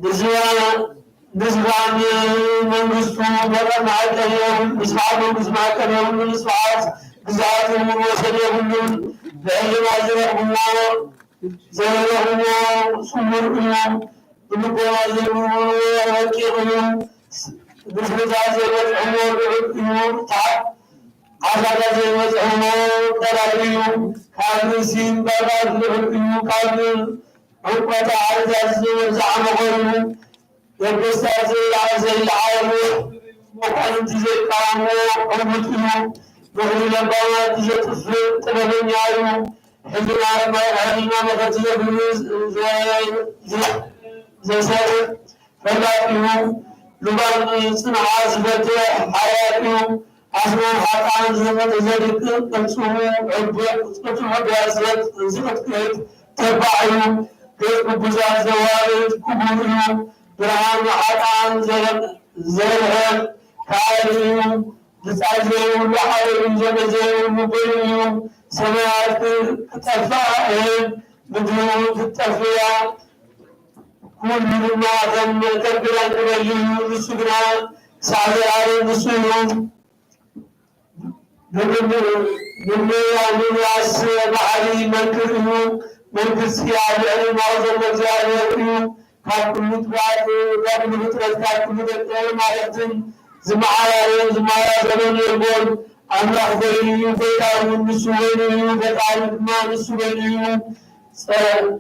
Дизва, дизва мангысту, бара майкъа я, дизва мангыст майкъа я, дизва гзаф умур васият я, бегли вазир я, ዘይረኽብዎ ስውር እዩ። ብልቦና ዘይምርምርዎ ረቂቕ እዩ። ብፍርዳይ ዘይበጽሕዎ ልዑል እዩ። ተዓ-፣ ዓሳታት ዘይበጽሕዎ ደራሪ እዩ። ካብ ርእሲ እምበርባር ልዑል እዩ። ካብ ዕንቆታት ዓርዛዝ ዝዓመቐ እዩ። ነገስታት ዘይለዓሉ፣ መኳንንቲ ዘይቃወምዎ ዕውት እዩ። ምኽሪ ለባማት ዘጥፍእ ጥበበኛ እዩ። ሕልና፣ ሕልና መኸቲ ዘብሉ ዘ-፣ ዘ-፣ ዘሰርዕ ፈላጥ እዩ። ልባም ጽንዓት ዝፈትሕ ሓያል እዩ። ኣስናን ኃጥኣን ዘ-፣ ዘድቅቕ፣ ቅልጽሙ ዕቡቕ፣ ጽኑዕ ብያዝረት ዝቕጥቅጥ ተባዕ እዩ። ገጽ ግቡዛት ዘዋርድ ክቡር እዩ። ብርሃን ንኃጥኣን ዘረ-፣ ዘርህቕ ከኣሊ እዩ። ብጻይ ዘይብሉ ዓለምን ዘመን ዘይብሉ በይኑ እዩ። ሰማያት ክጠፍኣ እህል፣ ምድሪ እውን ክትጠፍእ እያ። ኩሉ ድማ ከም፣ ከም ክዳን ክበሊ እዩ። ንሱ ግና ክሳዕ ዘለዓለም ንሱ እዩ። ምምያስ ባሕሪ መንክር እዩ። መንግስቲ ኣብ ልዕሊ ማእዘን እግዚኣብሔር እዩ። ካብ ኩሉ ጥፋት፣ ካብ ኩሉ ፍጥረት፣ ካብ ኩሉ ደቂ ማለትን ዝመዓራረዮን ዝመዛዘኖን የልቦን። ኣምላኽ በይኑ እዩ፣ ጐይታ እውን ንሱ በይኑ እዩ፣ ፈጣሪ ድማ ንሱ በይኑ እዩ። ጸ-፣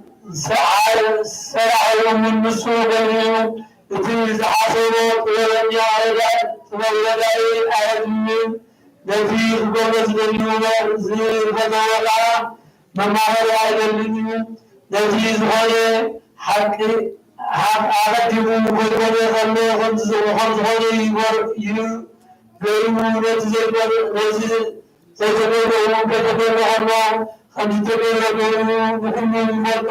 ሰ-፣ ሰራሒ እውን ንሱ በይኑ እዩ። እቲ ዝሓሰቦ ጥበበኛ ረዳ-፣ ጥበብ ረዳኢ ኣየድልን። ነቲ ክገብሮ ዝደልዩ ዝፈተወ ከኣ መማኸሪ ኣይደልን እዩ። ነቲ ዝኾነ ሓቂ፣ ሓቂ ኣቐዲሙ ከይኮነ ከሎ ከም ዝ-፣ ከም ዝኾነ ይገር-፣ ይገይሩ። ነቲ ዘይገር-፣ ነቲ ዘይተገብረ እውን ከተገብረ ከሎ ከም ዝተገብረ ገይሩ ንኹሉ ይፈልጦ።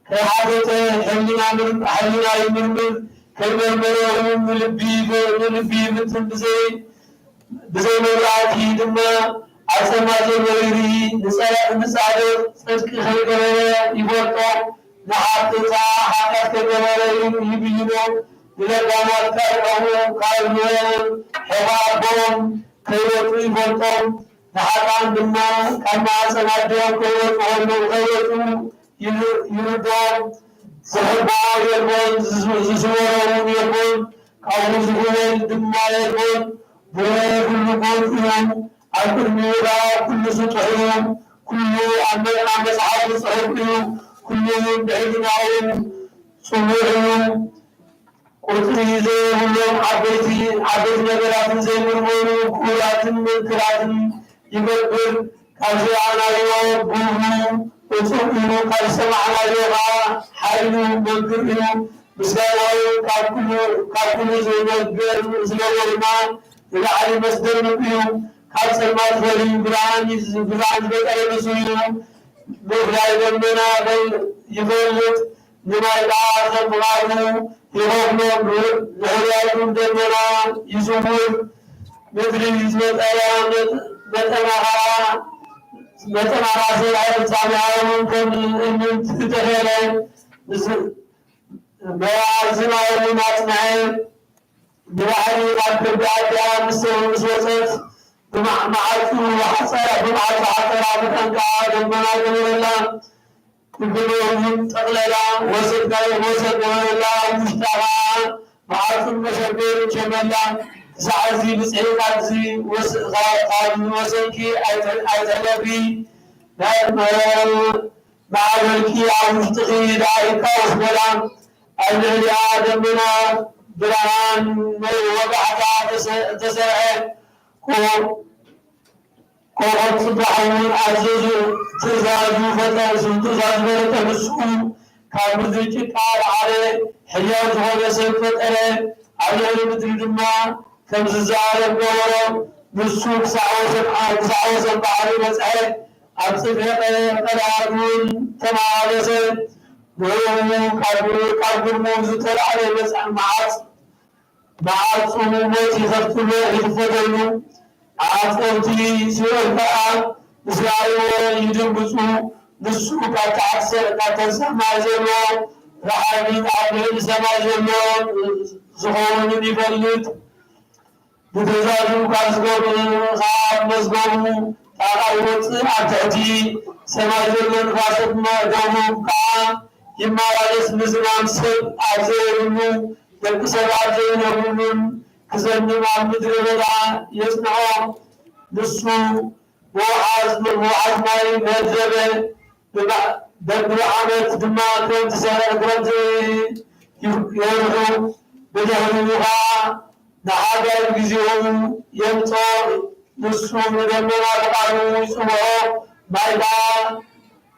ከይሓተተ ሕሊና ምር-፣ ሕሊና ይምርምር፣ ከይመርመረ እውን ንልቢ ይፈ-፣ ንልቢ ይፍትን። ብዘይ-፣ ብዘይ መብራህቲ ድማ ኣብ ጸልማት ዘሎ ይርኢ። ንጸ-፣ ንጻድቕ ጽድቂ ከይገበረ ይፈልጦ፣ ንሓጥእ ከኣ ሓጢኣት ከይገበረ ይ-፣ ይብይኖ። ንለባማት ካብ ሑቑ-፣ ካብ ሕቖ ኣቦኦም ከይወጹ ይፈልጦም። ንሓጥኣን ድማ ካብ ማህጸን ኣዴኦም ከይወጹ ከለዉ፣ ከይወጹ ይር-፣ ይርድኦም። ዝሕብኦ የልቦን፣ ዝስ-፣ ዝስወሮ እውን የልቦን፣ ካብኡ ዝኽወል ድማ የልቦን። ብኡ ኩሉ ግሁድ እዩ። ኣብ ቅድሚኡ ደኣ ኩሉ ስጡሕ እዩ። ኩሉ ኣብ መ-፣ ኣብ መጽሓፉ ጽሑፍ እዩ። ኩሉ እውን ብሕልናኡ ጽኑዕ እዩ። ቁጽሪ ዘይብሎም ዓበይቲ፣ ዓበይቲ ነገራትን ዘይምርመሩ ክቡራትን መንክራትን ይገብር። ካብ ዝረኣናዮ ብሩህ እጹብ እዩ፣ ካብ ዝሰማዕናዮ ኸኣ ሓይሉ መንክር እዩ። ምስጋናኡ ካብ ኩሉ፣ ካብ ኩሉ ዝነገር፣ ዝነገርና ንላዕሊ መስደምም እዩ። ካብ ጸልማት ፈርዩ ብርሃን ይዝ-፣ ብርሃን ዝፈጠረ ንሱ እዩ። ምፍላይ ደመና ይፈልጥ፣ ንማይ ከኣ ከም ብቕዓቱ ይኸፍሎ፣ ንሕርያቱ ደመና ይዝውር። ምድሪ ዝመጠና መጠ-፣ መጠና ኸኣ፣ መጠና ኸኣ ሰብኣዊ ፍጻሜኣ እውን ከም እምንት ተኸለ። ምስ-፣ መኣዝና እውን ኣጽንዐ። ንባሕሪ ኣብ ከብዲ ኣዲኣ ምስ፣ ምስ ወጸት፣ ብማ-፣ መዓጹ ሓጸራ፣ ብመዓጹ ሓጸራ መጠን ከኣ ደመና ገበረላ። ክብደት እውን ጠቕለላ፣ ወሰን፣ ወሰን ገበረላ። ኣብ ውሽጣ ኸኣ መዓጹን መሸገርን ሸመላ። ክሳዕ እዚ ብጽሒ ካብዚ ወስ-፣ ካብ፣ ካብዚ ወሰንኪ ኣይተ-፣ ኣይትሕለፊ። ናይ፣ ማዕበልኪ ኣብ ውሽጥኺ ደኣ ይቃወስ በላ። ኣብ ልዕሊኣ ደመና ብርሃን ናይ ወጋሕታ ተሰ-፣ ተሰርዐ። ኮ-፣ ኮኾብ ጽባሕ እውን ኣዘዙ። ትእዛዙ ፈጠ-፣ ትእዛዙ ፈለጠ። ንሱ ካብ ምድሪ ጭቃ ኣልዓለ፣ ሕያው ዝኾነ ሰብ ፈጠረ። ኣብ ልዕሊ ምድሪ ድማ ከም ዝዛረብ ገበሮ። ንሱ ክሳዕ ወሰን፣ ክሳዕ ወሰን ባሕሪ በጽሐ። ኣብ ጽፍሒ ቀ-፣ ቀላያት እውን ተመላለሰ። ንዕኡ ካብ፣ ካብ ግርሙ ዝተላዕለ መጽ-፣ መዓጽ-፣ መዓጹ ሞት ይኸፍትሉ፣ ይኽፈተሉ። ኣዕጸውቲ ሲኦል ከኣ ምስ ረኣይዎ ይድንግጹ። ንሱ ካብ ታሕቲ ሰ-፣ ካብ ታሕቲ ሰማይ ዘሎ ረሓይን ኣብ ልዕሊ ሰማይ ዘሎ ዝኸውንን ይፈልጥ። ብትእዛዙ ካብ ዝገብሩ ኸኣ መዝገቡ ጣቃ ይወጽእ፣ ኣብ ትሕቲ ሰማይ ዘሎ ንፋሳት ድማ ደቡብ ከኣ ይመላለስ፣ ምዝማም ሰብ ኣብ ዘየብሉ፣ ደቂ ሰብ ኣብ ዘይነብሩሉን ክዘንም ኣብ ምድረ በዳ የጽንዖ። ንሱ ብወሓዝ፣ ብወሓዝ ማይ መደበ፣ ብማ-፣ በብዓመት ድማ ክረምቲ ሰ-፣ ክረምቲ ይ-፣ የብሑ። ብድሕሪኡ ኸኣ ንሓጋይ ብግዜኡ የምጽኦ። ንሱ ንደመና ብቃሉ ይጽውዖ፣ ማይ ከኣ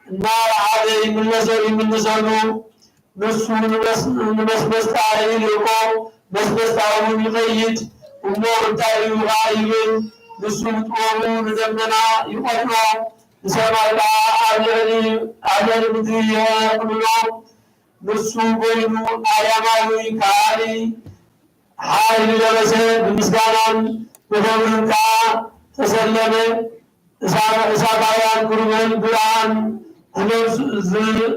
እናረዓደ ይምለሰ-፣ ይምልሰሉ። ንሱ ንመስ-፣ ንመስመስታ ይልእኮ፣ መስመስታ እውን ይኸይድ። እሞ እንታይ እዩ ኸኣ ይብል? ንሱ ብጥበቡ ንደመና ይቖጥሮ፣ ንሰማይ ከኣ ኣብ ልዕሊ፣ ኣብ ልዕሊ ምድሪ የቕልሎ። ንሱ በይኑ ኣርያማዊ ከሃሊ ሓይሊ ለበሰ፣ ብምስጋናን ብኽብርን ከኣ ተሰለመ። እሳ-፣ እሳታውያን ኪሩቤል ብርሃን ሕነው ዝ-፣ ዝ-፣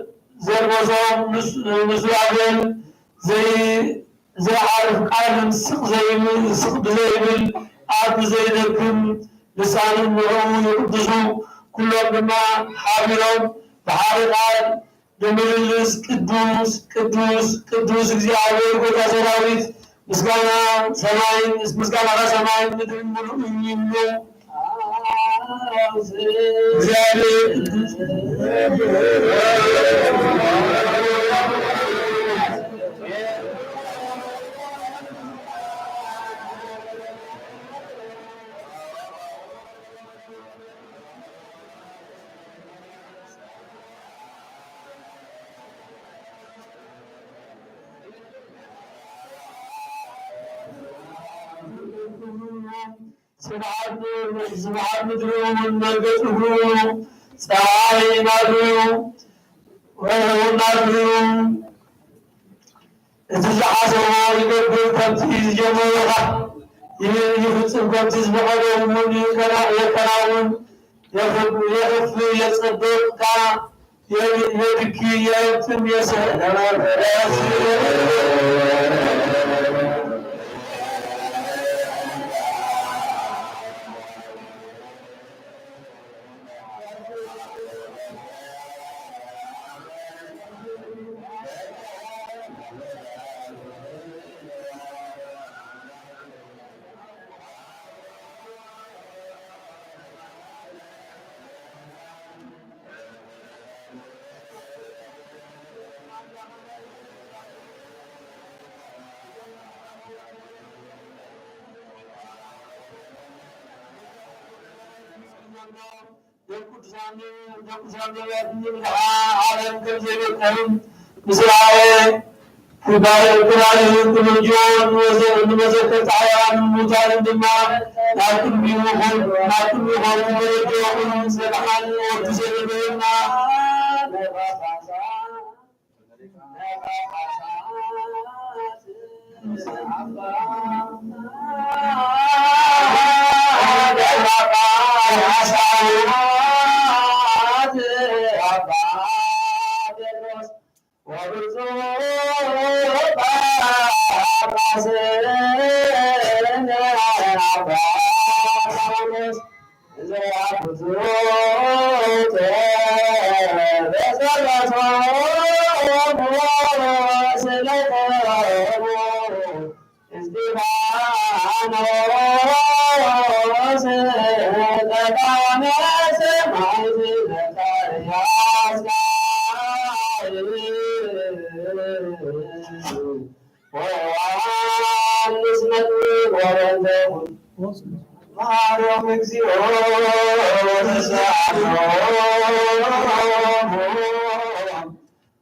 ዘልበሶም ንሱ-፣ ንሱራፌል ዘይ-፣ ዘይዓርፍ ቃልን ስቕ ዘይብል፣ ስቕ ብዘይብል ኣፍ ብዘይደክም ልሳንን ንዕኡ ይቕድሱ። ኩሎም ድማ ሓቢሮም ብሓደ ቃል ብምልልስ ቅዱስ፣ ቅዱስ፣ ቅዱስ እግዚኣብሔር ጐይታ ሰራዊት፣ ምስጋና ሰማይን፣ ምስጋናኻ ሰማይን ምድርን ምሉእን ይብሉ። እግዚኣብሔር ቅዱስ። ስብሐት፣ ስብሐት ምድሩ ወመንገጽ እግሩ፣ ጸሓይ ናቱ፣ ወርሒ ናቱ። እቲ ዝሓሰቦ ይገብር፣ ከምቲ ዝጀመሮ ኸኣ ይፍጽም፣ ከምቲ ዝፈቐዶ እውን ይከና-፣ የከናውን። የኽፍ-፣ የኽፍ፣ የጸብቅ፣ የ-፣ የድኪ፣ የህብትም፣ የሰ-፣ የቅዱሳን፣ የቅዱሳን ነቢያት እንዲህ ብለህ ዓለም ከምዘይበቃህም ምስራየ ክባል፣ ክባል ይህን ክምንጆ እንመዘ-፣ እንመዘከር ጻዕራን ሙታን ድማ ናቅድሚሁ ሆን፣ ናቅድሚሁ ሆን ወረዶ ሆን ሰብሓን ወቅዱስ የነበረና ዮሐንስ መጥምቅ ወበእንተ ኩሉ መሐሮም እግዚኦ ተሳሃሎሙ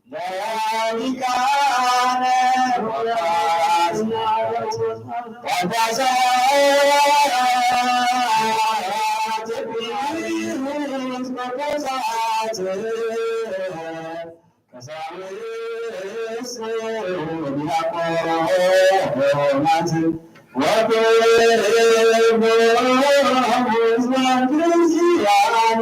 ለሊቃነ ጳጳሳት ኤጲስቆጶሳት ቀሳውስት ዲያቆናት ወኩሎሙ ሕዝበ ክርስቲያን።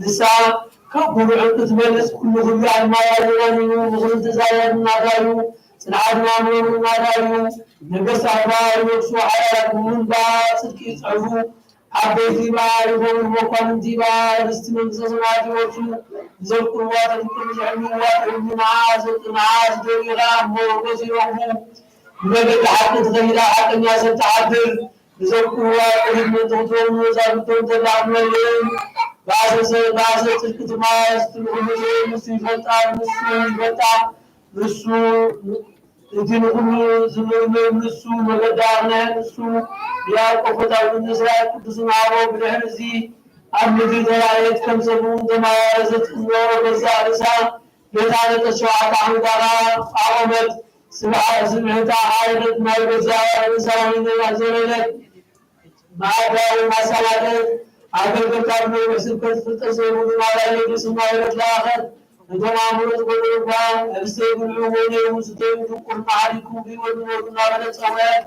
ንሳ ካብ ቡሩዕ ክትመልስ ኩሉ ክሉ ኣልማዝ ኣልማዝ እዩ፣ ንኹሉ ተዛረብ እናዳዩ፣ ጽንዓት ማኖሩ እናዳዩ፣ ነገስታት ባሕሪ ይወቅሱ፣ ሓያላት ምንባ ጽድቂ ይጽሕፉ፣ ዓበይቲ ባሕሪ ይኾኑ፣ መኳንንቲ ባሕሪ ርስቲ መንግስተ ሰማያት ይወርሱ፣ ንዘፍቅርዋ ተፍቅር፣ ንዘሕምይዋ ተሕሚ፣ ንዓ ዘጥ-፣ ንዓ ዝደልዩ ኸኣ ሞገስ ይረኽቡ። ብመገዲ ሓቂ ትኸይድ፣ ሓቀኛ ሰብ ትሓድር። ብዘብቅዋ ቅድመ ተኽትቦም መዛግብቶም ተላዕመልን ባሰሰ-፣ ባሰ ጽድቂ ትማስ ትልቁ ንሱ ይፈልጣ፣ ንሱ ይፈልጣ፣ ንሱ እቲ ንኹሉ ዝምርምር ንሱ፣ መገዲ ኣቕንዐ ንሱ፣ ያዕቆብ ፈታዊ ንእስራኤል ቅዱስ ንሃቦ። ብድሕሪ እዚ ኣብ ምድሪ ተራእየት፣ ከም ሰብኡ ተማረዘት፣ እነሆ ገዛእ ርእሳ ቤት ዓለት ሸውዓተ ዓመት ኣቐመት። ስብዓ-፣ ስብዕታ ዓረገት፣ ናይ ገዛእ ርእሳ ወይኒ ኣዘረለት። ማዕዳ እውን ኣሳላጠት። ኣገልገልታ ብነዊሕ ስብከት ፍልጠት ዘይብሉ ማራ ኢየሱስ ማዕረገት ለኣኸት። ነቶም ኣእምሮ ዝጎደሎ እኳ፣ ህብስተ ብልዑ ወይነ እውን ስተዩ፣ ድንቁርና ሓዲግኩም ብህይወት ንበሩ እናበለት ጸወዐት።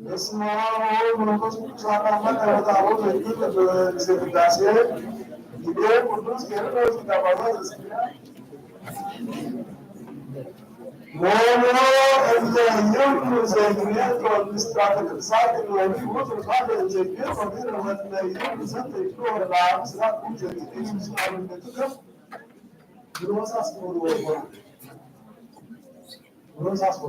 በስመ አብ ወወልድ ወመንፈስ ቅዱስ አሐዱ አምላክ። አቡነ ይክል በጊዜ ቅዳሴ ጊዜ ቅዱስ ቄርሎስ ሊቀ ጳጳሳት ዘእስክንድርያ ወእምሮ እንዘ ይብሉ ዘይሜቶ ምስጢራተ ቅዱሳን ቅድመ አቡነ ውእቱ ቃል እንዘ ይቤሎ ምድር ወእንዘ ይብሉ ዘንተ ይብሉ ወለአብ ስራት ቁም ዘእግዚእነ ኢየሱስ አብ እንደ ትከፍ ብሎ ሳስቦ ወልቦና ብሎ ሳስቦ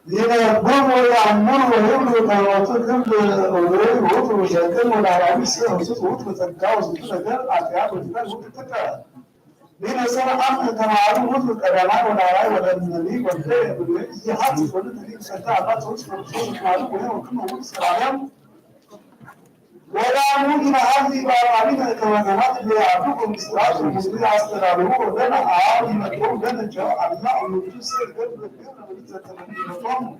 ይነግሩ ወያምኑ ወይብሉ ከመቱ ክብር ወይ ውእቱ ሸቅል ወዳራዊ ሲሆን ውእቱ ጸጋ ውስጥ ነገር አጥያት ወድቀት ውእቱ ጥቀ Лина сана ам тамару муду кадамай валарай валанани вале вале. Я хат вале тани сата ама цоч цоч тамару вале вале вале сарам. Вала муду на хати ба амина кама кама ле абу ком срат муду астаралу вале на ам на то вале на ча амна амну сер гад вале на вале сата муду на тому.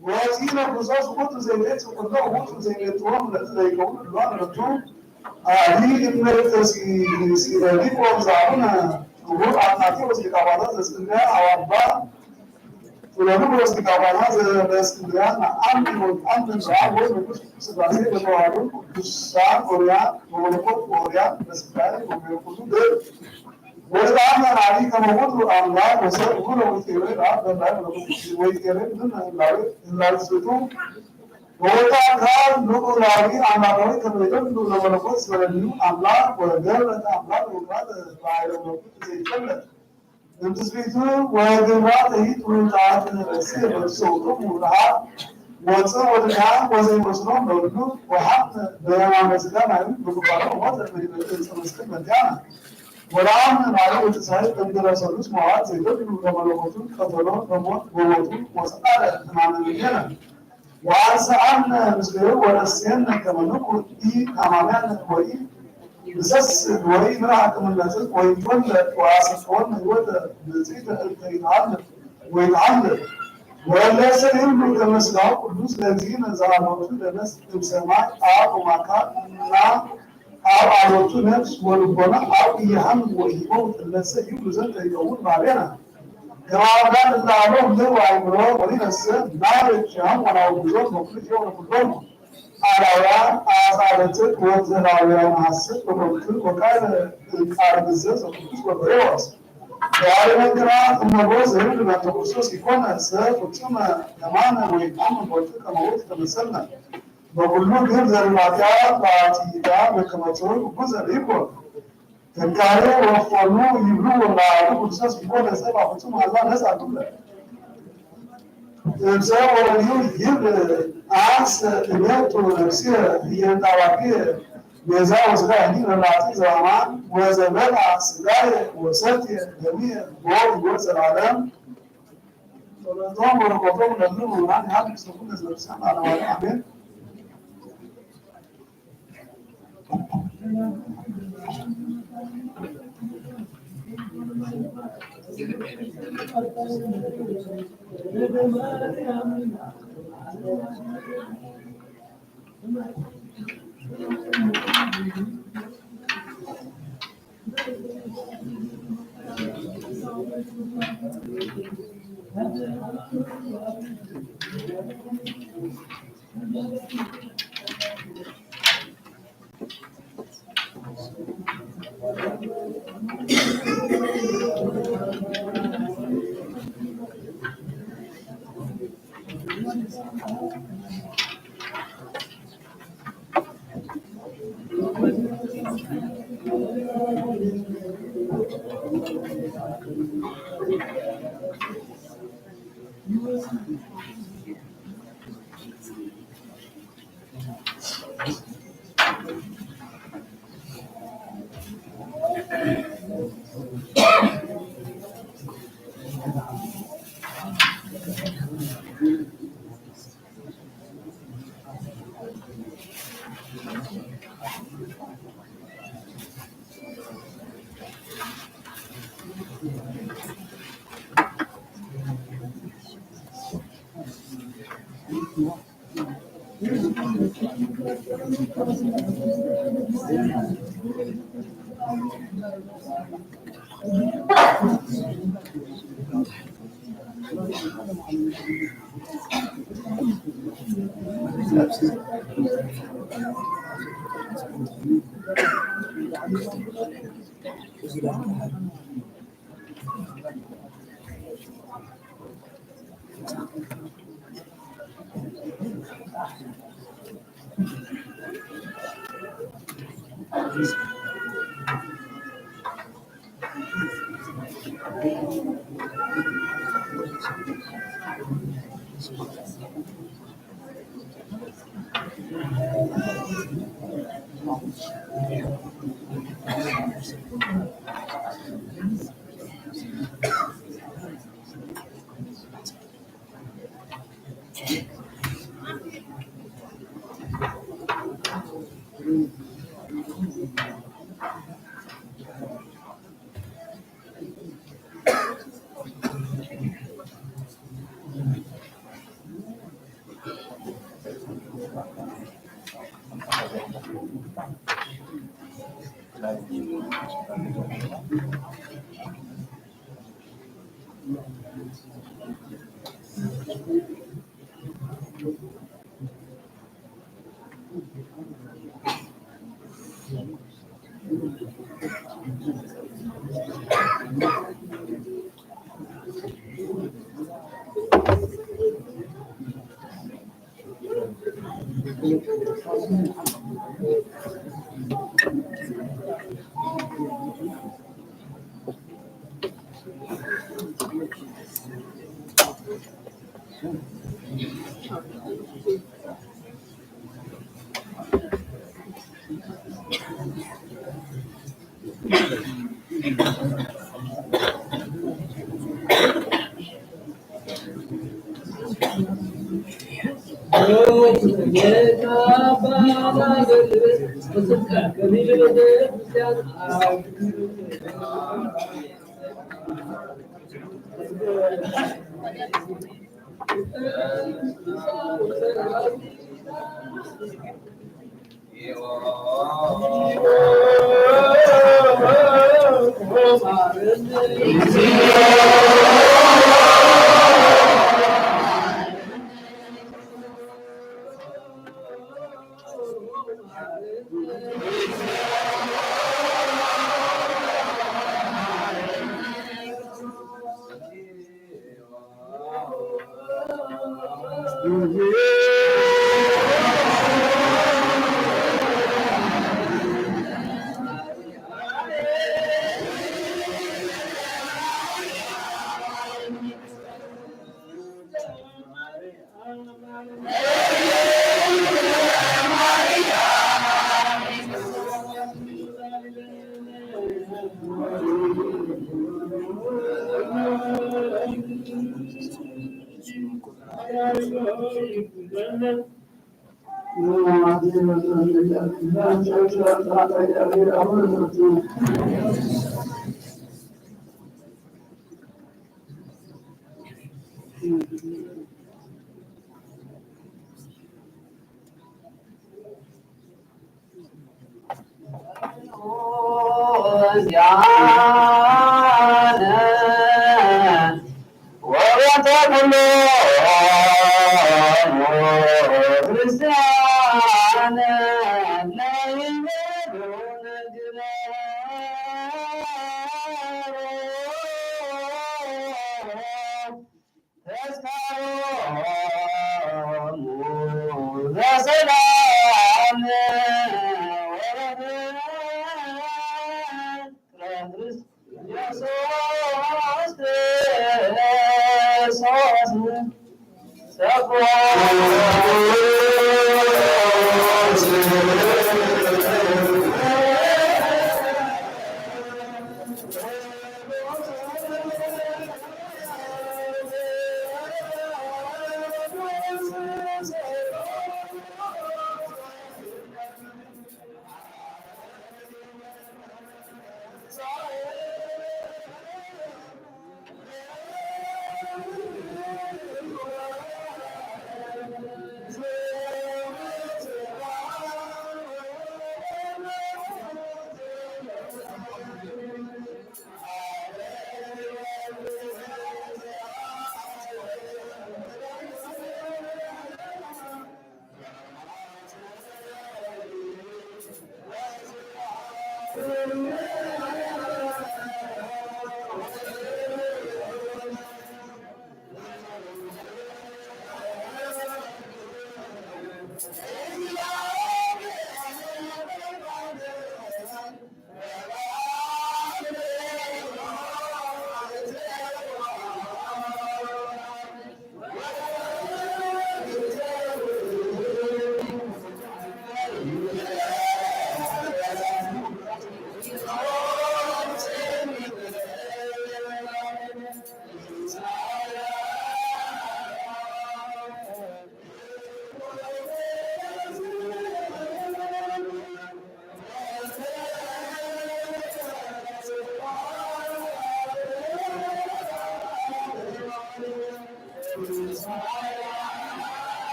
Вазина бузаз вот зевет, вот вот зевет, вот зевет, вот зевет, вот зевет. А, и именно это си, си, ралико замана, вот атаки вот кабана за сына, а вот ба, вот ну вот кабана за сына, а амни вот, амни за, вот ну вот согласие, вот вот душа, оря, вот вот оря, воспитание, вот вот. Вале амна нари кама вуду амна, васе вуду вуду вуду, а, вуду вуду вуду, вуду вуду, нуна лари, лари суту. Вуду кал, нуку лари, амна лари, кама вуду, нуна вуду вуду, вуду амна, вуду вуду амна, вуду вуду, вуду вуду, зейкале. Нуна суту, вуду вуду, и ту таат, расе, вуду суту, вуду, вуду вуду, вуду вуду, вуду вуду, вуду вуду. Вале амна нари вуду сари, тандыра салус мават, зейдо вуду амна локу, катало, ромот, вуду, вуду сари, амна локу. Варса амна мискере варасен каману ку и амамян вари. Сас вари мра каманлазы вари тонна варса тонна вада нзита алтаридан вари тонна. Вари леса илму камасла кудус лазина за амату ланас имсама а умака на Ав алоту нефс ва лубана, ав иям ва имам леса юзан тайкавун барена. Кавардан лало ле ва имро ва линаса, наре чам ва нав бузон мокли чам ва кудон. Алава, аз алатык ва зеравера маса, ва кудус ва кайла, кайла биза, ва кудус ва бреос. Яри мен кра, умна ва зеру на токусос икона, са, кутуна, ямана, ва икона, ва тыка, ва тыка, ва сана. Ва куллу бир зерватя, ва атида, ва каматур, ва зервико. Тенкаре, ва хону, ибру, ва лару, ва сас, ва кода, са, ва хутум, Аллагь, не са кулла. Эмсе, ва лару, ибру, анс, имету, напсе, иентавапе, меза, ва зга, ани, ва лати, заман, ва зевела, сгае, ва сати, дами, ва, ва зералем. Амин.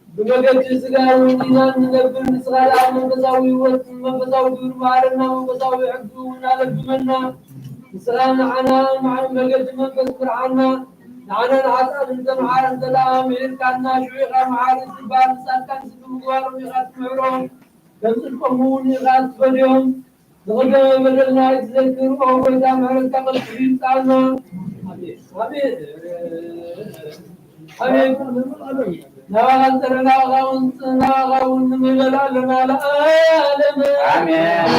ብመገድ ስጋ እውን ኢና እንነብር፣ ንስኻ ደኣ መንፈሳዊ ህይወት፣ መንፈሳዊ ግብሪ መሃረና፣ መንፈሳዊ ሕጊ እውን ኣለግመና። ንስኻ ንዓና መገዲ መንፈስ ምርዓና። ንዓና ንሓጥኣን እንተ መሓረ እንተ ደኣ ምሒርካና፣ ሽዑ ኢኻ መሓሪ ትበሃል። ንጻድቃን ስግእ ምግባሮም ኢኻ ትምሕሮም፣ ከም ጽድቆም እውን ኢኻ ትፈድዮም። ዝቐደመ በደልና ኣይትዘክር፣ ኦ ጎይታ፣ ምሕረትካ ቀልጥፍ ይምጻና። ኣሜን። ኣሜን። ኣሜን። ናባኻ ንጸሪ፣ ናባኻ እውን፣ ናባኻ እውን ንምለስ ኣለና ለዓለም። ኣሜን።